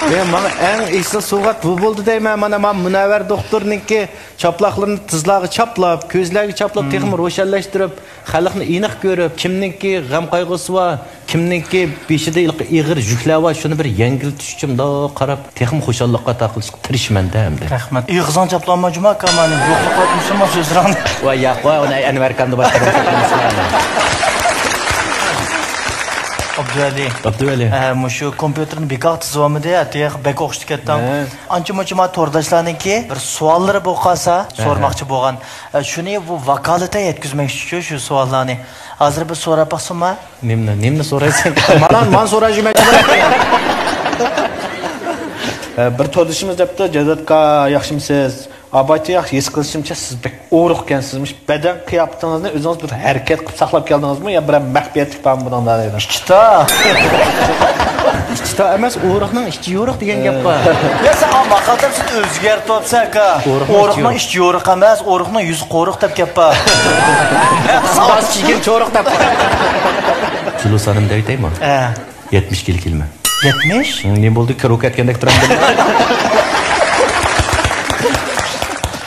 مەن ماڭا ئەڭ ئېسىل سوۋغات بۇ بولدى دەيمەن. مانا، مانا مۇنەۋۋەر دوختۇرنىڭكى چاپلاقلىرىنى تىزلارغا چاپلاپ، كۆزلەرگە چاپلاپ، تېخىمۇ روشەنلەشتۈرۈپ، خەلقنى ئېنىق كۆرۈپ، كىمنىڭكى غەم-قايغۇسى بار، كىمنىڭكى بېشىدا ھېلىقى ئېغىر يۈكلەر بار، شۇنى بىر يەڭگىلتىش ئۈچۈن مۇنداق قاراپ، تېخىمۇ خۇشاللىققا ئاتا قىلىشقا تىرىشىمەن-دە ئەمدى. رەھمەت. ئېغىزىڭ چاپلانما جۇما ئاكا، مانا يوقلۇق قىلىپ مۇسۇلمان سۆزلىرىڭنى. ۋاي ياق، ۋاي، ئۇنى ئەنۋەر ئاكامدا باشقا. ئابدۇۋەلى. ئابدۇۋەلى. ئە، مۇشۇ كومپيۇتېرنى بىكار تىزىۋالمىدى، تېخى بەك ئوخشىتىپ كەتتىڭ. ھە. ئانچە-مۇنچە ما تورداشلارنىڭكى بىر سوئاللىرى بولۇپ قالسا، ھە، ھە. سورىماقچى بولغان. ئە، شۇنى بۇ ۋاكالىتەن يەتكۈزمەكچىچۇ شۇ سوئاللارنى. ھازىر بىر سوراپ باقسۇنما؟ نېمىنى، نېمىنى سورايسەن؟ مانا، مانا سوراپ يۈرمەكچى. ئە، بىر توردىشىمىز دەپتۇ، جەۋدەت ئاكا، ياخشىمۇسىز؟ ئابايچە ياخشى ھېس قىلىشىمچە، سىز بەك ئورۇق ئىكەنسىزمۇ؟ بەدەن قىياپىتىڭىزنى ئۆزىڭىز بىر ھەرىكەت قىلىپ ساقلاپ كەلدىڭىزمۇ يا بىرەر مەخپىيەتلىك بارمۇ بۇنىڭدا دەيدۇ. ئىككىتا. ئىككىتا ئەمەس، ئورۇقنىڭ ئىچى يورۇق دېگەن گەپ بار. يا سەن ئاما خاتىرسىز ئۆزگەرتىۋاپسەنكا. ئورۇقنىڭ ئىچى يورۇق ئەمەس، ئورۇقنىڭ يۈزى قورۇق دەپ گەپ بار. ساۋاتسىز كىيگەن چورۇق دەپ. كىلو سانىمنى دەۋېتەيمۇ؟ ھە. يەتمىش كىلو كېلىمەن. يەتمىش؟ نېمە بولدى، كىرىپ كەتكەندەك تۇرامدۇ؟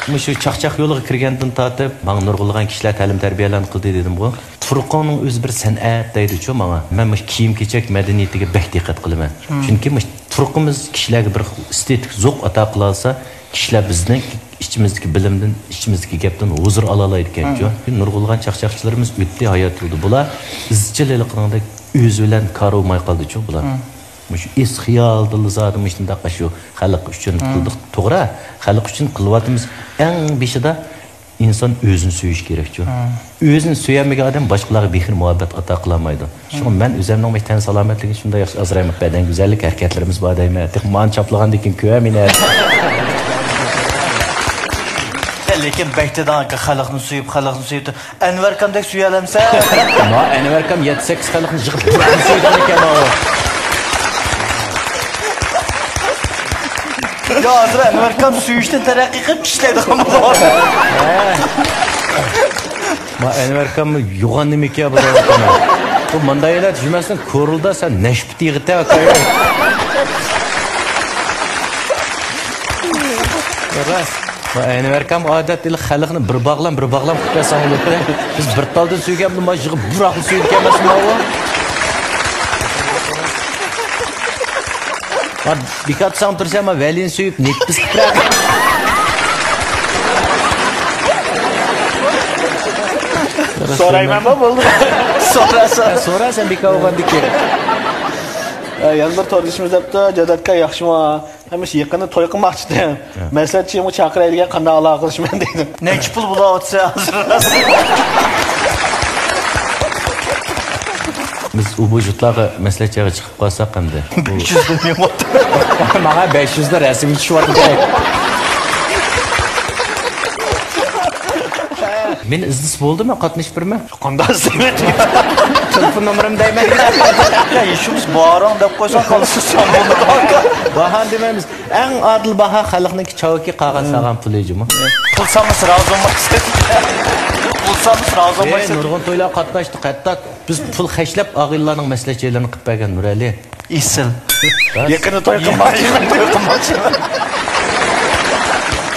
مۇشۇ چاقچاق يولىغا كىرگەندىن تارتىپ، ماڭا نۇرغۇنلىغان كىشىلەر تەلىم-تەربىيەلەرنى قىلدى دېدىمغۇ. تۇرقۇڭنىڭ ئۆزى بىر سەنئەت دەيدۇچۇ ماڭا. مەن مۇشۇ كىيىم-كېچەك مەدەنىيىتىگە بەك دىققەت قىلىمەن. چۈنكى مۇشۇ تۇرقىمىز كىشىلەرگە بىر ئېستېتىك زوق ئاتا قىلالىسا، كىشىلەر بىزنىڭ ئىچىمىزدىكى بىلىمدىن، ئىچىمىزدىكى گەپتىن ھۇزۇر ئالالايدىكەنچۇ. نۇرغۇنلىغان چاقچاقچىلىرىمىز ئۆتتى، ھايات بولدى. بۇلار ئىزچىل ھېلىقىنىڭدەك ئۆزى بىلەن كارى بولماي قالدىچۇ بۇلار. مۇشۇ ئېس خىيالدىنلا زادى مۇشۇنداق شۇ خەلق ئۈچۈن قىلدۇق. توغرا، خەلق ئۈچۈن قىلىۋاتىمىز. ئەڭ بېشىدا ئىنسان ئۆزىنى سۆيۈشى كېرەكچۇ. ئۆزىنى سۆيەلمىگەن ئادەم باشقىلارغا مېھىر-مۇھەببەت ئاتا قىلالمايدۇ. شۇڭا مەن ئۆزۈمنىڭ مۇشۇ تەن سالامەتلىكىنى شۇنداق ياخشى ئازرايمەن. بەدەن گۈزەللىك ھەرىكەتلىرىمىز بار دەيمەن. تېخى مانا چاپلىغاندىن كېيىن كۆرە مېنى. لېكىن بەك تېدىڭ ئاكا، خەلقنى سۆيۈپ، خەلقنى سۆيۈپ. ئەنۋەركامدەك سۆيەلەمسەن؟ ما ئەنۋەركام يەتتە سەككىز خەلقنى يىغىپ بىراقنى سۆيىدىغان ئىكەن ئۇ. يا ھازىر ئەنۋەركام سۆيۈشتىن تەرەققىي قىلىپ ئىشلەيدىغان بولغان. ما ئەنۋەركام يوغان نېمىكى بۇ؟ بۇ ماندايلار جۈمەسىنىڭ كورۇلدا سەن نەشپۈت يىغىتە ئاكا. راست. ئەنۋەركام ئادەتتە خەلقنى بىر باغلام، بىر باغلام قىلىپ بەرسەڭ بولاتتى. بىز بىر تالدىن سۆيگەن بىلەن يىغىپ بىراقلا سۆيىدىكەن ئەمەسمۇ ئۇ؟ بىكار ساڭ تۇرسا، ما ۋەلىنى سۆيۈپ نېتىپ بېسىپ بېرەر. سورايمەنمۇ بولدى. سورا، سورا. سورا سەن بىكار بولغاندىكىن. يەنە بىر توردىشىمىز دەپتۇ، جەدەتكە ياخشىمۇ؟ ھەمىشە يېقىندا توي قىلماقچىدىم. مەسلىھەتچىمۇ چاقىراي دېگەن، قانداق ئالاقىلىشىمەن دېدىم. نەچچە پۇل بولاۋاتىسەن ھازىر؟ بىز ئۇ بۇ جۇتلارغا مەسلىھەتچىگە چىقىپ قالساق ئەمدى. بەش يۈز دېمەيۋاتىمەن. ماڭا بەش يۈز دە رەسىمگە چۈشۈۋاتىدۇ. مېنى ئىزدىسە بولدى، مەن قاتنىشىپ بېرىمەن. قانداق ئىزدەيمەن؟ تېلېفون نومۇرۇمنى دەيمەن. يا، ھېچ بولمىسا بارىڭ دەپ قويساڭ قالىسىز سەن بولمىدى. باھانى دېمەيمىز. ئەڭ ئادىل باھا خەلقنىڭكى چاۋىكى قالغان سالغان پۇلى جۇمۇ. پۇل سالمىسا رازى بولمايسەن. پۇل سالمىسا رازى بولمايسەن. نۇرغۇن تويلارغا قاتناشتۇق، ھەتتا بىز پۇل خەجلەپ ئاغىنىلەرنىڭ مەسلىھەتچىلىرىنى قىلىپ بەرگەن نۇرئەلى. ئېسىل. يېقىندا توي قىلماقچىمەن، توي قىلماقچىمەن.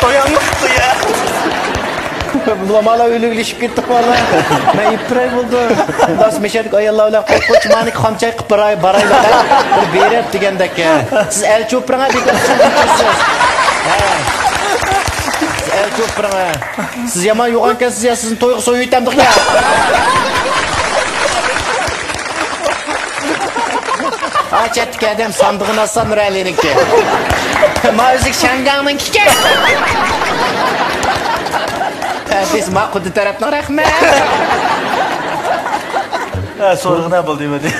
تويۇڭلۇق توي. بۇلار مانا ئۆلۈكلىشىپ كەتتۇق مانا. مەن ئېپىراي بولدۇم. داس مەشەدىكى ئاياللار بىلەن قوچمانىكى خام چاي قىلىپ باراي، بارايلى. بىر بېرىپ دېگەندەك. سىز ئەل چوپۇرۇڭ، بىكار سىز. سىز ئەل چوپۇرۇڭ. سىز يامان يوغانكەنسىز يا، سىزنى تويغا سويۇۋېتەمدىق يا. ھا، چەتتىكى ئادەم ساندۇقىنى ئاچسا نۇرئەلىنىڭكى. ما ئۆزى شياڭگاڭنىڭكىكەن. ھە، بىز ما قۇددى تەرەپنىڭ رەھمەت. ھە، سورىغىنا بولدى دېمىدى.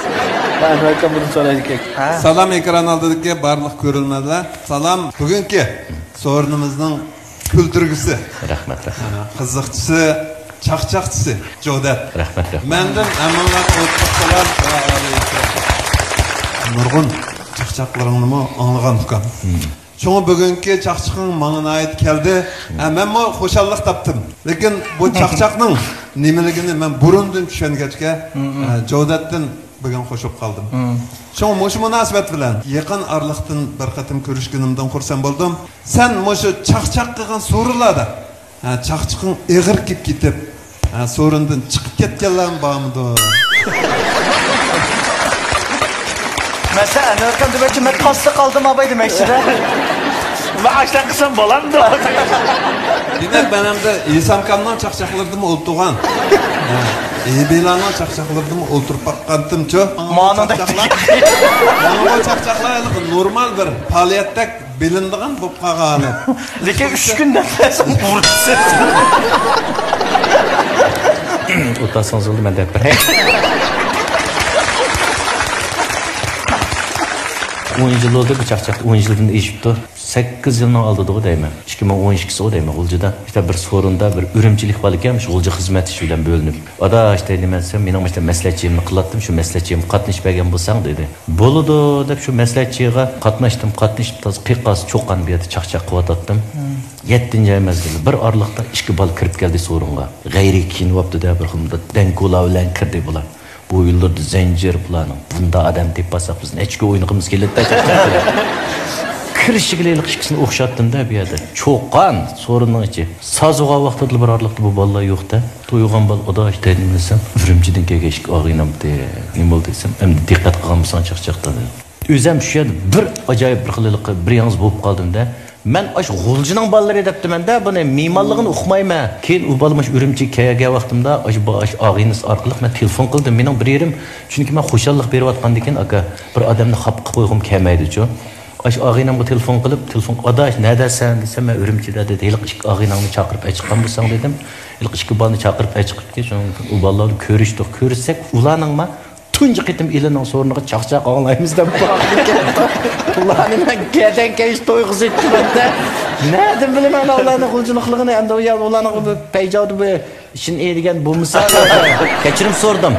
مەن ئەنۋەركام بۇنى سورايدىكەن. ھە. سالام ئېكران ئالدىدىكى بارلىق كۆرۈرمەنلەر. سالام بۈگۈنكى سورۇنىمىزنىڭ كۈلدۈرگۈسى. رەھمەت، رەھمەت. قىزىقچىسى، چاقچاقچىسى جودەت. رەھمەت، رەھمەت. مەندىن ھەممىڭلارغا ئوتلۇق سالام ۋە ئالىي ئېھتىرام. نۇرغۇن چاقچاقلىرىڭنىمۇ ئاڭلىغان ئۇكام. شۇڭا بۈگۈنكى چاقچىقىڭ ماڭا ناھايىتى كەلدى. ھە، مەنمۇ خۇشاللىق تاپتىم. لېكىن بۇ چاقچاقنىڭ نېمىلىكىنى مەن بۇرۇندىن چۈشەنگەچكە، ھە، جودەتتىن بۈگۈن قوشۇپ قالدىم. شۇڭا مۇشۇ مۇناسىۋەت بىلەن يېقىن ئارىلىقتىن بىر قېتىم كۆرۈشكىنىمدىن خۇرسەن بولدۇم. سەن مۇشۇ چاقچاق قىلغان سورۇنلاردا، ھە، چاقچىقىڭ ئېغىر كېلىپ كېتىپ، ھە، سورۇندىن چىقىپ كەتكەنلەرمۇ بارمىدۇ؟ مەسىلەن، ئەنۋەركام دېمەكچى، مەن تاسلا قالدىم ئاباي دېمەكچىدە. مەن ئاشۇنداق قىلسام بولامدۇ؟ دېمەك، مەن ئەمدى ھېسامكامنىڭ چاقچاقلىرىدىمۇ ئولتۇرغان. ھە، ئېبىلانىڭ چاقچاقلىرىدىمۇ ئولتۇرۇپ باققانتىمچۇ؟ مانىڭدەك چاقچاقلار. مانا بۇ چاقچاقلار ھېلىقى نورمال بىر پائالىيەتتەك بىلىنىدىغان بولۇپ قالغان ھالەت. لېكىن ئۈچ كۈندىن بەرسەم ئۇرىسىز. ئولتۇرسىڭىز بولدى، مەن دەپ بېرەي. ئون يىل بولدى، بۇ چاقچاق ئون يىلدىن ئېشىپتۇ. سەككىز يىلنىڭ ئالدىدىغۇ دەيمەن. ئىككى مىڭ ئون ئىككىسىغۇ دەيمەن، غۇلجىدا. ئىشتە بىر سورۇندا بىر ئۈرۈمچىلىك بالا ئىكەن، شۇ غۇلجا خىزمەت ئىشى بىلەن بۆلۈنۈپ. ئاداش دەيدىمەن دېسەم، مېنىڭ مۇشۇنداق مەسلىھەتچىمنى قىلاتتىم، شۇ مەسلىھەتچىمگە قاتنىشىپ بەرگەن بولساڭ دېدى. بولىدۇ دەپ شۇ مەسلىھەتچىگە قاتناشتىم، قاتنىشىپ تازا قىيقاس چوقان بۇ يەردە چاقچاق قىلىۋاتاتتىم. يەتتىنچى ئاي مەزگىلى بىر ئارىلىقتا ئىككى بالا كىرىپ كەلدى سورۇنغا. غەيرىي كىيىنىۋاپتۇ-دە، بىر خىل دەڭكۇلا بىلەن كىردى بۇلار. بۇ يىللىرىدا زەنجىر بۇلارنىڭ. بۇنداق ئادەم تېپىپ ئالساق بىز نەچچە كۈن ئوينىغىمىز كېلىدىدە چاقچاق بىلەن. كىرىشىگىلا ھېلىقى ئىككىسىنى ئوخشاتتىمدە بۇ يەردە. چوقان سورۇننىڭ ئىچى. ساز بولغان ۋاقتىدىلا بىر ئارىلىقتا بۇ بالىلار يوقتە. تويغان بالا ئاداش دەيدىمەن دېسەم، ئۈرۈمچىدىن كەلگەن ئىككى ئاغىنەمتى. نېمە بولدى دېسەم، ئەمدى دىققەت قىلغان بولساڭ چاقچاقتا دېدى. ئۆزەم شۇ يەردە بىر ئاجايىپ بىر خىل ھېلىقى بىر ياڭزا بولۇپ قالدىمدە. مەن ئاشۇ غۇلجىنىڭ بالىلىرى دەپتىمەن-دە، بۇنى مېھمانلىقىنى ئۇقمايمەن. كېيىن ئۇ بالا مۇشۇ ئۈرۈمچىگە كەلگەن ۋاقتىمدا، ئاشۇ با-، ئاشۇ ئاغىنىسى ئارقىلىق مەن تېلېفون قىلدىم. مېنىڭ بىر يېرىم، چۈنكى مەن خۇشاللىق بېرىۋاتقاندىكىن، ئاكا، بىر ئادەمنى خاپا قىلىپ قويغۇم كەلمەيدۇچۇ. ئاشۇ ئاغىنەمگە تېلېفون قىلىپ، تېلېفون، ئاداش، نەدەسەن دېسەم، مەن ئۈرۈمچىدە دېدى. ھېلىقى ئىككى ئاغىنەڭنى چاقىرىپ ئەچىققان بولساڭ دېدىم. ھېلىقى ئىككى بالىنى چاقىرىپ ئەچىقىپتى. شۇنىڭ ئۈچۈن ئۇ بالىلار بىلەن كۆرۈشتۇق. كۆرۈشسەك، ئۇلارنىڭمۇ تۇنجى قېتىم ئىلىنىڭ سورۇنىغا چاقچاق ئاڭلايمىز دەپ باقتىكەن. ئۇلارنى مەن گەدەن كەيش تويغۇزۇۋېتىپتىمەن-دە. نەدىن بىلىمەن ئۇلارنىڭ غۇلجىلىقلىقىنى، ئەمدى ئۇ يەردە ئۇلارنىڭ بىر پەيجاۋىدا بىر شىن ئېيتىدىغان بولمىسا. كەچۈرۈم سورىدىم.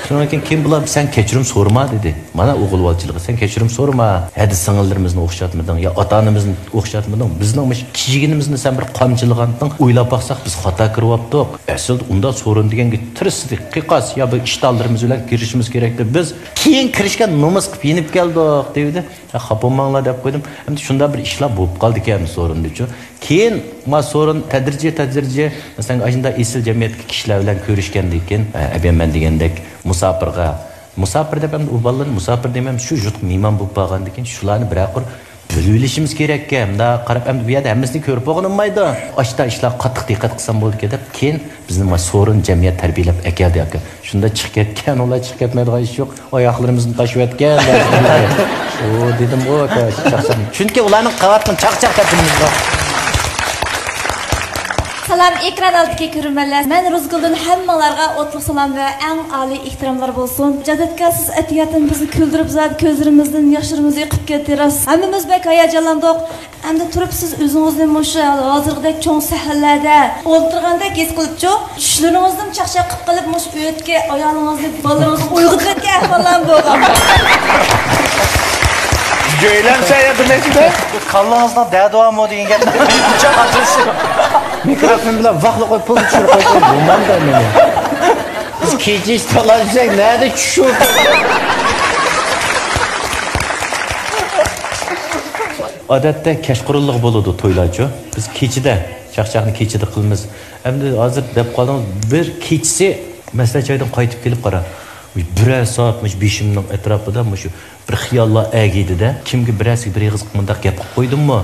شۇنىڭدىن كېيىن بۇلار، سەن كەچۈرۈم سورىما دېدى. مانا ئوغۇلۋالچىلىقى، سەن كەچۈرۈم سورىما. ھەدە سىڭىللىرىمىزنى ئوخشاتمىدىڭ يا ئاتا-ئانىمىزنى ئوخشاتمىدىڭ. بىزنىڭ مۇشۇ كىيگىنىمىزنى سەن بىر قامچىلىغانتىڭ. ئويلاپ باقساق، بىز خاتا كىرىۋاپتۇق. ئەسلىدە ئۇنداق سورۇن دېگەنگە تىرىشسىدى، قىيقاس يا بىر ئىشتانلىرىمىز بىلەن كىرىشىمىز كېرەكتى. بىز كېيىن كىرىشكە نومۇس قىلىپ يېنىپ كەلدۇق دېيىۋىدى. يا، خاپا بولماڭلار دەپ قويدۇم. ئەمدى شۇنداق بىر ئىشلار بولۇپ قالدىكەن سورۇندىچۇ. كېيىن ما سورۇن تەدرىجىي، تەدرىجىي، مەسىلەن، ئاشۇنداق ئېسىل جەمئىيەتتىكى كىشىلەر بىلەن كۆرۈشكەندىن كېيىن، ئە، ئەبى مەن دېگەندەك مۇساپىرغا، مۇساپىر دەپ ئەمدى ئۇ بالىلارنى مۇساپىر دېمەيمىز، شۇ يۇرتقا مېھمان بولۇپ بارغاندىن كېيىن شۇلارنى بىرەر قۇر بىلىۋېلىشىمىز كېرەككەن. مۇنداق قاراپ، ئەمدى بۇ يەردە ھەممىسىنى كۆرۈپ بولغىلى بولمايدۇ. ئاشتا ئىشلارغا قاتتىق دىققەت قىلسام بولىدىكەن دەپ، كېيىن بىزنى ما سورۇن جەمئىيەت تەربىيەلەپ ئەكەلدى، ئاكا. شۇنداق چىقىپ كەتكەن، ئۇلار چىقىپ كەتمەيدىغان ئىش يوق. ئاياقلىرىمىزنى تاشلىۋەتكەن. ئۇ دېدىمغۇ، ئاكا، چاقچاق. چۈنكى ئۇلارنىڭ قىلىۋاتقان چاقچاق دەپ بىلىمىزغۇ. سالام، ئېكران ئالدىدىكى كۆرۈرمەنلەر. مەن روزگۈلدىن ھەممىڭلارغا ئوتلۇق سالام ۋە ئەڭ ئالىي ئېھتىراملار بولسۇن. جاۋدەتكار، سىز ئەتىياتىن بىزنى كۈلدۈرۈپ، زادى كۆزلىرىمىزدىن ياشلىرىمىز ئېقىپ كەتتى، راست. ھەممىمىز بەك ھاياجانلاندۇق. ئەمدى تۇرۇپ سىز ئۆزىڭىزنى مۇشۇ ھازىرقىدەك چوڭ سەھنىلەردە ئولتۇرغاندەك ھېس قىلىپچۇ، چۈشلىرىڭىزنىمۇ چاقچاق قىلىپ قىلىپ، مۇشۇ ئۆيدىكى ئايالىڭىزنى، بالىلىرىڭىزنى ئويغىتىۋەتكەن ئەھۋاللارمۇ بولغان؟ جۆيلەمسە يا دېمەكتە. كاللىڭىزنىڭ دەردى بارمۇ دېگەن گەپ. مىكروفون بىلەن ۋاقلا قويۇپ، پۇلنى چۈشۈرۈپ قويسىڭىز بولمامدۇ مېنى؟ بىز كېچە ئىش تالاشساق، نەدە چۈشۈپ؟ ئادەتتە كەچقۇرۇنلۇق بولىدۇ تويلارچۇ. بىز كېچىدە، چاقچاقنى كېچىدە قىلىمىز. ئەمدى ھازىر دەپ قالدىڭىز، بىر كېچىسى مەسلىھەت جايدىن قايتىپ كېلىپ قارا. مۇشۇ بىرەر سائەت مۇشۇ بېشىمنىڭ ئەتراپىدا مۇشۇ بىر خىياللار ئەگىيدىدە. كىمگە بىرەرسىگە بىر ئېغىز مۇنداق گەپ قىلىپ قويدۇممۇ؟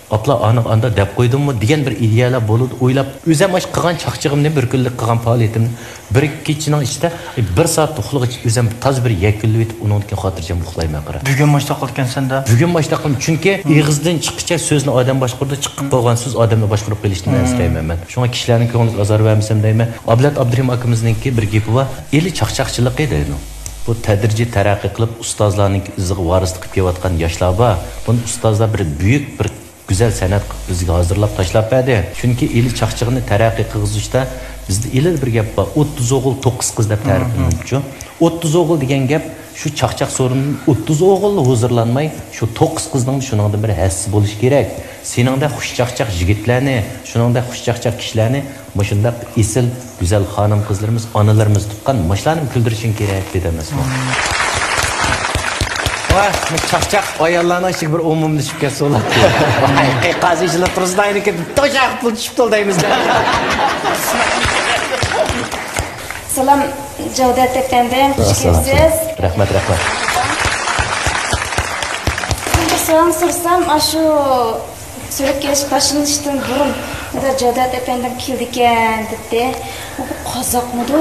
ئاپلا ئانىغا ئاندا دەپ قويدۇممۇ دېگەن بىر ئىدىيەلەر بولىدۇ. ئويلاپ، ئۆزەم ئاشۇ قىلغان چاقچىقىمنى، بىر كۈنلۈك قىلغان پائالىيىتىمنى بىر كېچىنىڭ ئىچىدە بىر سائەت ئۇخلىغىچە ئۆزەم تازا بىر يەكۈنلىۋېتىپ، ئۇنىڭدىن كېيىن خاتىرجەم ئۇخلايمەن، قارا. بۈگۈن مۇشۇنداق قىلىدىكەنسەن-دە. بۈگۈن مۇشۇنداق قىلدىم، چۈنكى ئېغىزدىن چىققىچە سۆزنى ئادەم باشقۇرىدۇ، چىقىپ بولغان سۆز ئادەمنى باشقۇرۇپ قېلىشتىن ئەنسىرەيمەن مەن. شۇڭا كىشىلەرنىڭ كۆڭلىگە ئازار بەرمىسەم دەيمەن. ئابلەت ئابدۇرېھىم ئاكىمىزنىڭكى بىر گېپى بار، ئىلى چاقچاقچىلىقى دەيدۇ. بۇ تەدرىجىي تەرەققىي قىلىپ، ئۇستازلارنىڭ ئىزىغا ۋارىسلىق قىلىپ كېلىۋاتقان ياشلار بار. بۇنى ئۇستازلار بىر بۈيۈك، بىر گۈزەل سەنئەت قىلىپ بىزگە ھازىرلاپ تاشلاپ بەردى. چۈنكى ئىلى چاقچىقىنى تەرەققىي قىلغۇزۇشتا بىزدە ئىلىدا بىر گەپ بار، ئوتتۇز ئوغۇل، توققۇز قىز دەپ تەرىپلىنىدۇچۇ. ئوتتۇز ئوغۇل دېگەن گەپ، شۇ چاقچاق سورۇنىدىن ئوتتۇز ئوغۇللا ھۇزۇرلانماي، شۇ توققۇز قىزنىڭ شۇنىڭدىن بىر ھەسسىسى بولۇشى كېرەك. سېنىڭدەك خۇشچاقچاق يىگىتلەرنى، شۇنىڭدەك خۇشچاقچاق كىشىلەرنى مۇشۇنداق ئېسىل، گۈزەل خانىم-قىزلىرىمىز، ئانىلىرىمىز تۇغقان، مۇشۇلارنى كۈلدۈرۈشۈڭ كېرەك دېدى ئەمەسمۇ؟ ۋاي، چاقچاق ئاياللارنىڭ ئىچىگە بىر ئومۇملىشىپ كەتسە بولاتتى. ۋاي، قىيقاس ئېچىلىپ تۇرسىلا، ئاينى كېتىپ، توشاق پۇل چۈشۈپتۇ دەيمىز. سالام، جاۋدەت ئەپەندىم، خۇش كەپسىز. رەھمەت، رەھمەت. بىر سوئال سورىسام، ئاشۇ سۈرەتكە ئېلىش باشلىنىشتىن بۇرۇن، مۇنداق جاۋدەت ئەپەندىم كېلىدىكەن دېدى. ئۇ قازاقمىدۇ؟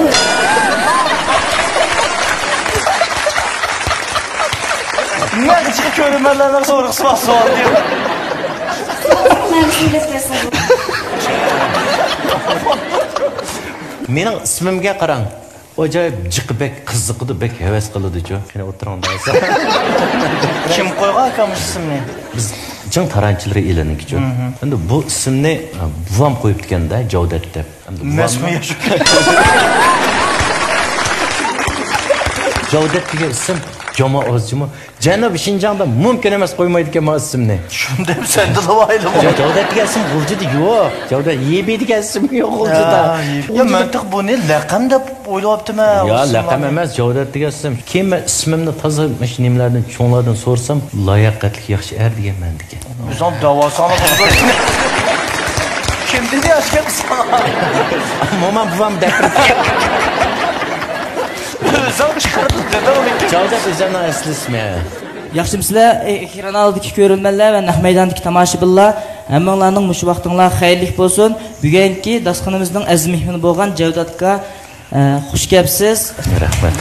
نەچچە كۆرۈرمەنلەرنىڭ سورىقى سوئال سوئال دېيىپ. مەن سۆزلەپ بەرسەم. مېنىڭ ئىسمىمگە قاراڭ. ئاجايىپ جىقى بەك قىزىقىدۇ، بەك ھەۋەس قىلىدۇچۇ. قېنى ئولتۇرۇڭ دەۋەرسە. كىم قويغان ئاكام شۇ ئىسىمنى؟ بىز جىڭ تارانچىلىرى ئېلىنىڭكىچۇ. مھم. ئەمدى بۇ ئىسىمنى، ئە، بوۋام قويۇپتىكەن-دە، جاۋدەت دەپ. ئەمدى بوۋاممۇ؟ مەسمۇ ياشۇپ. جاۋدەت دېگەن ئىسىم جاما ئازچىمۇ؟ جەنۇبىي شىنجاڭدا مۇمكىن ئەمەس قويمايدىكەن مانا ئىسىمنى. شۇنداق سەندىلا ئايلىما. جاۋدەت دېگەن ئىسىم غۇلجىدا يوق. جاۋدەت، يېبى دېگەن ئىسىم يوق غۇلجىدا. ھە، يېبى. يا، مەن تېخى بۇنى لەقەم دەپ ئويلاۋاپتىمەن. يا، لەقەم ئەمەس، جاۋدەت دېگەن ئىسىم. كېيىن مەن ئىسمىمنى تازا مۇشۇ نېمىلەردىن، چوڭلاردىن سورىسام، لاياقەتلىك ياخشى ئەر دېگەن مەندىكى. ئۆزۈڭ دەۋالساڭلا بولىدۇ. كىم دېدى ئاشۇ گەپنى ساڭا؟ مومام بوۋام دەپ. ئۆزۈڭ چىقىرىپ دېدىڭ لېكىن. جاۋدەت ئۆزۈمنىڭ ئەسلى ئىسمى. ياخشىمۇسىلەر، ئېكران ئالدىدىكى كۆرۈرمەنلەر ۋە نەق مەيداندىكى تاماشىبىنلار؟ ھەممىڭلارنىڭ مۇشۇ ۋاقتىڭلار خەيرلىك بولسۇن. بۈگۈنكى داستىخىنىمىزنىڭ ئەزىز مېھمىنى بولغان جەۋدەت ئاكا، ئە، خۇش كەپسىز. رەھمەت.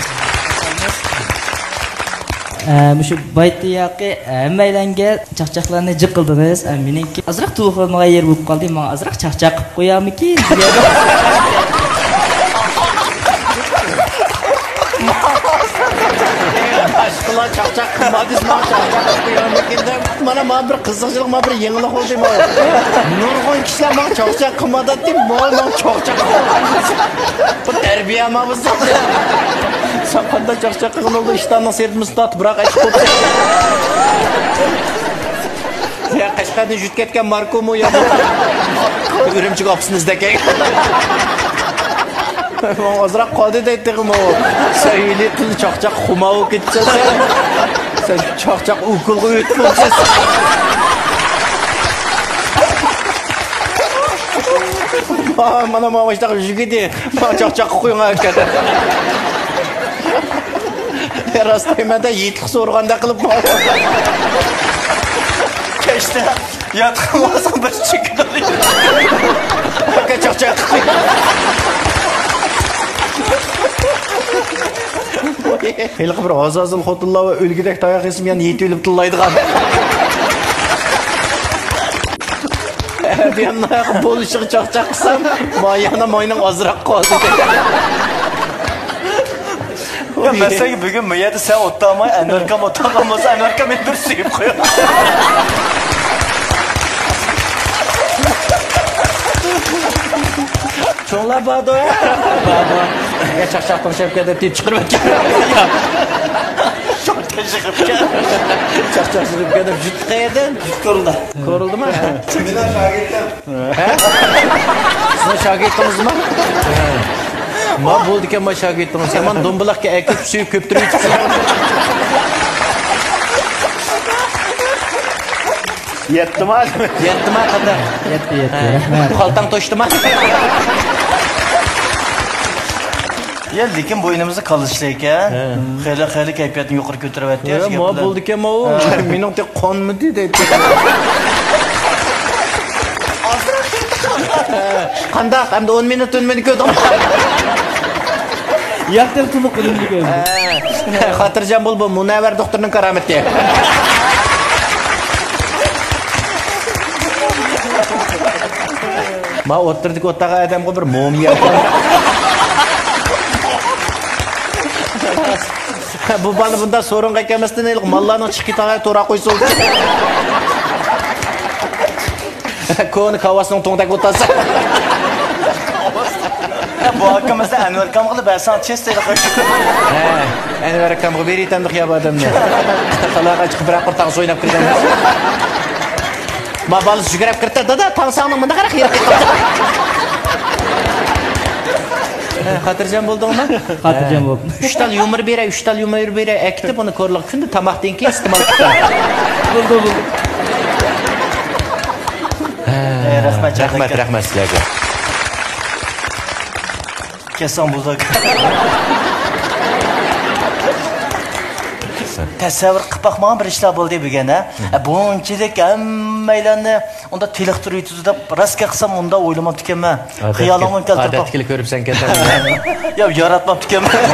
ئە، مۇشۇ بايتىياقى ھەممەيلەنگە چاقچاقلارنى جىق قىلدىڭىز. ئە، مېنىڭكى ئازراق تولۇقلانمىغان يېرى بولۇپ قالدى. ماڭا ئازراق چاقچاق قىلىپ قويامىكىن دېگەن. باشقىلار چاقچاق قىلما دېسە، ماڭا چاقچاق قىلىپ قويامىكىن دەپ. مانا ماڭا بىر قىزىقچىلىق، ماڭا بىر يېڭىلىق بولدى ماۋۇ. نۇرغۇن كىشىلەر ماڭا چاقچاق قىلما دەيتتى، ماۋۇ ماڭا چاقچاق قىلىپ قويدى. بۇ تەربىيە ماۋۇ. سەن قانداق چاقچاق قىلغىنىڭدا ئىشتاننىڭ سىرتىمىزنى تارتىپ، بىراق ئېچىپ قويدى. يا قەشقەردىن يۈرۈپ كەتكەن ماركومۇ يا بۇ؟ ئۈرۈمچىگە ئاپىسىنى ئىزدەپ كەلگەن. ماڭا ئازراق قالدى دەيتتى تېخىمۇ. سەن ھېلى قىز چاقچاق قىلما بولۇپ كېتىپسەن سەن. سەن چاقچاق ئوكۇلغا ئۆتۈپ بولىسەن. مانا، مانا، مانا، مانا، مانا، مانا، مانا، مانا، چاقچاق قويۇڭ ئەكەل. راست دەيمەن-دە، يېتىلىق سورىغاندەك قىلىپ. كەچتە ياتقان بولساڭ بىر چېكىپ ئاكا چاقچاق قىلىپ. ھېلىقى بىر ھازازىل خوتۇنلار ۋە ئۆلگۈدەك تاياق يېسىمۇ يەنە يېتىۋېلىپ تىللايدىغان. ئەتىگەن بولۇشىغا چاقچاق قىلسام، مايانا ماينىڭ ئازراق قالدى. يا، مەسىلەن، بۈگۈن بۇ يەردە سەن ئولتۇرالماي، ئەنۋەركام ئولتۇرغان بولسا، ئەنۋەركام مېنى بىر سۆيۈپ قويىدۇ. چوڭلار باردۇ، ھە؟ باردۇ. يا، چاقچاق تىڭشاپ كەل دەپ تېپىپ چىقىرىپ ئۆتكەن. شۇ تېشىغىپ كەل. چاقچاق تىڭشاپ كەل دەپ يۈتتى قەيەردىن؟ كورلا. كورلىدىمۇ؟ مېنىڭ شاگىرتىم. ھە؟ سىزنىڭ شاگىرتىڭىزمۇ؟ ما بولىدىكەن، ما شاگىرتىڭىز. يامان دومبىلاققا ئەكىپ سۈيى كۆپتۈرۈۋېتىپسىز. يەتتىما؟ يەتتىما قانداق؟ يەتتى، يەتتى. ھە. رەھمەت. قالتاڭ توشتىما؟ يا، لېكىن بوينىمىزدا كاللىشلىق ئىكەن. ھە. خېلى، خېلى كەيپىياتنى يۇقىرى كۆتۈرۈۋەتتى، ھە، شۇ گەپ ما بىلەن. بولىدىكەن، ماۋۇ. ھە. مېنىڭ تېخى قانمىدى دەيتتى. قانداق؟ ئەمدى ئون مىنۇت ئۈنمىدى كۆردۈڭمۇ؟ ياقتىن تولۇق ئۈنمىدى كۆردۈم. ھە. خاتىرجەم بول، بۇ مۇنەۋۋەر دوختۇرنىڭ كارامىتى. ما ئوتتۇرىدىكى ئولتۇرغان ئادەمغۇ بىر مۇمىيا. بۇ بالىنى بۇنداق سورۇنغا ئەكەلمەستىن، ھېلىقى ماللارنىڭ چىقىپ كېتىدىغان تۇراق قويسا بولدى. كونا كاۋاسنىڭ توڭدەك ئولتۇرسا. بۇ ئاكا مەسىلەن ئەنۋەركامغىلا بەرسەڭ چېس تېلىقى. ھە، ئەنۋەركامغا بېرىتەمدۇق يا بۇ ئادەمنى. تالاغا چىقىپ بىر قۇر تاڭسا ئويناپ كىرگەن. ما بالىسى يۈگۈرۈپ كىرىپ، دادا، تاڭساڭنىڭ مۇنداقراق يېرى قېلىپ قاپتۇ. ھە، خاتىرجەم بولدۇڭمۇ؟ خاتىرجەم بولدۇم. ئۈچ تال يۇمۇر بېرەي، ئۈچ تال يۇمۇر بېرەي، ئەكېتىپ ئۇنى كورلىغا كۈندە تاماقتىن كېيىن ئىستېمال قىلسا. بولدى، بولدى. ھە، رەھمەت، رەھمەت، رەھمەت سىلەرگە. كەتسەڭ بولدى. تەسەۋۋۇر قىلىپ باقمىغان بىر ئىشلار بولدى بۈگۈن، ھە؟ ئە، بۇنچىلىك ھەممەيلەننى ئۇنداق تېلىقتۇرۇۋېتىدۇ دەپ، راست گەپ قىلسام، ئۇنداق ئويلىماپتىكەنمەن. خىيالىڭمۇ كەلتۈرۈپ باق. ئادەتتىكىلا كۆرۈپسەنكەن سەن. يا، ياراتماپتىكەنمەن.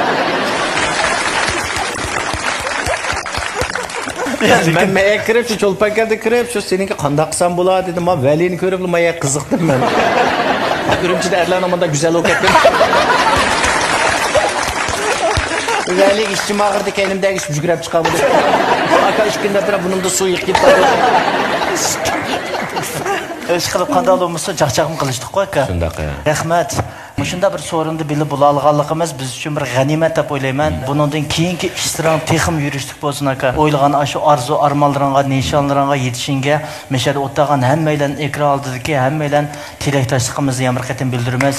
مەن مەيەگە كىرىپ، شۇ چولپان كەنتىگە كىرىپ، شۇ سېنىڭكى قانداق قىلسام بولا دېدىم. ما ۋەلىنى كۆرۈپلا مايا قىزىقتىم مەن. ئۈرۈمچىدە ئەرلەرنىڭ مۇنداق گۈزەل بولۇپ كەتكىنى. ۋەلى ئىچىم ئاغرىدى، كەينىمدە ئەگىشىپ يۈگۈرۈپ چىقامدۇ. ئاكا ئىككى كۈندە بىر بۇنىڭدا سۇ يىغىپ كېتىپ. ئىش قىلىپ قانداق بولمىسۇن، چاقچاقمۇ قىلىشتۇققۇ، ئاكا. شۇنداق، ئە. رەھمەت. مۇشۇنداق بىر سورۇندا بىللە بولاالىغانلىقىمىز بىز ئۈچۈن بىر غەنىيمەت دەپ ئويلايمەن. بۇنىڭدىن كېيىنكى ئىشلىرىڭ تېخىمۇ يۈرۈشلۈك بولسۇن، ئاكا. ئويلىغان ئاشۇ ئارزۇ ئارمانلىرىڭغا، نىشانلىرىڭغا يېتىشىڭگە مەشەدە ئولتۇرغان ھەممەيلەن، ئېكران ئالدىدىكى ھەممەيلەن تىلەكداشلىقىمىزنى يەنە بىر قېتىم بىلدۈرىمىز.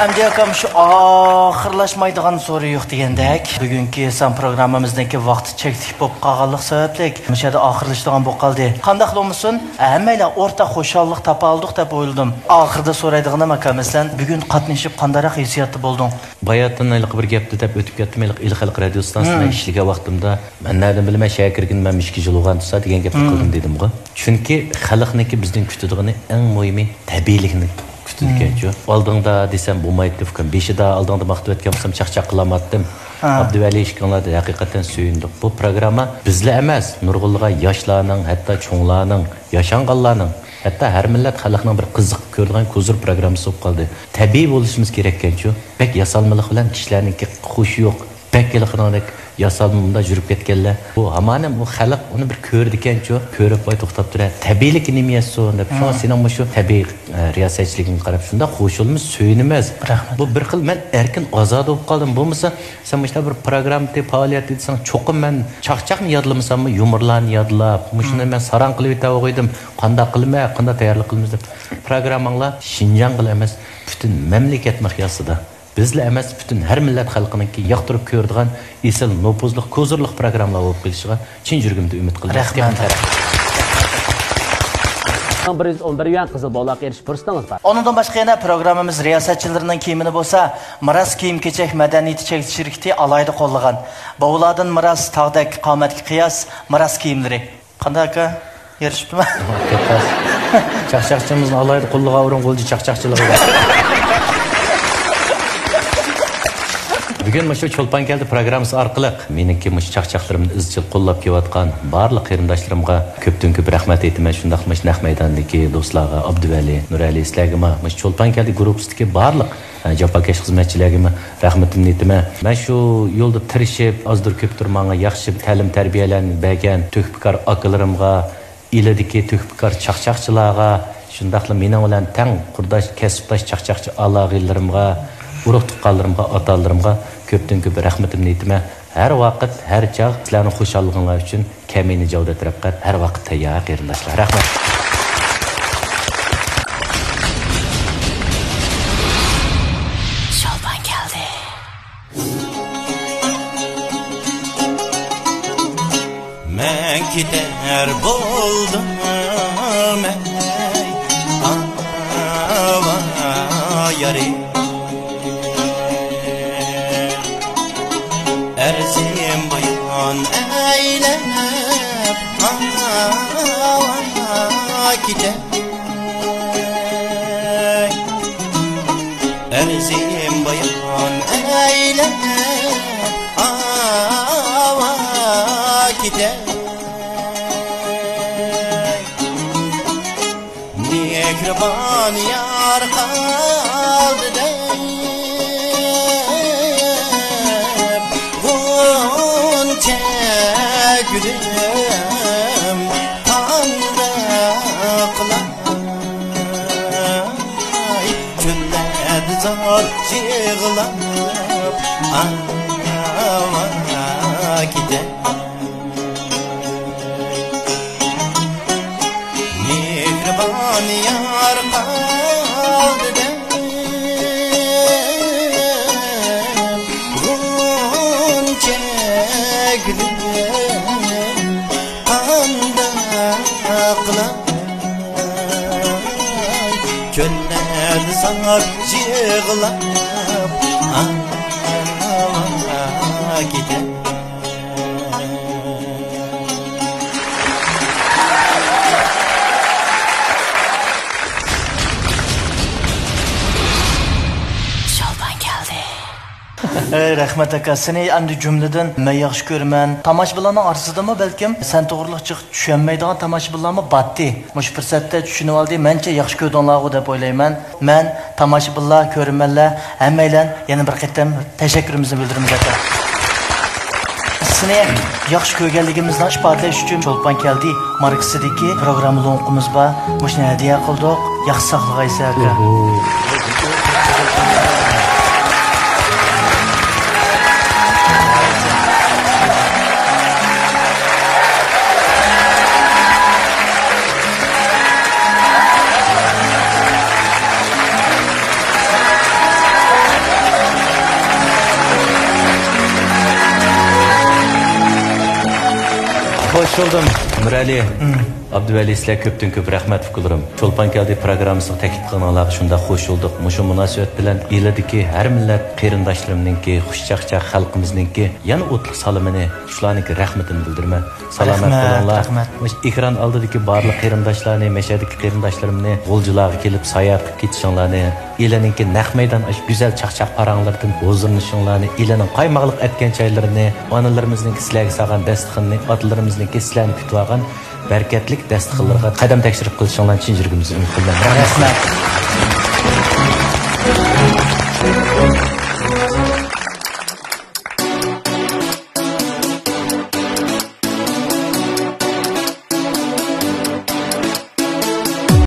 ئەمدى ئاكام شۇ ئاخىرلاشمايدىغان سورۇن يوق دېگەندەك، بۈگۈنكى سان پروگراممىمىزنىڭكى ۋاقتى چەكلىك بولۇپ قالغانلىق سەۋەبلىك مۇشۇ يەردە ئاخىرلىشىدىغان بولۇپ قالدى. قانداقلا بولمىسۇن، ھەممەيلەن ئورتاق خۇشاللىق تاپالىدۇق دەپ ئويلىدىم. ئاخىرىدا سورايدىغىنىم، ئاكا، مەسىلەن، بۈگۈن قاتنىشىپ قانداقراق ھېسسىياتتا بولدۇڭ؟ باياتىن ھېلىقى بىر گەپتە دەپ ئۆتۈپ كەتتىم، ھېلىقى ئىلى خەلق رادىيوسىدا مەن ئىشلىگەن ۋاقتىمدا مەن نەدىن بىلىمەن، شەھەرگە كىرگىنىمەن مۇشۇ ئىككى يىل بولغان تۇرسا دېگەن گەپنى قىلدىم دېدىمغۇ. چۈنكى خەلقنىڭكى بىزدىن كۈتىدىغىنى ئەڭ مۇھىمى تەبىئىيلىكنى كۈتىدىكەنچۇ. ئالدىڭدا دېسەم بولمايتتى، ئۇكام. بېشىدا ئالدىڭدا ماختىۋەتكەن بولسام چاقچاق قىلالماتتىم. ئابدۇۋەلى ئىككىڭلار ھەقىقەتەن سۆيۈندۇق. بۇ پروگرامما بىزلا ئەمەس، نۇرغۇنلىغان ياشلارنىڭ، ھەتتا چوڭلارنىڭ، ياشانغانلارنىڭ، ھەتتا ھەر مىللەت خەلقنىڭ بىر قىزىقىپ كۆرىدىغان كوزۇر پروگراممىسى بولۇپ قالدى. تەبىئىي بولۇشىمىز كېرەككەنچۇ. بەك ياسالمىلىق بىلەن كىشىلەرنىڭكى خۇشى يوق. بەك ھېلىقىدەك ياسالما مۇنداق يۈرۈپ كەتكەنلەر. بۇ ھامانەم ئۇ خەلق ئۇنى بىر كۆرىدىكەنچۇ، كۆرۈپ ۋاي توختاپ تۇرە، تەبىئىيلىكى نېمە يەتسۇن دەپ. شۇڭا سېنىڭ مۇشۇ تەبىئىي، ئە، رىياسەتچىلىكىڭگە قاراپ شۇنداق خۇشالمىز، سۆيۈنىمىز. رەھمەت. بۇ بىر خىل مەن ئەركىن ئازادە بولۇپ قالدىم. بولمىسا سەن مۇشۇنداق بىر پروگراممىدى، پائالىيەتتە دېسەڭ، چوقۇم مەن چاقچاقنى يادلىمىساممۇ، يۇمۇرلارنى يادلاپ، مۇشۇنى مەن ساراڭ قىلىۋېتەۋاتقىيدىم، قانداق قىلىمەن، قانداق تەييارلىق قىلىمىز دەپ. پروگرامماڭلار شىنجاڭغىلا ئەمەس، پۈتۈن مەملىكەت مىقياسىدا بىزلا ئەمەس، پۈتۈن ھەر مىللەت خەلقىنىڭكى ياقتۇرۇپ كۆرىدىغان ئېسىل نوپۇزلۇق، كوزۇرلۇق پروگراممىلار بولۇپ قېلىشىغا چىن يۈرىكىمدىن ئۈمىد قىلىمەن. رەھمەت. بىر يۈز ئون بىر يۈەن قىزىل بوللاققا ئېرىشىش پۇرسىتىڭىز بار. ئۇنىڭدىن باشقا يەنە پروگراممىمىز رىياسەتچىلىرىنىڭ كىيىمىنى بولسا مىراس كىيىم-كېچەك مەدەنىيىتى چەكلىك شىركىتى ئالاھىدە قوللىغان. باۋۇلاردىن مىراس، تاغدەك قامەتكە قىياس مىراس كىيىملىرى. قانداق ئاكا؟ يېرىشىپتىما؟ چاقچاقچىمىزنى ئالاھىدە قوللىغان ئورۇن غۇلجا چاقچاقچىلىقىدا. بۈگۈن مۇشۇ چولپان كەلدى پروگراممىسى ئارقىلىق مېنىڭكى مۇشۇ چاقچاقلىرىمنى ئىزچىل قوللاپ كېلىۋاتقان بارلىق قېرىنداشلىرىمغا كۆپتىن كۆپ رەھمەت ئېيتىمەن. شۇنداقلا مۇشۇ نەق مەيداندىكى دوستلارغا، ئابدۇۋەلى، نۇرئەلى، سىلەرگىمۇ، مۇشۇ چولپان كەلدى گۇرۇپپىسىدىكى بارلىق ئە، جاپاكەش خىزمەتچىلەرگىمۇ رەھمىتىمنى ئېيتىمەن. مەن شۇ يولدا تىرىشىپ، ئازدۇر كۆپتۇر ماڭا ياخشى تەلىم-تەربىيەلەرنى بەرگەن تۆھپىكار ئاكىلىرىمغا، ئىلىدىكى تۆھپىكار چاقچاقچىلارغا، شۇنداقلا مېنىڭ بىلەن تەڭ قۇرداش، كەسىپداش چاقچاقچى ئالا-ئاغىنىلىرىمغا، ئۇرۇق-تۇغقانلىرىمغا، ئاتا-ئانىلىرىمغا كۆپتىن كۆپ رەھمىتىمنى ئېيتىمەن. ھەر ۋاقىت، ھەر چاغ سىلەرنىڭ خۇشاللىقىڭلار ئۈچۈن كەمىنە جاۋ دەترەپ قەت ھەر ۋاقىت تەييار قېرىنداشلار. رەھمەت. شولپان كەلدى. مەن كېتەر بولدۇم، ئەي، ئاۋا يارى. ئەرزىم بايان ئەيلەپ، ئاۋا كېتەي. ئەرزىم بايان ئەيلەپ، ئاۋا كېتەي. مېھرىبان يار قالدى دەپ، غۇنچە گۈلۈم قانداق قىلاي؟ چۆللەردە زار يىغلاپ، ئاۋا كېتەي. مېھرىبان يار قالدى دەپ، غۇنچە گۈلۈم قانداق قىلاي؟ چۆللەردە زار يىغلاپ، ئاۋا كېتەي. شولپان كەلدى. ئەي، رەھمەت ئاكا، سېنى ئەمدى جۈملىدىن مەن ياخشى كۆرىمەن. تاماشىبىنلارنىڭ ئارىسىدىمۇ بەلكىم سەن توغرىلىق جىق چۈشەنمەيدىغان تاماشىبىنلارمۇ باتتى. مۇشۇ پۇرسەتتە چۈشىنىۋالدى، مەنچە ياخشى كۆردۈڭلارغۇ دەپ ئويلايمەن. مەن، تاماشىبىنلار، كۆرۈرمەنلەر، ھەممەيلەن يەنە بىر قېتىم تەشەككۈرىمىزنى بىلدۈرىمىز، ئاكا. سېنى ياخشى كۆرگەنلىكىمىزنى ئىپادىلەش ئۈچۈن چولپان كەلدى ماركىسىدىكى پروگرامما لوڭقىمىز بار. مۇشۇنى ھەدىيە قىلدۇق. ياخشى ساقلىغايسەن، ئاكا. خوش بولدۇم، مىرئەلى. ئابدۇۋەلى، سىلەرگە كۆپتىن كۆپ رەھمەت، ئۇكىلىرىم. چولپان كەلدى پروگراممىسىغا تەكلىپ قىلغىنىڭلارغا شۇنداق خوش بولدۇق. مۇشۇ مۇناسىۋەت بىلەن ئىلىدىكى ھەر مىللەت قېرىنداشلىرىمنىڭكى، خۇش چاقچاق خەلقىمىزنىڭكى يەنە ئوتلۇق سالىمىنى، شۇلارنىڭكى رەھمىتىنى بىلدۈرىمەن. سالامەت رەھمەت، بولۇڭلار. رەھمەت. مۇشۇ ئېكران ئالدىدىكى بارلىق قېرىنداشلارنى، مەشەدىكى قېرىنداشلىرىمنى، غۇلجىلارغا كېلىپ ساياھەت قىلىپ كېتىشىڭلارنى، ئىلىنىڭكى نەق مەيدان ئاشۇ گۈزەل چاقچاق پاراڭلىرىدىن ھۇزۇرلىنىشىڭلارنى، ئىلىنىڭ قايماقلىق ئەتكەن چايلىرىنى، ئانىلىرىمىزنىڭكى سىلەرگە سالغان دەستىخىنىنى، ئاتىلىرىمىزنىڭكى سىلەرنى كۈتۈۋالغان بەرىكەتلىك دەستىخىنلىرىغا قەدەم تەكشۈرۈپ قېلىشىڭلارنى چىن يۈرىكىمدىن ئۈمىد قىلىمەن. رەھمەت. رەھمەت.